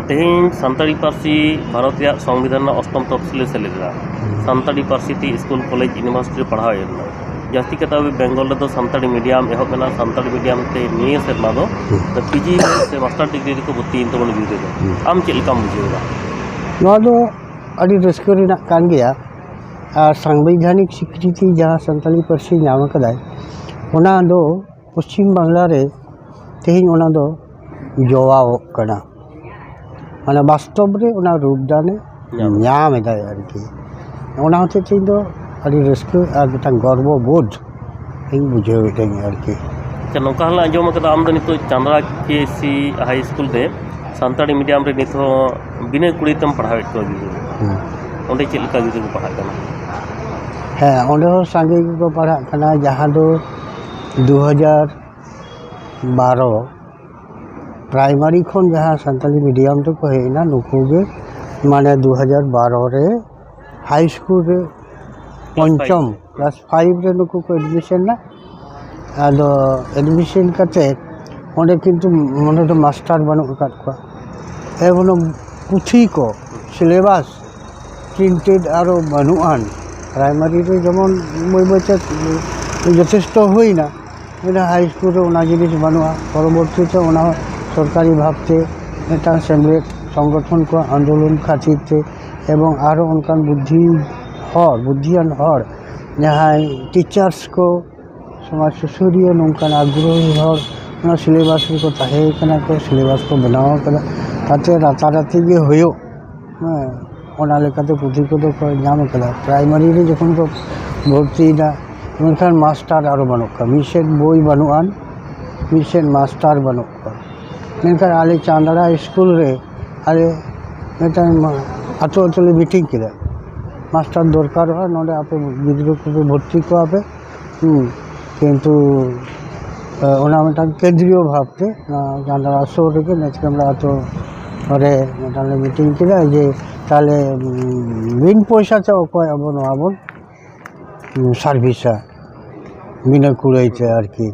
ᱛᱮᱦᱮᱧ ᱥᱟᱱᱛᱟᱲᱤ ᱯᱟᱹᱨᱥᱤ ᱵᱷᱟᱨᱚᱛ ᱨᱮᱭᱟᱜ ᱥᱚᱝᱵᱤᱫᱷᱟᱱ ᱨᱮᱱᱟᱜ ᱚᱥᱴᱚᱢ ᱛᱚᱯᱥᱤᱞᱮ ᱥᱮᱞᱮᱫ ᱮᱫᱟ᱾ ᱥᱟᱱᱛᱟᱲᱤ ᱯᱟᱹᱨᱥᱤ ᱛᱮ ᱥᱠᱩᱞ, ᱠᱚᱞᱮᱡᱽ, ᱤᱭᱩᱱᱤᱵᱷᱟᱨᱥᱤᱴᱤ ᱨᱮ ᱯᱟᱲᱦᱟᱣ ᱦᱩᱭᱩᱜ ᱠᱟᱱᱟ᱾ ᱡᱟᱹᱥᱛᱤ ᱠᱟᱛᱮ ᱟᱵᱚ ᱵᱮᱝᱜᱚᱞ ᱨᱮᱫᱚ ᱥᱟᱱᱛᱟᱲᱤ ᱢᱤᱰᱤᱭᱟᱢ ᱮᱦᱚᱵ ᱮᱱᱟ, ᱥᱟᱱᱛᱟᱲᱤ ᱢᱤᱰᱤᱭᱟᱢ ᱛᱮ ᱱᱤᱭᱟᱹ ᱥᱮᱨᱢᱟ ᱫᱚ ᱦᱩᱸ᱾ ᱯᱤᱡᱤ ᱥᱮ ᱢᱟᱥᱴᱟᱨ ᱰᱤᱜᱽᱨᱤ ᱨᱮᱠᱚ ᱵᱷᱚᱨᱛᱤᱭᱮᱱ ᱛᱟᱵᱚᱱᱟ ᱜᱤᱫᱽᱨᱟᱹ ᱠᱚ᱾ ᱦᱩᱸ᱾ ᱟᱢ ᱪᱮᱫ ᱞᱮᱠᱟᱢ ᱵᱩᱡᱷᱟᱹᱣ ᱮᱫᱟ? ᱱᱚᱣᱟ ᱫᱚ ᱟᱹᱰᱤ ᱨᱟᱹᱥᱠᱟᱹ ᱨᱮᱱᱟᱜ ᱠᱟᱱ ᱜᱮᱭᱟ᱾ ᱟᱨ ᱥᱟᱝᱵᱤᱫᱷᱟᱱᱤᱠ ᱥᱤᱠᱨᱤᱛᱤ ᱡᱟᱦᱟᱸ ᱥᱟᱱᱛᱟᱲᱤ ᱯᱟᱹᱨᱥᱤ ᱧᱟᱢ ᱟᱠᱟᱫᱟᱭ, ᱚᱱᱟ ᱫᱚ ᱯᱚᱥᱪᱤᱢ ᱵᱟᱝᱞᱟ ᱨᱮ ᱛᱮᱦᱮᱧ ᱚᱱᱟ ᱫᱚ ᱡᱚᱣᱟᱣᱚᱜ ᱠᱟᱱᱟ, ᱢᱟᱱᱮ ᱵᱟᱥᱛᱚᱵ ᱨᱮ ᱚᱱᱟ ᱨᱩᱯ ᱫᱟᱱᱮ ᱧᱟᱢ᱾ ᱧᱟᱢ ᱮᱫᱟᱭ ᱟᱨᱠᱤ᱾ ᱚᱱᱟ ᱦᱚᱛᱮᱡ ᱛᱮ ᱤᱧ ᱫᱚ ᱟᱹᱰᱤ ᱨᱟᱹᱥᱠᱟᱹ ᱟᱨ ᱢᱤᱫᱴᱟᱝ ᱜᱚᱨᱵᱚ ᱵᱳᱫᱷ ᱤᱧ ᱵᱩᱡᱷᱟᱹᱣᱮᱫᱟᱹᱧ ᱟᱨᱠᱤ᱾ ᱟᱪᱪᱷᱟ, ᱱᱚᱝᱠᱟ ᱦᱚᱸᱞᱮ ᱟᱸᱡᱚᱢ ᱟᱠᱟᱫᱟ, ᱟᱢ ᱫᱚ ᱱᱤᱛᱚᱜ ᱪᱟᱸᱫᱽᱲᱟ ᱠᱮ ᱥᱤ ᱦᱟᱭ ᱥᱠᱩᱞ ᱨᱮ ᱥᱟᱱᱛᱟᱲᱤ ᱢᱤᱰᱤᱭᱟᱢ ᱨᱮ ᱱᱤᱛ ᱦᱚᱸ ᱵᱤᱱᱟᱹ ᱠᱩᱲᱤ ᱛᱮᱢ ᱯᱟᱲᱦᱟᱣᱮᱫ ᱠᱚᱣᱟ ᱜᱤᱫᱽᱨᱟᱹ᱾ ᱦᱩᱸ᱾ ᱚᱸᱰᱮ ᱪᱮᱫ ᱞᱮᱠᱟ ᱜᱤᱫᱽᱨᱟᱹ ᱠᱚ ᱯᱟᱲᱦᱟᱜ ᱠᱟᱱᱟ? ᱦᱮᱸ, ᱚᱸᱰᱮ ᱦᱚᱸ ᱥᱟᱸᱜᱮ ᱜᱮᱠᱚ ᱯᱟᱲᱦᱟᱜ ᱠᱟᱱᱟ᱾ ᱡᱟᱦᱟᱸ ᱫᱚ ᱫᱩ ᱦᱟᱡᱟᱨ ᱵᱟᱨᱚ ᱯᱨᱟᱭᱢᱟᱨᱤ ᱠᱷᱚᱱ ᱡᱟᱦᱟᱸ ᱥᱟᱱᱛᱟᱲᱤ ᱢᱤᱰᱤᱭᱟᱢ ᱛᱮᱠᱚ ᱦᱮᱡ ᱮᱱᱟ, ᱱᱩᱠᱩ ᱜᱮ ᱢᱟᱱᱮ ᱫᱩ ᱦᱟᱡᱟᱨ ᱵᱟᱨᱚ ᱨᱮ ᱦᱟᱭ ᱥᱠᱩᱞ ᱨᱮ ᱯᱚᱧᱪᱚᱢ, ᱠᱞᱟᱥ ᱯᱷᱟᱭᱤᱵᱷ ᱨᱮ ᱱᱩᱠᱩ ᱠᱚ ᱮᱰᱢᱤᱥᱚᱱ ᱮᱱᱟ᱾ ᱟᱫᱚ ᱮᱰᱢᱤᱥᱚᱱ ᱠᱟᱛᱮ ᱚᱸᱰᱮ ᱠᱤᱱᱛᱩ ᱚᱸᱰᱮ ᱫᱚ ᱢᱟᱥᱴᱟᱨ ᱵᱟᱹᱱᱩᱜ ᱟᱠᱟᱫ ᱠᱚᱣᱟ, ᱮᱵᱚᱝ ᱯᱩᱛᱷᱤ ᱠᱚ, ᱥᱤᱞᱮᱵᱟᱥ ᱯᱨᱤᱱᱴᱮᱰ ᱟᱨᱚ ᱵᱟᱹᱱᱩᱜ ᱟᱱ᱾ ᱯᱨᱟᱭᱢᱟᱨᱤ ᱨᱮ ᱡᱮᱢᱚᱱ ᱵᱳᱭ ᱵᱳᱭ ᱛᱮ ᱡᱚᱛᱷᱮᱥᱴᱚ ᱦᱩᱭᱱᱟ, ᱢᱮᱱᱠᱷᱟᱱ ᱦᱟᱭ ᱥᱠᱩᱞ ᱨᱮ ᱚᱱᱟ ᱡᱤᱱᱤᱥ ᱵᱟᱹᱱᱩᱜᱼᱟ᱾ ᱯᱚᱨᱚᱵᱚᱨᱛᱤ ᱛᱮ ᱚᱱᱟ ᱦᱚᱸ ᱥᱚᱨᱠᱟᱨᱤ ᱵᱷᱟᱵᱽᱛᱮ ᱢᱤᱫᱴᱟᱝ ᱥᱮᱢᱞᱮᱫ ᱥᱚᱝᱜᱚᱴᱷᱚᱱ ᱠᱚ ᱟᱱᱫᱳᱞᱚᱱ ᱠᱷᱟᱹᱛᱤᱨ ᱛᱮ ᱮᱵᱚᱝ ᱟᱨᱚ ᱚᱱᱠᱟᱱ ᱵᱩᱫᱽᱫᱷᱤ ᱦᱚᱲ, ᱵᱩᱫᱽᱫᱷᱤᱭᱟᱱ ᱦᱚᱲ, ᱡᱟᱦᱟᱸᱭ ᱴᱤᱪᱟᱨᱥ ᱠᱚ, ᱥᱚᱢᱟᱡᱽ ᱥᱩᱥᱟᱹᱨᱤᱭᱟᱹ ᱱᱚᱝᱠᱟᱱ ᱟᱜᱽᱨᱚᱦᱤ ᱦᱚᱲ ᱚᱱᱟ ᱥᱤᱞᱮᱵᱟᱥ ᱨᱮᱠᱚ ᱛᱟᱦᱮᱸ ᱠᱟᱱᱟ ᱠᱚ, ᱥᱤᱞᱮᱵᱟᱥ ᱠᱚ ᱵᱮᱱᱟᱣ ᱠᱟᱫᱟ, ᱛᱟᱛᱮ ᱨᱟᱛᱟᱨᱟᱛᱤ ᱜᱮ ᱦᱩᱭᱩᱜ, ᱦᱮᱸ, ᱚᱱᱟ ᱞᱮᱠᱟᱛᱮ ᱯᱩᱛᱷᱤ ᱠᱚᱫᱚ ᱠᱚ ᱧᱟᱢ ᱠᱟᱫᱟ᱾ ᱯᱨᱟᱭᱢᱟᱨᱤ ᱨᱮ ᱡᱚᱠᱷᱚᱱ ᱠᱚ ᱵᱷᱚᱨᱛᱤᱭᱮᱱᱟ, ᱢᱮᱱᱠᱷᱟᱱ ᱢᱟᱥᱴᱟᱨ ᱟᱨᱚ ᱵᱟᱹᱱᱩᱜ ᱠᱚᱣᱟ, ᱢᱤᱫ ᱥᱮᱫ ᱵᱳᱭ ᱵᱟᱹᱱᱩᱜ ᱟᱱ, ᱢᱤᱫ ᱥᱮᱫ ᱢᱟᱥᱴᱟᱨ ᱵᱟᱹᱱᱩᱜ ᱠᱚᱣᱟ᱾ ᱢᱮᱱᱠᱷᱟᱱ ᱟᱞᱮ ᱪᱟᱸᱫᱲᱟ ᱥᱠᱩᱞ ᱨᱮ ᱟᱞᱮ ᱢᱤᱫᱴᱟᱝ ᱟᱹᱛᱩ ᱟᱹᱛᱩ ᱞᱮ ᱢᱤᱴᱤᱝ ᱠᱮᱫᱟ, ᱢᱟᱥᱴᱟᱨ ᱫᱚᱨᱠᱟᱨᱚᱜᱼᱟ, ᱱᱚᱰᱮ ᱟᱯᱮ ᱜᱤᱫᱽᱨᱟᱹ ᱠᱚᱯᱮ ᱵᱷᱚᱨᱛᱤ ᱠᱚᱣᱟ ᱯᱮ᱾ ᱦᱩᱸ, ᱠᱤᱱᱛᱩ, ᱮ, ᱚᱱᱟ ᱢᱤᱫᱴᱟᱝ ᱠᱮᱱᱫᱨᱤᱭᱚ ᱵᱷᱟᱵᱽᱛᱮ ᱚᱱᱟ ᱪᱟᱸᱫᱲᱟ ᱥᱩᱨ ᱨᱮᱜᱮ ᱱᱮᱪᱠᱟᱢᱲᱟ ᱟᱹᱛᱩ ᱨᱮ ᱢᱤᱫᱴᱟᱝ ᱞᱮ ᱢᱤᱴᱤᱝ ᱠᱮᱫᱟ ᱡᱮ ᱛᱟᱦᱞᱮ, ᱩᱸ, ᱵᱤᱱ ᱯᱚᱭᱥᱟ ᱛᱮ ᱚᱠᱚᱭ ᱟᱵᱚ ᱱᱚᱣᱟ ᱵᱚᱱ, ᱩᱸ, ᱥᱟᱨᱵᱷᱤᱥᱟ ᱵᱤᱱᱟᱹ ᱠᱩᱲᱟᱹᱭ ᱛᱮ ᱟᱨᱠᱤ,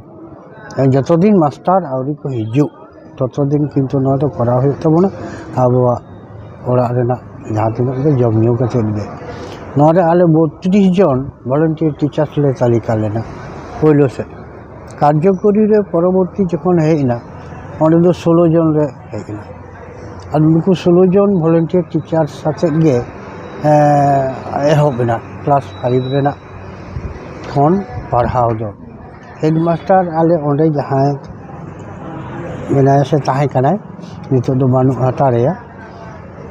ᱡᱚᱛᱚ ᱫᱤᱱ ᱢᱟᱥᱴᱟᱨ ᱟᱹᱣᱨᱤ ᱠᱚ ᱦᱤᱡᱩᱜ᱾ ᱛᱚᱛᱚ ᱫᱤᱱ ᱠᱤᱱᱛᱩ ᱱᱚᱣᱟ ᱫᱚ ᱠᱚᱨᱟᱣ ᱦᱩᱭᱩᱜ ᱛᱟᱵᱚᱱᱟ᱾ ᱟᱵᱚᱣᱟᱜ ᱚᱲᱟᱜ ᱨᱮᱱᱟᱜ ᱡᱟᱦᱟᱸ ᱛᱤᱱᱟᱹᱜ ᱜᱮ ᱡᱚᱢ ᱧᱩ ᱠᱟᱛᱮᱫ ᱜᱮ᱾ ᱱᱚᱣᱟ ᱨᱮ ᱟᱞᱮ ᱵᱚᱛᱨᱤᱥ ᱡᱚᱱ ᱵᱷᱚᱞᱮᱱᱴᱤᱭᱟᱨ ᱴᱤᱪᱟᱨᱥ ᱞᱮ ᱛᱟᱹᱞᱤᱠᱟ ᱞᱮᱱᱟ ᱯᱳᱭᱞᱳ ᱥᱮᱫ᱾ ᱠᱟᱨᱡᱚᱠᱚᱨᱤ ᱨᱮ ᱯᱚᱨᱚᱵᱚᱨᱛᱤ ᱡᱚᱠᱷᱚᱱ ᱦᱮᱡ ᱮᱱᱟ, ᱚᱸᱰᱮ ᱫᱚ ᱥᱳᱞᱳ ᱡᱚᱱ ᱞᱮ ᱦᱮᱡ ᱮᱱᱟ᱾ ᱟᱨ ᱱᱩᱠᱩ ᱥᱳᱞᱳ ᱡᱚᱱ ᱵᱷᱚᱞᱮᱱᱴᱤᱭᱟᱨ ᱴᱤᱪᱟᱨᱥ ᱟᱛᱮᱫ ᱜᱮ, ᱮᱸ, ᱮᱦᱚᱵ ᱮᱱᱟ ᱠᱞᱟᱥ ᱯᱷᱟᱭᱤᱵᱷ ᱨᱮᱱᱟᱜ ᱠᱷᱚᱱ ᱯᱟᱲᱦᱟᱣ ᱫᱚ᱾ ᱦᱮᱰᱢᱟᱥᱴᱟᱨ ᱟᱞᱮ ᱚᱸᱰᱮ ᱡᱟᱦᱟᱸᱭ ᱢᱮᱱᱟᱭᱟ ᱥᱮ ᱛᱟᱦᱮᱸ ᱠᱟᱱᱟᱭ, ᱱᱤᱛᱚᱜ ᱫᱚ ᱵᱟᱹᱱᱩᱜ ᱦᱟᱛᱟᱲᱮᱭᱟ᱾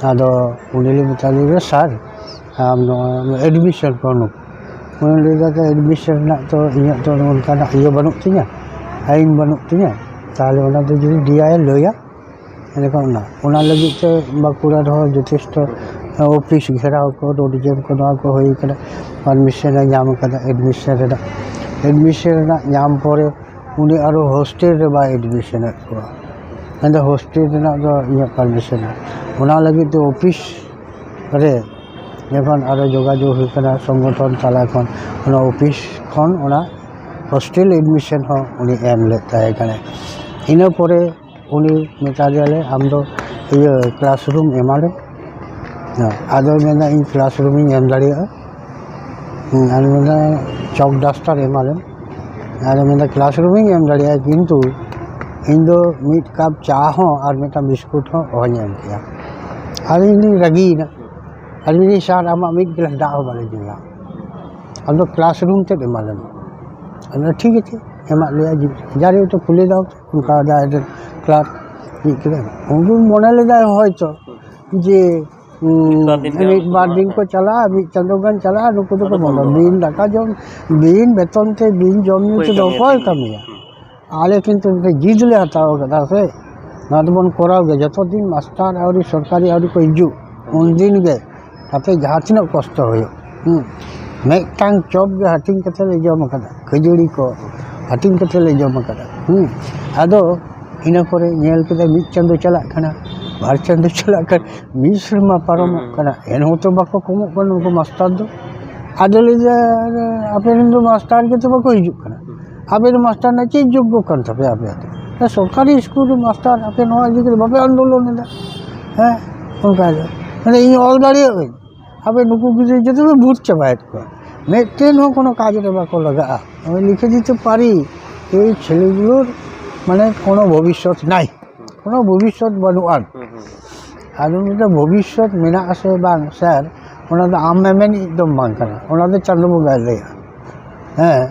ᱟᱫᱚ ᱩᱱᱤ ᱞᱮ ᱢᱮᱛᱟ ᱫᱮᱭᱟ, "ᱥᱟᱨ, ᱟᱢ ᱱᱚᱣᱟ ᱮᱰᱢᱤᱥᱚᱱ ᱠᱚ ᱱᱩᱠᱩ?" ᱩᱱᱤ ᱞᱟᱹᱭ ᱮᱫᱟ, "ᱮᱰᱢᱤᱥᱚᱱ ᱨᱮᱱᱟᱜ ᱛᱚ ᱤᱧᱟᱹᱜ ᱛᱚ ᱚᱱᱠᱟᱱᱟᱜ ᱤᱭᱟᱹ ᱵᱟᱹᱱᱩᱜ ᱛᱤᱧᱟ, ᱟᱭᱤᱱ ᱵᱟᱹᱱᱩᱜ ᱛᱤᱧᱟ, ᱛᱟᱦᱚᱞᱮ ᱚᱱᱟ ᱫᱚ ᱡᱩᱫᱤ ᱰᱤ ᱟᱭ ᱮ ᱞᱟᱹᱭᱟ, ᱮᱸᱰᱮᱠᱷᱟᱱ ᱚᱱᱟ, ᱚᱱᱟ ᱞᱟᱹᱜᱤᱫ ᱛᱮ ᱵᱟᱸᱠᱩᱲᱟ ᱨᱮᱦᱚᱸ ᱡᱚᱛᱷᱮᱥᱴᱚ ᱚᱯᱷᱤᱥ ᱜᱷᱮᱨᱟᱣ ᱠᱚ, ᱨᱳᱰ ᱡᱮᱢ ᱠᱚ, ᱱᱚᱣᱟ ᱠᱚ ᱦᱩᱭ ᱠᱟᱱᱟ, ᱯᱟᱨᱢᱤᱥᱚᱱ ᱮ ᱧᱟᱢ ᱠᱟᱫᱟ ᱮᱰᱢᱤᱥᱚᱱ ᱨᱮᱱᱟᱜ᱾ ᱮᱰᱢᱤᱥᱚᱱ ᱨᱮᱱᱟᱜ ᱧᱟᱢ ᱯᱚᱨᱮ ᱩᱱᱤ ᱟᱨᱚ ᱦᱳᱥᱴᱮᱞ ᱨᱮ ᱵᱟᱭ ᱮᱰᱢᱤᱥᱚᱱᱮᱫ ᱠᱚᱣᱟ, ᱢᱮᱱᱫᱟ ᱦᱳᱥᱴᱮᱞ ᱨᱮᱱᱟᱜ ᱫᱚ ᱤᱧᱟᱹᱜ ᱯᱟᱨᱢᱤᱥᱚᱱ ᱢᱮᱱᱟᱜᱼᱟ᱾ ᱚᱱᱟ ᱞᱟᱹᱜᱤᱫ ᱛᱮ ᱚᱯᱷᱤᱥ ᱨᱮ ᱡᱚᱠᱷᱚᱱ ᱟᱨᱚ ᱡᱳᱜᱟᱡᱳᱜᱽ ᱦᱩᱭ ᱠᱟᱱᱟ ᱥᱚᱝᱜᱚᱴᱷᱚᱱ ᱛᱟᱞᱟ ᱠᱷᱚᱱ, ᱚᱱᱟ ᱚᱯᱷᱤᱥ ᱠᱷᱚᱱ ᱚᱱᱟ ᱦᱳᱥᱴᱮᱞ ᱮᱰᱢᱤᱥᱚᱱ ᱦᱚᱸ ᱩᱱᱤ ᱮᱢ ᱞᱮᱫ ᱛᱟᱦᱮᱸ ᱠᱟᱱᱟᱭ᱾ ᱤᱱᱟᱹ ᱯᱚᱨᱮ ᱩᱱᱤ ᱢᱮᱛᱟ ᱫᱮᱭᱟᱞᱮ, "ᱟᱢ ᱫᱚ ᱤᱭᱟᱹ ᱠᱞᱟᱥᱨᱩᱢ ᱮᱢᱟᱞᱮᱢ᱾" ᱦᱮᱸ, ᱟᱫᱚᱭ ᱢᱮᱱᱫᱟ, "ᱤᱧ ᱠᱞᱟᱥᱨᱩᱢ ᱤᱧ ᱮᱢ ᱫᱟᱲᱮᱭᱟᱜᱼᱟ?" ᱦᱮᱸ, ᱟᱨ ᱢᱮᱱᱫᱟ, "ᱪᱚᱠ ᱰᱟᱥᱴᱟᱨ ᱮᱢᱟᱞᱮᱢ?" ᱟᱨ ᱢᱮᱱᱫᱟ, "ᱠᱞᱟᱥᱨᱩᱢ ᱤᱧ ᱮᱢ ᱫᱟᱲᱮᱭᱟᱜᱼᱟ, ᱠᱤᱱᱛᱩ ᱤᱧ ᱫᱚ ᱢᱤᱫ ᱠᱟᱯ ᱪᱟ ᱦᱚᱸ ᱟᱨ ᱢᱤᱫᱴᱟᱝ ᱵᱤᱥᱠᱩᱴ ᱦᱚᱸ ᱚᱦᱚᱧ ᱮᱢ ᱠᱮᱭᱟ᱾" ᱟᱫᱚ ᱤᱧ ᱫᱩᱧ ᱨᱟᱹᱜᱤᱭᱮᱱᱟ᱾ ᱟᱨ ᱢᱮᱱᱫᱟᱹᱧ, "ᱥᱟᱨ, ᱟᱢᱟᱜ ᱢᱤᱫ ᱜᱞᱟᱥ ᱫᱟᱜ ᱦᱚᱸ ᱵᱟᱞᱮ ᱧᱩᱭᱟ, ᱟᱢ ᱫᱚ ᱠᱞᱟᱥᱨᱩᱢ ᱛᱮᱫ ᱮᱢᱟᱞᱮᱢ᱾" ᱟᱫᱚ ᱴᱷᱤᱠ ᱟᱪᱷᱮ, ᱮᱢᱟᱫ ᱞᱮᱭᱟ᱾ ᱡᱟᱨᱮ ᱦᱚᱭᱛᱳ ᱠᱩᱞᱤ ᱫᱟᱣ ᱛᱮ ᱚᱱᱠᱟ ᱡᱟᱦᱟᱸᱭ ᱨᱮᱱ ᱠᱞᱟᱨᱠ ᱢᱤᱫ ᱠᱮᱫᱟ, ᱩᱱᱠᱩ ᱢᱚᱱᱮ ᱞᱮᱫᱟᱭ ᱦᱚᱭᱛᱚ ᱡᱮ, ᱩᱸ, ᱢᱤᱫ ᱵᱟᱨ ᱫᱤᱱ ᱢᱤᱫ ᱵᱟᱨ ᱫᱤᱱ ᱠᱚ ᱪᱟᱞᱟᱜᱼᱟ, ᱢᱤᱫ ᱪᱟᱸᱫᱳ ᱜᱟᱱ ᱪᱟᱞᱟᱜᱼᱟ, ᱱᱩᱠᱩ ᱫᱚᱠᱚ ᱟᱫᱚ ᱵᱚᱱᱫᱚ᱾ ᱵᱚᱱᱫᱚ᱾ ᱵᱤᱱ ᱫᱟᱠᱟ ᱡᱚᱢ, ᱵᱤᱱ ᱵᱮᱛᱚᱱ ᱛᱮ, ᱵᱤᱱ ᱡᱚᱢ ᱧᱩ ᱚᱠᱚᱭ ᱛᱮᱫᱚ ᱠᱟᱹᱢᱤᱭᱟ? ᱚᱠᱚᱭ ᱠᱟᱹᱢᱤᱭᱟ? ᱦᱩᱸ᱾ ᱟᱞᱮ ᱠᱤᱱᱛᱩ ᱢᱤᱫᱴᱮᱱ ᱡᱤᱫ ᱞᱮ ᱦᱟᱛᱟᱣ ᱠᱟᱫᱟ ᱥᱮ, ᱱᱚᱣᱟ ᱫᱚᱵᱚᱱ ᱠᱚᱨᱟᱣ ᱜᱮ᱾ ᱡᱚᱛᱚ ᱫᱤᱱ ᱢᱟᱥᱴᱟᱨ ᱟᱹᱣᱨᱤ, ᱥᱚᱨᱠᱟᱨᱤ ᱟᱹᱣᱨᱤ ᱠᱚ ᱦᱤᱡᱩᱜ, ᱩᱱ ᱫᱤᱱ ᱜᱮ, ᱛᱟᱛᱮ ᱡᱟᱦᱟᱸ ᱛᱤᱱᱟᱹᱜ ᱠᱚᱥᱴᱚ ᱦᱩᱭᱩᱜ, ᱦᱩᱸ, ᱢᱤᱫᱴᱟᱝ ᱪᱚᱯ ᱜᱮ ᱦᱟᱹᱴᱤᱧ ᱠᱟᱛᱮ ᱞᱮ ᱡᱚᱢ ᱠᱟᱫᱟ, ᱠᱷᱟᱹᱡᱟᱹᱲᱤ ᱠᱚ ᱦᱟᱹᱴᱤᱧ ᱠᱟᱛᱮ ᱞᱮ ᱡᱚᱢ ᱠᱟᱫᱟ, ᱦᱩᱸ᱾ ᱟᱫᱚ ᱤᱱᱟᱹ ᱯᱚᱨᱮ ᱧᱮᱞ ᱠᱮᱫᱟ ᱢᱤᱫ ᱪᱟᱸᱫᱳ ᱪᱟᱞᱟᱜ ᱠᱟᱱᱟ, ᱵᱟᱨ ᱪᱟᱸᱫᱳ ᱪᱟᱞᱟᱜ ᱠᱟᱱᱟ, ᱢᱤᱫ ᱥᱮᱨᱢᱟ ᱯᱟᱨᱚᱢᱚᱜ ᱦᱩᱸ᱾ ᱠᱟᱱᱟ, ᱮᱱᱦᱚᱸ ᱛᱚ ᱵᱟᱠᱚ ᱠᱚᱢᱚᱜ ᱠᱟᱱᱟ ᱱᱩᱠᱩ ᱢᱟᱥᱴᱟᱨ ᱫᱚ᱾ ᱟᱫᱚ ᱞᱟᱹᱭᱫᱟ, "ᱟᱯᱮ ᱨᱮᱱ ᱫᱚ ᱢᱟᱥᱴᱟᱨ ᱜᱮᱛᱚ ᱵᱟᱠᱚ ᱦᱤᱡᱩᱜ ᱠᱟᱱᱟ, ᱟᱯᱮ ᱫᱚ ᱢᱟᱥᱴᱟᱨ ᱨᱮᱱᱟᱜ ᱪᱮᱫ ᱡᱳᱜᱽᱜᱚ ᱠᱟᱱ ᱛᱟᱯᱮᱭᱟ ᱟᱯᱮᱭᱟᱜ ᱫᱚ?" ᱥᱚᱨᱠᱟᱨᱤ ᱥᱠᱩᱞ ᱨᱮ ᱢᱟᱥᱴᱟᱨ ᱟᱯᱮ ᱱᱚᱣᱟ ᱤᱫᱤ ᱠᱟᱛᱮ ᱵᱟᱯᱮ ᱟᱱᱫᱳᱞᱚᱱ ᱮᱫᱟ? ᱦᱮᱸ, ᱚᱱᱠᱟ ᱜᱮ᱾ ᱢᱟᱱᱮ ᱤᱧ ᱚᱞ ᱫᱟᱲᱮᱭᱟᱜ ᱟᱹᱧ, ᱟᱯᱮ ᱱᱩᱠᱩ ᱜᱤᱫᱽᱨᱟᱹ ᱡᱚᱛᱚ ᱯᱮ ᱵᱷᱩᱛ ᱪᱟᱵᱟᱭᱮᱫ ᱠᱚᱣᱟ, ᱢᱤᱫᱴᱮᱱ ᱦᱚᱸ ᱠᱳᱱᱳ ᱠᱟᱡᱽ ᱨᱮ ᱵᱟᱠᱚ ᱞᱟᱜᱟᱜᱼᱟ᱾ আমি লিখে দিতে পারি, এই ছেলেগুলোর মানে কোনো ভবিষ্যৎ নাই, কোনো ভবিষ্যৎ ᱵᱟᱹᱱᱩᱜᱼᱟ᱾ ᱟᱫᱚ ᱢᱤᱫᱴᱮᱱ ᱵᱷᱚᱵᱤᱥᱥᱚᱛ ᱢᱮᱱᱟᱜ ᱟᱥᱮ ᱵᱟᱝ ᱥᱮᱨ, ᱚᱱᱟ ᱫᱚ ᱟᱢ ᱢᱮᱢᱮᱱᱤᱡ ᱫᱚ ᱵᱟᱝ ᱠᱟᱱᱟ, ᱚᱱᱟ ᱫᱚ ᱪᱟᱸᱫᱳ ᱵᱚᱸᱜᱟᱭ ᱞᱟᱹᱭᱟ᱾ ᱦᱮᱸ,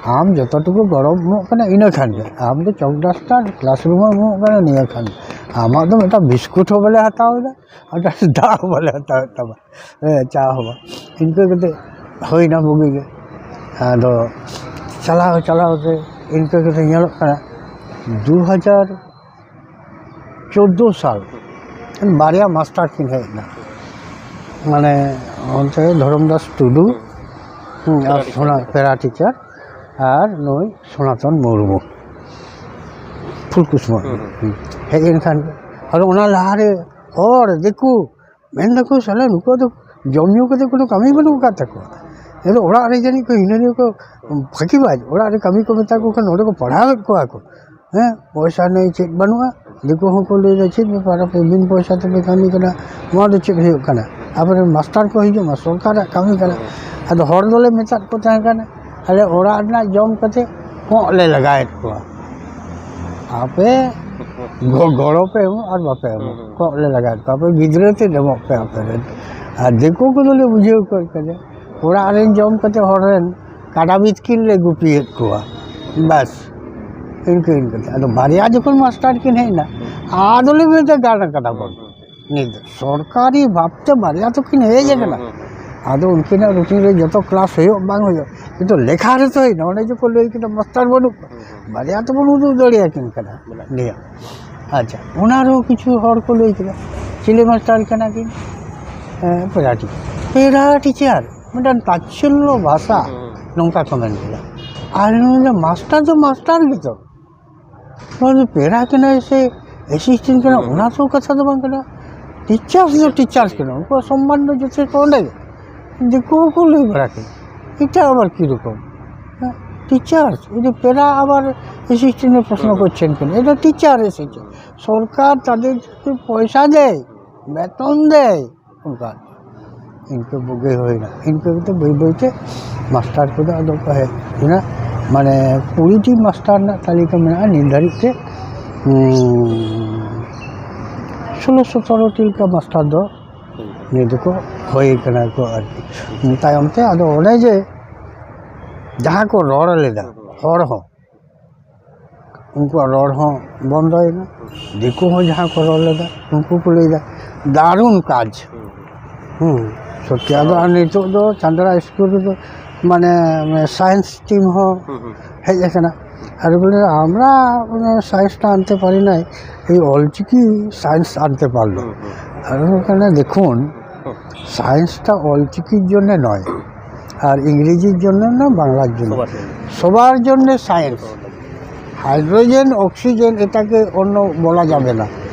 ᱟᱢ ᱡᱚᱛᱚᱴᱩᱠᱩ ᱜᱚᱲᱚᱢ ᱮᱢᱚᱜ ᱠᱟᱱᱟ ᱤᱱᱟᱹ ᱠᱷᱟᱱ ᱜᱮ, ᱟᱢ ᱫᱚ ᱪᱚᱠ ᱰᱟᱥᱴᱟᱨ ᱠᱞᱟᱥᱨᱩᱢ ᱮᱢ ᱮᱢᱚᱜ ᱠᱟᱱᱟ ᱱᱤᱭᱟᱹ ᱠᱷᱟᱱ ᱜᱮ᱾ ᱟᱢᱟᱜ ᱫᱚ ᱢᱤᱫᱴᱟᱝ ᱵᱤᱥᱠᱩᱴ ᱦᱚᱸ ᱵᱟᱞᱮ ᱦᱟᱛᱟᱣ ᱮᱫᱟ, ᱟᱨ ᱫᱟᱜ ᱦᱚᱸ ᱵᱟᱞᱮ ᱦᱟᱛᱟᱣᱮᱫ ᱛᱟᱢᱟ᱾ ᱦᱮᱸ, ᱪᱟ ᱦᱚᱸ ᱵᱟᱝ᱾ ᱤᱱᱠᱟᱹ ᱠᱟᱛᱮ ᱦᱩᱭᱱᱟ ᱵᱩᱜᱤ ᱜᱮ᱾ ᱟᱫᱚ ᱪᱟᱞᱟᱣ ᱪᱟᱞᱟᱣ ᱛᱮ ᱤᱱᱠᱟᱹ ᱠᱟᱛᱮ ᱧᱮᱞᱚᱜ ᱠᱟᱱᱟ, ᱫᱩ ᱦᱟᱡᱟᱨ ᱪᱳᱫᱫᱳ ᱥᱟᱞ ᱵᱟᱨᱭᱟ ᱢᱟᱥᱴᱟᱨ ᱠᱤᱱ ᱦᱮᱡ ᱮᱱᱟ, ᱢᱟᱱᱮ ᱚᱱᱛᱮ ᱫᱷᱚᱨᱚᱢᱫᱟᱥ ᱴᱩᱰᱩ, ᱦᱩᱸ, ᱟᱨ ᱥᱳᱱᱟ ᱯᱮᱨᱟ ᱴᱤᱪᱟᱨ, ᱟᱨ ᱱᱩᱭ ᱥᱚᱱᱟᱛᱚᱱ ᱢᱩᱨᱢᱩ, ᱯᱷᱩᱞᱠᱩᱥᱢᱟ᱾ ᱦᱩᱸ᱾ ᱦᱮᱡ ᱮᱱ ᱠᱷᱟᱱ ᱜᱮ, ᱟᱫᱚ ᱚᱱᱟ ᱞᱟᱦᱟᱨᱮ ᱦᱚᱲ ᱫᱤᱠᱩ ᱢᱮᱱ ᱫᱟᱠᱚ, "ᱥᱟᱞᱟ ᱱᱩᱠᱩᱣᱟᱜ ᱫᱚ ᱡᱚᱢ ᱧᱩ ᱠᱟᱛᱮ ᱠᱳᱱᱳ ᱠᱟᱹᱢᱤ ᱵᱟᱹᱱᱩᱜ ᱟᱠᱟᱫ ᱛᱟᱠᱚᱣᱟ, ᱟᱫᱚ ᱚᱲᱟᱜ ᱨᱮ ᱡᱟᱹᱱᱤᱡ ᱠᱚ ᱦᱤᱱᱟᱹ ᱱᱤᱭᱟᱹ ᱠᱚ ᱯᱷᱟᱸᱠᱤᱵᱟᱡᱽ, ᱚᱲᱟᱜ ᱨᱮ ᱠᱟᱹᱢᱤ ᱠᱚ ᱢᱮᱛᱟ ᱠᱚ ᱠᱷᱟᱱ ᱱᱚᱰᱮ ᱠᱚ ᱯᱟᱲᱦᱟᱣᱮᱫ ᱠᱚᱣᱟ ᱠᱚ, ᱦᱮᱸ, ᱯᱚᱭᱥᱟ ᱱᱮᱭ ᱪᱮᱫ ᱵᱟᱹᱱᱩᱜᱼᱟ, ᱫᱤᱠᱩ ᱦᱚᱸᱠᱚ ᱞᱟᱹᱭᱫᱟ ᱪᱮᱫ ᱵᱮᱯᱟᱨ ᱟᱯᱮ ᱵᱤᱱ ᱯᱚᱭᱥᱟ ᱛᱮᱯᱮ ᱠᱟᱹᱢᱤ ᱠᱟᱱᱟ, ᱱᱚᱣᱟ ᱫᱚ ᱪᱮᱫ ᱦᱩᱭᱩᱜ ᱠᱟᱱᱟ, ᱟᱯᱮᱨᱮᱱ ᱢᱟᱥᱴᱟᱨ ᱠᱚ ᱦᱤᱡᱩᱜ ᱢᱟ, ᱥᱚᱨᱠᱟᱨᱟᱜ ᱠᱟᱹᱢᱤ ᱠᱟᱱᱟ᱾" ᱟᱫᱚ ᱦᱚᱲ ᱫᱚᱞᱮ ᱢᱮᱛᱟᱫ ᱠᱚ ᱛᱟᱦᱮᱸ ᱠᱟᱱᱟ, ᱟᱞᱮ ᱚᱲᱟᱜ ᱨᱮᱱᱟᱜ ᱡᱚᱢ ᱠᱟᱛᱮ ᱠᱚᱸᱜ ᱞᱮ ᱞᱟᱜᱟᱭᱮᱫ ᱠᱚᱣᱟ, ᱟᱯᱮ ᱜᱚ-, ᱜᱚᱲᱚ ᱯᱮ ᱮᱢᱚᱜ ᱟᱨ ᱵᱟᱯᱮ ᱮᱢᱚᱜ, ᱦᱩᱸ, ᱦᱩᱸ᱾ ᱠᱚᱸᱜ ᱞᱮ ᱞᱟᱜᱟᱭᱮᱫ ᱠᱚᱣᱟ, ᱟᱯᱮ ᱜᱤᱫᱽᱨᱟᱹ ᱛᱮ ᱮᱢᱚᱜ ᱯᱮ ᱟᱯᱮ ᱨᱮᱱ᱾ ᱟᱨ ᱫᱤᱠᱩ ᱠᱚᱫᱚᱞᱮ ᱵᱩᱡᱷᱟᱹᱣ ᱠᱚ ᱠᱟᱱᱟ, ᱚᱲᱟᱜ ᱨᱮᱱ ᱡᱚᱢ ᱠᱟᱛᱮ ᱦᱚᱲ ᱨᱮᱱ ᱠᱟᱰᱟ ᱵᱤᱛᱠᱤᱱ ᱞᱮ ᱜᱩᱯᱤᱭᱮᱫ ᱠᱚᱣᱟ, ᱵᱟᱥ᱾ ᱤᱱᱠᱟᱹ ᱤᱱᱠᱟᱹᱛᱮ ᱟᱫᱚ ᱵᱟᱨᱭᱟ ᱡᱚᱠᱷᱚᱱ ᱢᱟᱥᱴᱟᱨ ᱠᱤᱱ ᱦᱮᱡ ᱮᱱᱟ, ᱟᱫᱚᱞᱮ ᱢᱮᱱᱫᱟ ᱜᱟᱱ ᱠᱟᱫᱟ ᱵᱚᱱ᱾ ᱱᱤᱛ ᱫᱚ ᱥᱚᱨᱠᱟᱨᱤ ᱵᱷᱟᱵᱽᱛᱮ ᱵᱟᱨᱭᱟ ᱛᱚᱠᱤᱱ ᱦᱮᱡ ᱟᱠᱟᱱᱟ᱾ ᱦᱩᱸ, ᱦᱩᱸ᱾ ᱟᱫᱚ ᱩᱱᱠᱤᱱᱟᱜ ᱨᱩᱴᱤᱱ ᱨᱮ ᱡᱚᱛᱚ ᱠᱞᱟᱥ ᱦᱩᱭᱩᱜ ᱵᱟᱝ ᱦᱩᱭᱩᱜ, ᱠᱤᱱᱛᱩ ᱞᱮᱠᱷᱟ ᱨᱮᱛᱚ ᱦᱩᱭᱱᱟ, ᱚᱸᱰᱮ ᱡᱮᱠᱚ ᱞᱟᱹᱭ ᱠᱮᱫᱟ ᱢᱟᱥᱴᱟᱨ ᱵᱟᱹᱱᱩᱜ ᱠᱚᱣᱟ, ᱦᱩᱸ, ᱦᱩᱸ᱾ ᱵᱟᱨᱭᱟ ᱛᱚᱵᱚᱱ ᱩᱫᱩᱜ ᱫᱟᱲᱮᱭᱟᱠᱤᱱ ᱠᱟᱱᱟ᱾ ᱢᱮᱱᱟᱜ ᱱᱤᱭᱟᱹ᱾ ᱟᱪᱪᱷᱟ, ᱚᱱᱟ ᱨᱮᱦᱚᱸ ᱠᱤᱪᱷᱩ ᱦᱚᱲ ᱠᱚ ᱞᱟᱹᱭ ᱠᱮᱫᱟ, "ᱪᱤᱞᱤ ᱢᱟᱥᱴᱟᱨ ᱠᱟᱱᱟ ᱠᱤᱱ?" ᱦᱮᱸ, ᱯᱮᱨᱟ ᱴᱤᱪᱟᱨ᱾ ᱯᱮᱨᱟ ᱴᱤᱪᱟᱨ, ᱢᱤᱫᱴᱟᱝ ᱛᱟᱪᱪᱷᱚᱞᱞᱚ ᱵᱷᱟᱥᱟ, ᱦᱩᱸ, ᱦᱩᱸ᱾ ᱱᱚᱝᱠᱟ ᱠᱚ ᱢᱮᱱ ᱠᱮᱫᱟ᱾ ᱟᱨ ᱱᱩᱭ ᱫᱚ ᱢᱟᱥᱴᱟᱨ ᱫᱚ ᱢᱟᱥᱴᱟᱨ ᱜᱮᱛᱚ᱾ ᱱᱚᱣᱟ ᱫᱚ ᱯᱮᱨᱟ ᱠᱟᱱᱟᱭ ᱥᱮ ᱮᱥᱤᱥᱴᱮᱱᱴ ᱠᱟᱱᱟ, ᱦᱩᱸ, ᱦᱩᱸ᱾ ᱚᱱᱟ ᱛᱚ ᱠᱟᱛᱷᱟ ᱫᱚ ᱵᱟᱝ ᱠᱟᱱᱟ᱾ ᱴᱤᱪᱟᱨᱥ ᱫᱚ ᱴᱤᱪᱟᱨᱥ ᱠᱟᱱᱟ, ᱩᱱᱠᱩᱣᱟᱜ ᱥᱚᱢᱢᱟᱱ ᱫᱚ ᱡᱚᱛᱷᱮᱥᱴᱚ ᱚᱸᱰᱮ ᱜᱮ᱾ ᱫᱤᱠᱩ ᱦᱚᱸᱠᱚ ᱞᱟᱹᱭ ᱵᱟᱲᱟ ᱠᱮᱫᱟ, ᱮᱴᱟᱜ ᱟᱵᱟᱨ ᱠᱤ ᱨᱚᱠᱚᱢ? ᱦᱮᱸ? টিচার, এই যে প্যারা আবার অ্যাসিস্ট্যান্টের প্রশ্ন করছেন কেন? এটা টিচার এসেছে, সরকার তাদের পয়সা দেয়, বেতন দেয়, ᱚᱱᱠᱟ᱾ ᱤᱱᱠᱟᱹ ᱵᱩᱜᱤ ᱦᱩᱭᱱᱟ᱾ ᱤᱱᱠᱟᱹ ᱠᱟᱛᱮ ᱵᱟᱹᱭ ᱵᱟᱹᱭ ᱛᱮ ᱢᱟᱥᱴᱟᱨ ᱠᱚᱫᱚ ᱟᱫᱚ ᱠᱚ ᱦᱮᱡ ᱮᱱᱟ᱾ ᱢᱟᱱᱮ ᱠᱩᱲᱤ ᱴᱤ ᱢᱟᱥᱴᱟᱨ ᱨᱮᱱᱟᱜ ᱛᱟᱹᱞᱤᱠᱟ ᱢᱮᱱᱟᱜᱼᱟ ᱱᱤᱛ ᱫᱷᱟᱹᱨᱤᱡ ᱛᱮ᱾ ᱩᱸ, ᱥᱳᱞᱳ ᱥᱚᱛᱮᱨᱚ ᱴᱤ ᱞᱮᱠᱟ ᱢᱟᱥᱴᱟᱨ ᱫᱚ ᱱᱤᱛ ᱫᱚᱠᱚ ᱦᱩᱭ ᱠᱟᱱᱟ ᱠᱚ ᱟᱨᱠᱤ᱾ ᱛᱟᱭᱚᱢ ᱛᱮ ᱟᱫᱚ ᱚᱱᱮ ᱡᱮ ᱡᱟᱦᱟᱸ ᱠᱚ ᱨᱚᱲ ᱞᱮᱫᱟ ᱦᱚᱲ ᱦᱚᱸ, ᱩᱱᱠᱩᱣᱟᱜ ᱨᱚᱲ ᱦᱚᱸ ᱵᱚᱱᱫᱚᱭᱮᱱᱟ᱾ ᱫᱤᱠᱩ ᱦᱚᱸ ᱡᱟᱦᱟᱸ ᱠᱚ ᱨᱚᱲ ᱞᱮᱫᱟ, ᱩᱱᱠᱩ ᱠᱚ ᱞᱟᱹᱭᱫᱟ, "ᱫᱟᱨᱩᱱ ᱠᱟᱡᱽ᱾" ᱦᱩᱸ, ᱥᱚᱛᱭᱟ ᱫᱚ᱾ ᱟᱨ ᱱᱤᱛᱚᱜ ᱫᱚ ᱪᱟᱸᱫᱽᱲᱟ ᱥᱠᱩᱞ ᱨᱮᱫᱚ ᱢᱟᱱᱮ ᱥᱟᱭᱮᱱᱥ ᱴᱤᱢ ᱦᱚᱸ ᱦᱮᱡ ᱟᱠᱟᱱᱟ᱾ ᱟᱨ ᱵᱚᱞᱮ, "আমরা মানে সায়েন্সটা আনতে পারি নাই, এই অলচিকি সায়েন্স আনতে পারলো।" আর ওখানে দেখুন, সায়েন্সটা অলচিকির জন্য নয়, আর ইংরেজির জন্য না, বাংলার জন্য, সবার জন্য। সবার জন্য সায়েন্স। হাইড্রোজেন, অক্সিজেন, এটাকে অন্য বলা যাবে না।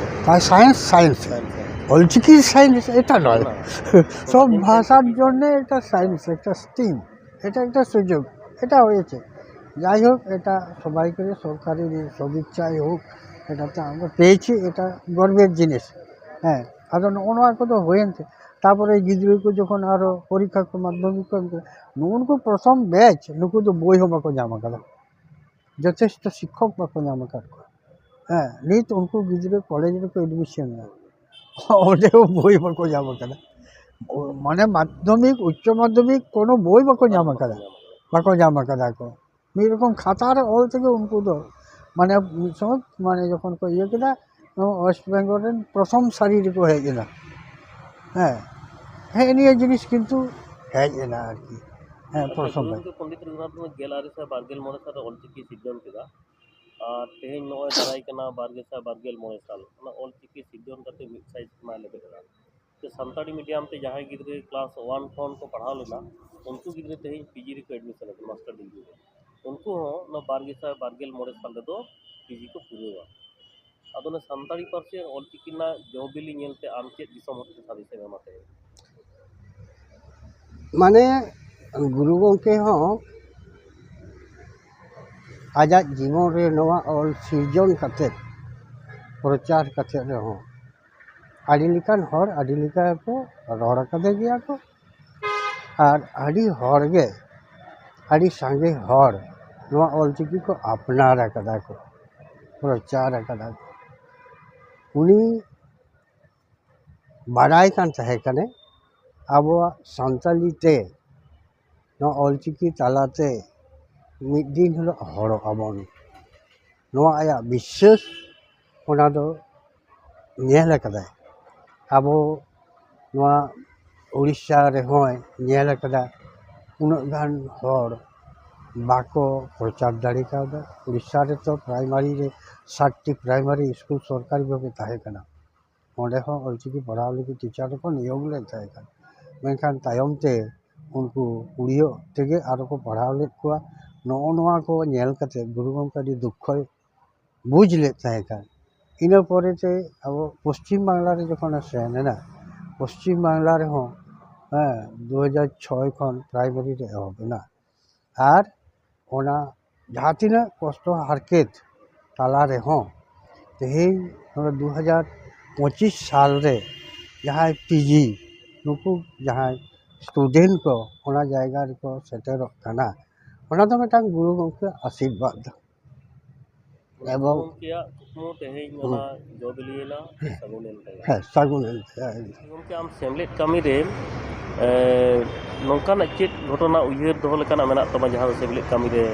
তাই সায়েন্স, সায়েন্স। Science, science. অলচিকির সায়েন্স এটা নয়। না। সব ভাষার জন্য এটা সায়েন্স, একটা স্ট্রিম, এটা একটা সুযোগ, এটা হয়েছে। যাই হোক, এটা সবাই করে সরকারের এই সদিচ্ছাই হোক, এটাতে আমরা পেয়েছি, এটা গর্বের জিনিস। ᱦᱮᱸ, ᱟᱫᱚ ᱱᱚᱜᱼᱚ ᱱᱚᱣᱟ ᱠᱚᱫᱚ ᱦᱩᱭᱮᱱ ᱛᱮ, ᱛᱟᱯᱚᱨᱮ ᱜᱤᱫᱽᱨᱟᱹ ᱠᱚ ᱡᱚᱠᱷᱚᱱ ᱟᱨᱚ ᱯᱚᱨᱤᱠᱠᱷᱟ ᱠᱚ, ᱢᱟᱫᱽᱫᱷᱚᱢᱤᱠ ᱠᱚ ᱮᱢ ᱠᱮᱫᱟ, ᱱᱩᱜᱼᱩ ᱱᱩᱠᱩ ᱯᱨᱚᱛᱷᱚᱢ ᱵᱮᱪ, ᱱᱩᱠᱩ ᱫᱚ ᱵᱳᱭ ᱦᱚᱸ ᱵᱟᱠᱚ ᱧᱟᱢ ᱟᱠᱟᱫᱟ, ᱡᱚᱛᱷᱮᱥᱴᱚ ᱥᱤᱠᱠᱷᱚᱠ ᱵᱟᱠᱚ ᱧᱟᱢ ᱟᱠᱟᱫ ᱠᱚᱣᱟ᱾ ᱦᱮᱸ, ᱱᱤᱛ ᱩᱱᱠᱩ ᱜᱤᱫᱽᱨᱟᱹ ᱠᱚᱞᱮᱡᱽ ᱨᱮᱠᱚ ᱮᱰᱢᱤᱥᱚᱱ ᱮᱱᱟ, ᱚᱸᱰᱮ ᱦᱚᱸ ᱵᱳᱭ ᱵᱟᱠᱚ ᱧᱟᱢ ᱟᱠᱟᱫᱟ᱾ ᱢᱟᱱᱮ ᱢᱟᱫᱽᱫᱷᱚᱢᱤᱠ, ᱩᱪᱪᱚ ᱢᱟᱫᱽᱫᱷᱚᱢᱤᱠ ᱠᱳᱱᱳ ᱵᱳᱭ ᱵᱟᱠᱚ ᱧᱟᱢ ᱟᱠᱟᱫᱟ, ᱵᱟᱠᱚ ᱧᱟᱢ ᱟᱠᱟᱫᱟ ᱠᱚ᱾ ᱢᱤᱫ ᱨᱚᱠᱚᱢ ᱠᱷᱟᱛᱟ ᱨᱮ ᱚᱞ ᱛᱮᱜᱮ ᱩᱱᱠᱩ ᱫᱚ, ᱢᱟᱱᱮ, ᱢᱤᱫ ᱥᱚᱢᱚᱭ, ᱢᱟᱱᱮ, ᱡᱚᱠᱷᱚᱱ ᱠᱚ ᱤᱭᱟᱹ ᱠᱮᱫᱟ, ᱱᱚᱣᱟ ᱳᱭᱮᱥᱴ ᱵᱮᱝᱜᱚᱞ ᱨᱮᱱ ᱯᱨᱚᱛᱷᱚᱢ ᱥᱟᱹᱨᱤ ᱨᱮᱠᱚ ᱦᱮᱡ ᱮᱱᱟ᱾ ᱦᱮᱸ, ᱦᱮᱸ, ᱱᱤᱭᱟᱹ ᱡᱤᱱᱤᱥ ᱠᱤᱱᱛᱩ ᱦᱮᱡ ᱮᱱᱟ ᱟᱨᱠᱤ᱾ ᱦᱮᱸ, ᱟᱪᱪᱷᱟ, ᱯᱨᱚᱛᱷᱚᱢ ᱡᱮᱢᱚᱱ ᱨᱮ᱾ ᱠᱤ ᱯᱚᱱᱰᱤᱛ ᱨᱚᱜᱷᱩᱱᱟᱛᱷ ᱢᱩᱨᱢᱩ ᱜᱮᱞ ᱟᱨᱮ ᱥᱟᱭ ᱵᱟᱨ ᱜᱮᱞ ᱢᱚᱬᱮ ᱥᱟᱞ ᱨᱮ ᱚᱞᱪᱤᱠᱤ ᱥᱤᱨᱡᱚᱱ ᱠᱮᱫᱟ, ᱟᱨ ᱛᱮᱦᱮᱧ ᱱᱚᱜᱼᱚᱭ ᱫᱟᱨᱟᱭ ᱠᱟᱱᱟ ᱵᱟᱨ ᱜᱮᱥᱟᱭ ᱵᱟᱨ ᱜᱮᱞ ᱢᱚᱬᱮ ᱥᱟᱞ, ᱚᱱᱟ ᱚᱞᱪᱤᱠᱤ ᱥᱤᱨᱡᱚᱱ ᱠᱟᱛᱮ ᱢᱤᱫ ᱥᱟᱭ ᱥᱮᱨᱢᱟᱭ ᱞᱮᱵᱮᱫ ᱮᱫᱟ᱾ ᱥᱮ ᱥᱟᱱᱛᱟᱲᱤ ᱢᱤᱰᱤᱭᱟᱢ ᱛᱮ ᱡᱟᱦᱟᱸᱭ ᱜᱤᱫᱽᱨᱟᱹ ᱠᱞᱟᱥ ᱳᱣᱟᱱ ᱠᱷᱚᱱ ᱠᱚ ᱯᱟᱲᱦᱟᱣ ᱞᱮᱱᱟ, ᱩᱱᱠᱩ ᱜᱤᱫᱽᱨᱟᱹ ᱛᱮᱦᱮᱧ ᱯᱤᱡᱤ ᱨᱮᱠᱚ ᱮᱰᱢᱤᱥᱚᱱ ᱟᱠᱟᱱᱟ, ᱢᱟᱥᱴᱟᱨ ᱰᱤᱜᱽᱨᱤ ᱨᱮ᱾ ᱩᱱᱠᱩ ᱦᱚᱸ ᱱᱚᱣᱟ ᱵᱟᱨ ᱜᱮᱥᱟᱭ ᱵᱟᱨ ᱜᱮᱞ ᱢᱚᱬᱮ ᱥᱟᱞ ᱨᱮᱫᱚ ᱯᱤᱡᱤ ᱠᱚ ᱯᱩᱨᱟᱹᱣᱟ᱾ ᱟᱫᱚ ᱚᱱᱟ ᱥᱟᱱᱛᱟᱲᱤ ᱯᱟᱹᱨᱥᱤ ᱟᱨ ᱚᱞᱪᱤᱠᱤ ᱨᱮᱱᱟᱜ ᱡᱚ ᱵᱤᱞᱤ ᱧᱮᱞᱛᱮ ᱟᱢ ᱪᱮᱫ ᱫᱤᱥᱚᱢ ᱦᱚᱲ ᱴᱷᱮᱱ ᱥᱟᱸᱫᱮᱥ ᱮᱢ ᱮᱢᱟ ᱛᱮᱦᱮᱧ? ᱢᱟᱱᱮ, ᱜᱩᱨᱩ ᱜᱚᱢᱠᱮ ᱦᱚᱸ ᱟᱡᱟᱜ ᱡᱤᱵᱚᱱ ᱨᱮ ᱱᱚᱣᱟ ᱚᱞ ᱥᱤᱨᱡᱚᱱ ᱠᱟᱛᱮᱫ, ᱯᱨᱚᱪᱟᱨ ᱠᱟᱛᱮᱫ ᱨᱮᱦᱚᱸ ᱟᱹᱰᱤ ᱞᱮᱠᱟᱱ ᱦᱚᱲ ᱟᱹᱰᱤ ᱞᱮᱠᱟ ᱠᱚ ᱨᱚᱲ ᱟᱠᱟᱫᱮ ᱜᱮᱭᱟ ᱠᱚ, ᱟᱨ ᱟᱹᱰᱤ ᱦᱚᱲ ᱜᱮ, ᱟᱹᱰᱤ ᱥᱟᱸᱜᱮ ᱦᱚᱲ ᱱᱚᱣᱟ ᱚᱞᱪᱤᱠᱤ ᱠᱚ ᱟᱯᱱᱟᱨ ᱟᱠᱟᱫᱟ ᱠᱚ, ᱯᱨᱚᱪᱟᱨ ᱟᱠᱟᱫᱟ ᱠᱚ᱾ ᱩᱱᱤ ᱵᱟᱰᱟᱭ ᱠᱟᱱ ᱛᱟᱦᱮᱸ ᱠᱟᱱᱟ ᱟᱵᱚᱣᱟᱜ ᱥᱟᱱᱛᱟᱞᱤ ᱛᱮ ᱱᱚᱣᱟ ᱚᱞᱪᱤᱠᱤ ᱛᱟᱞᱟᱛᱮ ᱢᱤᱫ ᱫᱤᱱ ᱦᱤᱞᱳᱜ ᱦᱚᱲᱚᱜ ᱟᱵᱚᱱ, ᱱᱚᱣᱟ ᱟᱭᱟᱜ ᱵᱤᱥᱥᱟᱹᱥ, ᱚᱱᱟ ᱫᱚ ᱧᱮᱞ ᱟᱠᱟᱫᱟᱭ᱾ ᱟᱵᱚ ᱱᱚᱣᱟ ᱩᱲᱤᱥᱥᱟ ᱨᱮᱦᱚᱸᱭ ᱧᱮᱞ ᱟᱠᱟᱫᱟ, ᱩᱱᱟᱹᱜ ᱜᱟᱱ ᱦᱚᱲ ᱵᱟᱠᱚ ᱯᱨᱚᱪᱟᱨ ᱫᱟᱲᱮ ᱠᱟᱣᱫᱟ᱾ ᱩᱲᱤᱥᱥᱟ ᱨᱮᱛᱚ ᱯᱨᱟᱭᱢᱟᱨᱤ ᱨᱮ ᱥᱟᱛᱴᱤ ᱯᱨᱟᱭᱢᱟᱨᱤ ᱥᱠᱩᱞ ᱥᱚᱨᱠᱟᱨᱤ ᱵᱷᱟᱵᱮ ᱛᱟᱦᱮᱸ ᱠᱟᱱᱟ, ᱚᱸᱰᱮ ᱦᱚᱸ ᱚᱞᱪᱤᱠᱤ ᱯᱟᱲᱦᱟᱣ ᱞᱟᱹᱜᱤᱫ ᱴᱤᱪᱟᱨ ᱫᱚᱠᱚ ᱱᱤᱭᱳᱜᱽ ᱞᱮᱫ ᱛᱟᱦᱮᱸ ᱠᱟᱱᱟ᱾ ᱢᱮᱱᱠᱷᱟᱱ ᱛᱟᱭᱚᱢ ᱛᱮ ᱩᱱᱠᱩ ᱩᱲᱤᱭᱟᱹ ᱛᱮᱜᱮ ᱟᱨᱚ ᱠᱚ ᱯᱟᱲᱦᱟᱣ ᱞᱮᱫ ᱠᱚᱣᱟ᱾ ᱱᱚᱜᱼᱚ ᱱᱚᱣᱟ ᱠᱚ ᱧᱮᱞ ᱠᱟᱛᱮ ᱜᱩᱨᱩ ᱜᱚᱢᱠᱮ ᱟᱹᱰᱤ ᱫᱩᱠᱠᱷᱚᱭ ᱵᱩᱡᱽ ᱞᱮᱫ ᱛᱟᱦᱮᱸ ᱠᱟᱱ᱾ ᱤᱱᱟᱹ ᱯᱚᱨᱮ ᱛᱮ ᱟᱵᱚ ᱯᱚᱥᱪᱤᱢ ᱵᱟᱝᱞᱟ ᱨᱮ ᱡᱚᱠᱷᱚᱱᱮ ᱥᱮᱱ ᱮᱱᱟ, ᱯᱚᱥᱪᱤᱢ ᱵᱟᱝᱞᱟ ᱨᱮᱦᱚᱸ, ᱦᱮᱸ, ᱫᱩ ᱦᱟᱡᱟᱨ ᱪᱷᱚᱭ ᱠᱷᱚᱱ ᱯᱨᱟᱭᱢᱟᱨᱤ ᱨᱮ ᱮᱦᱚᱵ ᱮᱱᱟ᱾ ᱟᱨ ᱚᱱᱟ ᱡᱟᱦᱟᱸ ᱛᱤᱱᱟᱹᱜ ᱠᱚᱥᱴᱚ ᱦᱟᱨᱠᱮᱛ ᱛᱟᱞᱟ ᱨᱮᱦᱚᱸ ᱛᱮᱦᱮᱧ ᱱᱚᱰᱮ ᱫᱩ ᱦᱟᱡᱟᱨ ᱯᱚᱸᱪᱤᱥ ᱥᱟᱞ ᱨᱮ ᱡᱟᱦᱟᱸᱭ ᱯᱤᱡᱤ, ᱱᱩᱠᱩ ᱡᱟᱦᱟᱸᱭ ᱥᱴᱩᱰᱮᱱᱴ ᱠᱚ ᱚᱱᱟ ᱡᱟᱭᱜᱟ ᱨᱮᱠᱚ ᱥᱮᱴᱮᱨᱚᱜ ᱠᱟᱱᱟ, ᱚᱱᱟ ᱫᱚ ᱢᱤᱫᱴᱟᱝ ᱜᱩᱨᱩ ᱜᱚᱢᱠᱮ ᱟᱥᱤᱨᱵᱟᱫᱽ᱾ ᱮᱵᱚᱝ ᱜᱚᱢᱠᱮᱭᱟᱜ ᱠᱩᱠᱢᱩ ᱛᱮᱦᱮᱧ ᱦᱩᱸ᱾ ᱚᱱᱟ ᱡᱚ ᱵᱤᱞᱤᱭᱮᱱᱟ, ᱥᱟᱹᱜᱩᱱᱮᱱ ᱛᱟᱭᱟ᱾ ᱦᱮᱸ, ᱥᱟᱹᱜᱩᱱᱮᱱ ᱛᱟᱭᱟ᱾ ᱜᱚᱢᱠᱮ, ᱟᱢ ᱥᱮᱢᱞᱮᱫ ᱠᱟᱹᱢᱤ ᱨᱮ, ᱮ, ᱱᱚᱝᱠᱟᱱᱟᱜ ᱪᱮᱫ ᱜᱷᱚᱴᱚᱱᱟ ᱩᱭᱦᱟᱹᱨ ᱫᱚᱦᱚ ᱞᱮᱠᱟᱱᱟᱜ ᱢᱮᱱᱟᱜ ᱛᱟᱢᱟ, ᱡᱟᱦᱟᱸ ᱫᱚ ᱥᱮᱢᱞᱮᱫ ᱠᱟᱹᱢᱤ ᱨᱮ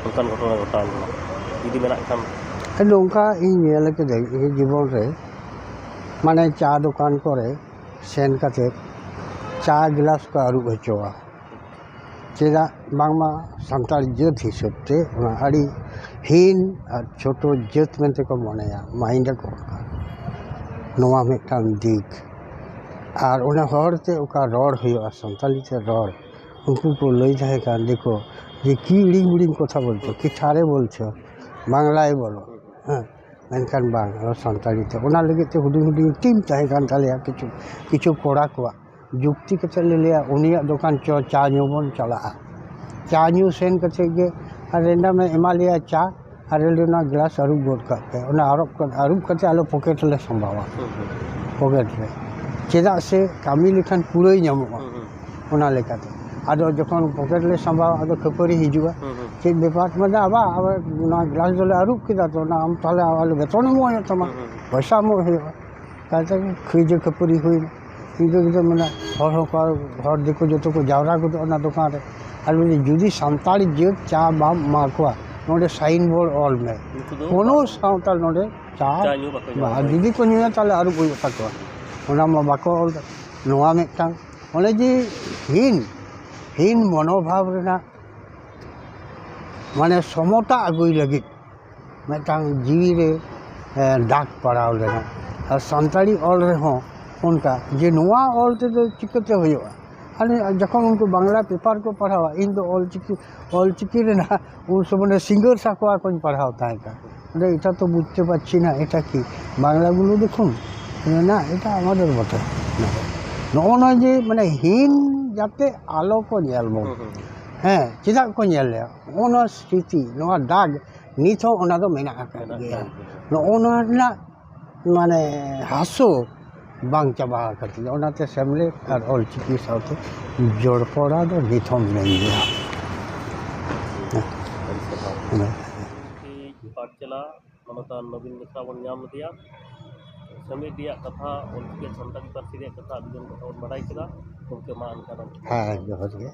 ᱱᱚᱝᱠᱟᱱ ᱜᱷᱚᱴᱚᱱᱟ ᱜᱷᱚᱴᱟᱣ ᱞᱮᱱᱟ, ᱡᱩᱫᱤ ᱢᱮᱱᱟᱜ ᱠᱷᱟᱱ? ᱱᱚᱝᱠᱟ ᱤᱧ ᱧᱮᱞ ᱠᱟᱹᱫᱟᱹᱧ ᱤᱧᱟᱹᱜ ᱡᱤᱵᱚᱱ ᱨᱮ, ᱢᱟᱱᱮ ᱪᱟ ᱫᱚᱠᱟᱱ ᱠᱚᱨᱮ ᱥᱮᱱ ᱠᱟᱛᱮ ᱪᱟ ᱜᱞᱟᱥ ᱠᱚ ᱟᱹᱨᱩᱵ ᱦᱚᱪᱚᱣᱟ᱾ ᱪᱮᱫᱟᱜ ᱵᱟᱝᱢᱟ ᱥᱟᱱᱛᱟᱲ ᱡᱟᱹᱛ ᱦᱤᱥᱟᱹᱵ ᱛᱮ ᱚᱱᱟ ᱟᱹᱰᱤ ᱦᱤᱱ ᱟᱨ ᱪᱷᱳᱴᱳ ᱡᱟᱹᱛ ᱢᱮᱱᱛᱮ ᱠᱚ ᱢᱚᱱᱮᱭᱟ, ᱢᱟᱭᱤᱱᱰ ᱟᱠᱚ ᱚᱱᱠᱟ᱾ ᱱᱚᱣᱟ ᱢᱤᱫᱴᱟᱝ ᱫᱤᱠ᱾ ᱟᱨ ᱚᱱᱟ ᱦᱚᱲ ᱛᱮ ᱚᱠᱟ ᱨᱚᱲ ᱦᱩᱭᱩᱜᱼᱟ, ᱥᱟᱱᱛᱟᱲᱤ ᱛᱮ ᱨᱚᱲ, ᱩᱱᱠᱩ ᱠᱚ ᱞᱟᱹᱭ ᱛᱟᱦᱮᱸ ᱠᱟᱱ ᱫᱤᱠᱩ ᱡᱮ, "ᱠᱤ ᱤᱲᱤᱝ ᱵᱤᱲᱤᱝ ᱠᱚᱛᱷᱟ ᱵᱚᱞᱪᱚ, ᱠᱤ ᱴᱷᱟᱨᱮ ᱵᱚᱞᱪᱚ, ᱵᱟᱝᱞᱟᱭ ᱵᱚᱞᱚ", ᱦᱮᱸ, ᱢᱮᱱᱠᱷᱟᱱ ᱵᱟᱝ, ᱟᱵᱚ ᱥᱟᱱᱛᱟᱲᱤ ᱛᱮ᱾ ᱚᱱᱟ ᱞᱟᱹᱜᱤᱫ ᱛᱮ ᱦᱩᱰᱤᱧ ᱦᱩᱰᱤᱧ ᱴᱤᱢ ᱛᱟᱦᱮᱸ ᱠᱟᱱ ᱛᱟᱞᱮᱭᱟ, ᱠᱤᱪᱷᱩ, ᱠᱤᱪᱷᱩ ᱠᱚᱲᱟ ᱠᱚᱣᱟᱜ ᱡᱩᱠᱛᱤ ᱠᱟᱛᱮ ᱞᱮ ᱞᱟᱹᱭᱟ, "ᱩᱱᱤᱭᱟᱜ ᱫᱚᱠᱟᱱ ᱪᱚ, ᱪᱟ ᱧᱩ ᱵᱚᱱ ᱪᱟᱞᱟᱜᱼᱟ᱾" ᱪᱟ ᱧᱩ ᱥᱮᱱ ᱠᱟᱛᱮ ᱜᱮ ᱟᱨ ᱨᱮᱱᱰᱟᱢ ᱮ ᱮᱢᱟ ᱞᱮᱭᱟ ᱪᱟ, ᱟᱨ ᱞᱟᱹᱭ ᱞᱮ, "ᱚᱱᱟ ᱜᱞᱟᱥ ᱟᱹᱨᱩᱵ ᱜᱚᱫ ᱠᱟᱜ ᱯᱮ, ᱚᱱᱟ ᱟᱹᱨᱩᱵ ᱠᱟᱛᱮ, ᱟᱹᱨᱩᱵ ᱠᱟᱛᱮ ᱟᱞᱮ ᱯᱚᱠᱮᱴ ᱨᱮᱞᱮ ᱥᱟᱢᱵᱟᱣᱟ, ᱦᱩᱸ, ᱦᱩᱸ᱾ ᱯᱚᱠᱮᱴ ᱨᱮ, ᱪᱮᱫᱟᱜ ᱥᱮ ᱠᱟᱹᱢᱤ ᱞᱮᱠᱷᱟᱱ ᱠᱩᱲᱟᱹᱭ ᱧᱟᱢᱚᱜᱼᱟ", ᱦᱩᱸ, ᱦᱩᱸ᱾ ᱚᱱᱟ ᱞᱮᱠᱟᱛᱮ᱾ ᱟᱫᱚ ᱡᱚᱠᱷᱚᱱ ᱯᱚᱠᱮᱴ ᱞᱮ ᱥᱟᱢᱵᱟᱣᱟ, ᱟᱫᱚ ᱠᱷᱟᱹᱯᱟᱹᱨᱤ ᱦᱤᱡᱩᱜᱼᱟ, ᱦᱩᱸ, ᱦᱩᱸ᱾ "ᱪᱮᱫ ᱵᱮᱯᱟᱨ?" ᱢᱟᱱᱮ, "ᱟᱵᱟ, ᱟᱵᱟ, ᱱᱚᱣᱟ ᱜᱞᱟᱥ ᱫᱚᱞᱮ ᱟᱹᱨᱩᱵ ᱠᱮᱫᱟ ᱛᱚ, ᱚᱱᱟ ᱟᱢ ᱛᱟᱦᱞᱮ ᱟᱞᱮ ᱵᱮᱛᱚᱱ ᱮᱢᱚᱜ ᱦᱩᱭᱩᱜ ᱛᱟᱢᱟ, ᱦᱩᱸ, ᱦᱩᱸ, ᱦᱩᱸ᱾ ᱯᱚᱭᱥᱟ ᱮᱢᱚᱜ ᱦᱩᱭᱩᱜᱼᱟ", ᱠᱟᱛᱮ ᱠᱟᱹᱭᱡᱟᱹ ᱠᱷᱟᱹᱯᱟᱹᱨᱤ ᱦᱩᱭᱱᱟ᱾ ᱤᱱᱠᱟᱹ ᱠᱟᱛᱮ ᱢᱟᱱᱮ ᱦᱚᱲ ᱦᱚᱸᱠᱚ, ᱦᱚᱲ ᱫᱤᱠᱩ ᱡᱚᱛᱚ ᱠᱚ ᱡᱟᱣᱨᱟ ᱜᱚᱫᱚᱜᱼᱟ ᱚᱱᱟ ᱫᱚᱠᱟᱱ ᱨᱮ᱾ ᱟᱨ ᱩᱱᱤ ᱡᱩᱫᱤ ᱥᱟᱱᱛᱟᱲᱤ ᱡᱟᱹᱛ ᱪᱟ ᱵᱟᱢ ᱮᱢᱟ ᱠᱚᱣᱟ, ᱱᱚᱰᱮ ᱥᱟᱭᱤᱱ ᱵᱳᱨᱰ ᱚᱞ ᱢᱮ, ᱱᱩᱠᱩ ᱫᱚ ᱠᱳᱱᱳ ᱵᱟᱝ, ᱥᱟᱱᱛᱟᱲ ᱱᱚᱰᱮ ᱪᱟ ᱪᱟ ᱧᱩ ᱵᱟᱠᱚ ᱧᱟᱢᱟ᱾ ᱵᱟᱝ, ᱡᱩᱫᱤ ᱠᱚ ᱧᱩᱭᱟ, ᱛᱟᱦᱞᱮ ᱟᱹᱨᱩᱵ ᱦᱩᱭᱩᱜ ᱛᱟᱠᱚᱣᱟ᱾ ᱚᱱᱟ ᱢᱟ ᱵᱟᱠᱚ ᱚᱞ ᱫᱟ᱾ ᱱᱚᱣᱟ ᱢᱤᱫᱴᱟᱝ, ᱚᱱᱮ ᱡᱮ ᱦᱤᱱ, ᱦᱤᱱ ᱢᱚᱱᱳᱵᱷᱟᱵ ᱨᱮᱱᱟᱜ, ᱢᱟᱱᱮ, ᱥᱚᱢᱚᱛᱟ ᱟᱹᱜᱩᱭ ᱞᱟᱹᱜᱤᱫ ᱢᱤᱫᱴᱟᱝ ᱡᱤᱣᱤ ᱨᱮ, ᱮ, ᱫᱟᱜᱽ ᱯᱟᱲᱟᱣ ᱞᱮᱱᱟ᱾ ᱟᱨ ᱥᱟᱱᱛᱟᱲᱤ ᱚᱞ ᱨᱮᱦᱚᱸ ᱚᱱᱠᱟ, ᱡᱮ ᱱᱚᱣᱟ ᱚᱞ ᱛᱮᱫᱚ ᱪᱤᱠᱟᱹᱛᱮ ᱦᱩᱭᱩᱜᱼᱟ? ᱟᱨ ᱡᱚᱠᱷᱚᱱ ᱩᱱᱠᱩ ᱵᱟᱝᱞᱟ ᱯᱮᱯᱟᱨ ᱠᱚ ᱯᱟᱲᱦᱟᱣᱟ, ᱤᱧ ᱫᱚ ᱚᱞᱪᱤᱠᱤ, ᱚᱞᱪᱤᱠᱤ ᱨᱮᱱᱟᱜ ᱩᱱ ᱥᱚᱢᱚᱭ ᱥᱤᱸᱜᱟᱹᱨ ᱥᱟᱠᱣᱟ ᱠᱚᱧ ᱯᱟᱲᱦᱟᱣ ᱛᱟᱦᱮᱸ ᱠᱟᱱᱟ᱾ ᱚᱸᱰᱮ, "এটা তো বুঝতে পারছি না, এটা কি? বাংলাগুলো দেখুন।" ᱵᱚᱞᱮ, "না, এটা আমাদের বটে।" ᱱᱚᱜᱼᱚ ᱱᱚᱣᱟ ᱡᱮ, ᱢᱟᱱᱮ, ᱦᱤᱱ ᱡᱟᱛᱮ ᱟᱞᱚ ᱠᱚ ᱧᱮᱞ ᱵᱚᱱ᱾ ᱦᱩᱸ, ᱦᱩᱸ᱾ ᱦᱮᱸ, ᱪᱮᱫᱟᱜ ᱠᱚ ᱧᱮᱞ ᱞᱮᱭᱟ? ᱱᱚᱜᱼᱚ ᱱᱚᱣᱟ ᱥᱨᱤᱛᱤ, ᱱᱚᱣᱟ ᱫᱟᱜᱽ ᱱᱤᱛ ᱦᱚᱸ ᱚᱱᱟ ᱫᱚ ᱢᱮᱱᱟᱜ ᱟᱠᱟᱫ ᱢᱮᱱᱟᱜ ᱜᱮᱭᱟ᱾ ᱟᱠᱟᱫ ᱜᱮᱭᱟ᱾ ᱱᱚᱜᱼᱚ ᱱᱚᱣᱟ ᱨᱮᱱᱟᱜ, ᱢᱟᱱᱮ, ᱦᱟᱹᱥᱩ ᱵᱟᱝ ᱪᱟᱵᱟ ᱟᱠᱟᱱ ᱛᱤᱧᱟᱹ᱾ ᱚᱱᱟᱛᱮ ᱥᱮᱢᱞᱮᱫ ᱟᱨ ᱚᱞᱪᱤᱠᱤ ᱥᱟᱶᱛᱮ ᱡᱚᱲᱯᱚᱲᱟ ᱫᱚ ᱱᱤᱛ ᱦᱚᱸ ᱢᱤᱱᱟᱹᱧ ᱜᱮᱭᱟ᱾ ᱦᱮᱸ᱾ ᱯᱟᱴᱪᱟᱞᱟ ᱢᱟᱱᱚᱛᱟᱱ ᱱᱚᱵᱤᱱ ᱵᱮᱥᱨᱟ ᱵᱚᱱ ᱧᱟᱢ ᱞᱮᱫᱮᱭᱟ᱾ ᱥᱮᱢᱞᱮᱫ ᱨᱮᱭᱟᱜ ᱠᱟᱛᱷᱟ, ᱚᱞᱪᱤᱠᱤ ᱥᱟᱱᱛᱟᱲᱤ ᱯᱟᱹᱨᱥᱤ ᱨᱮᱭᱟᱜ ᱠᱟᱛᱷᱟ ᱟᱹᱰᱤ ᱜᱟᱱ ᱠᱟᱛᱷᱟ ᱵᱚᱱ ᱵᱟᱰᱟᱭ ᱠᱮᱫᱟ᱾ ᱜᱚᱢᱠᱮ, ᱢᱟ ᱮᱱᱠᱷᱟᱱ᱾ ᱦᱮᱸ, ᱡᱚᱦᱟᱨ ᱜᱮ᱾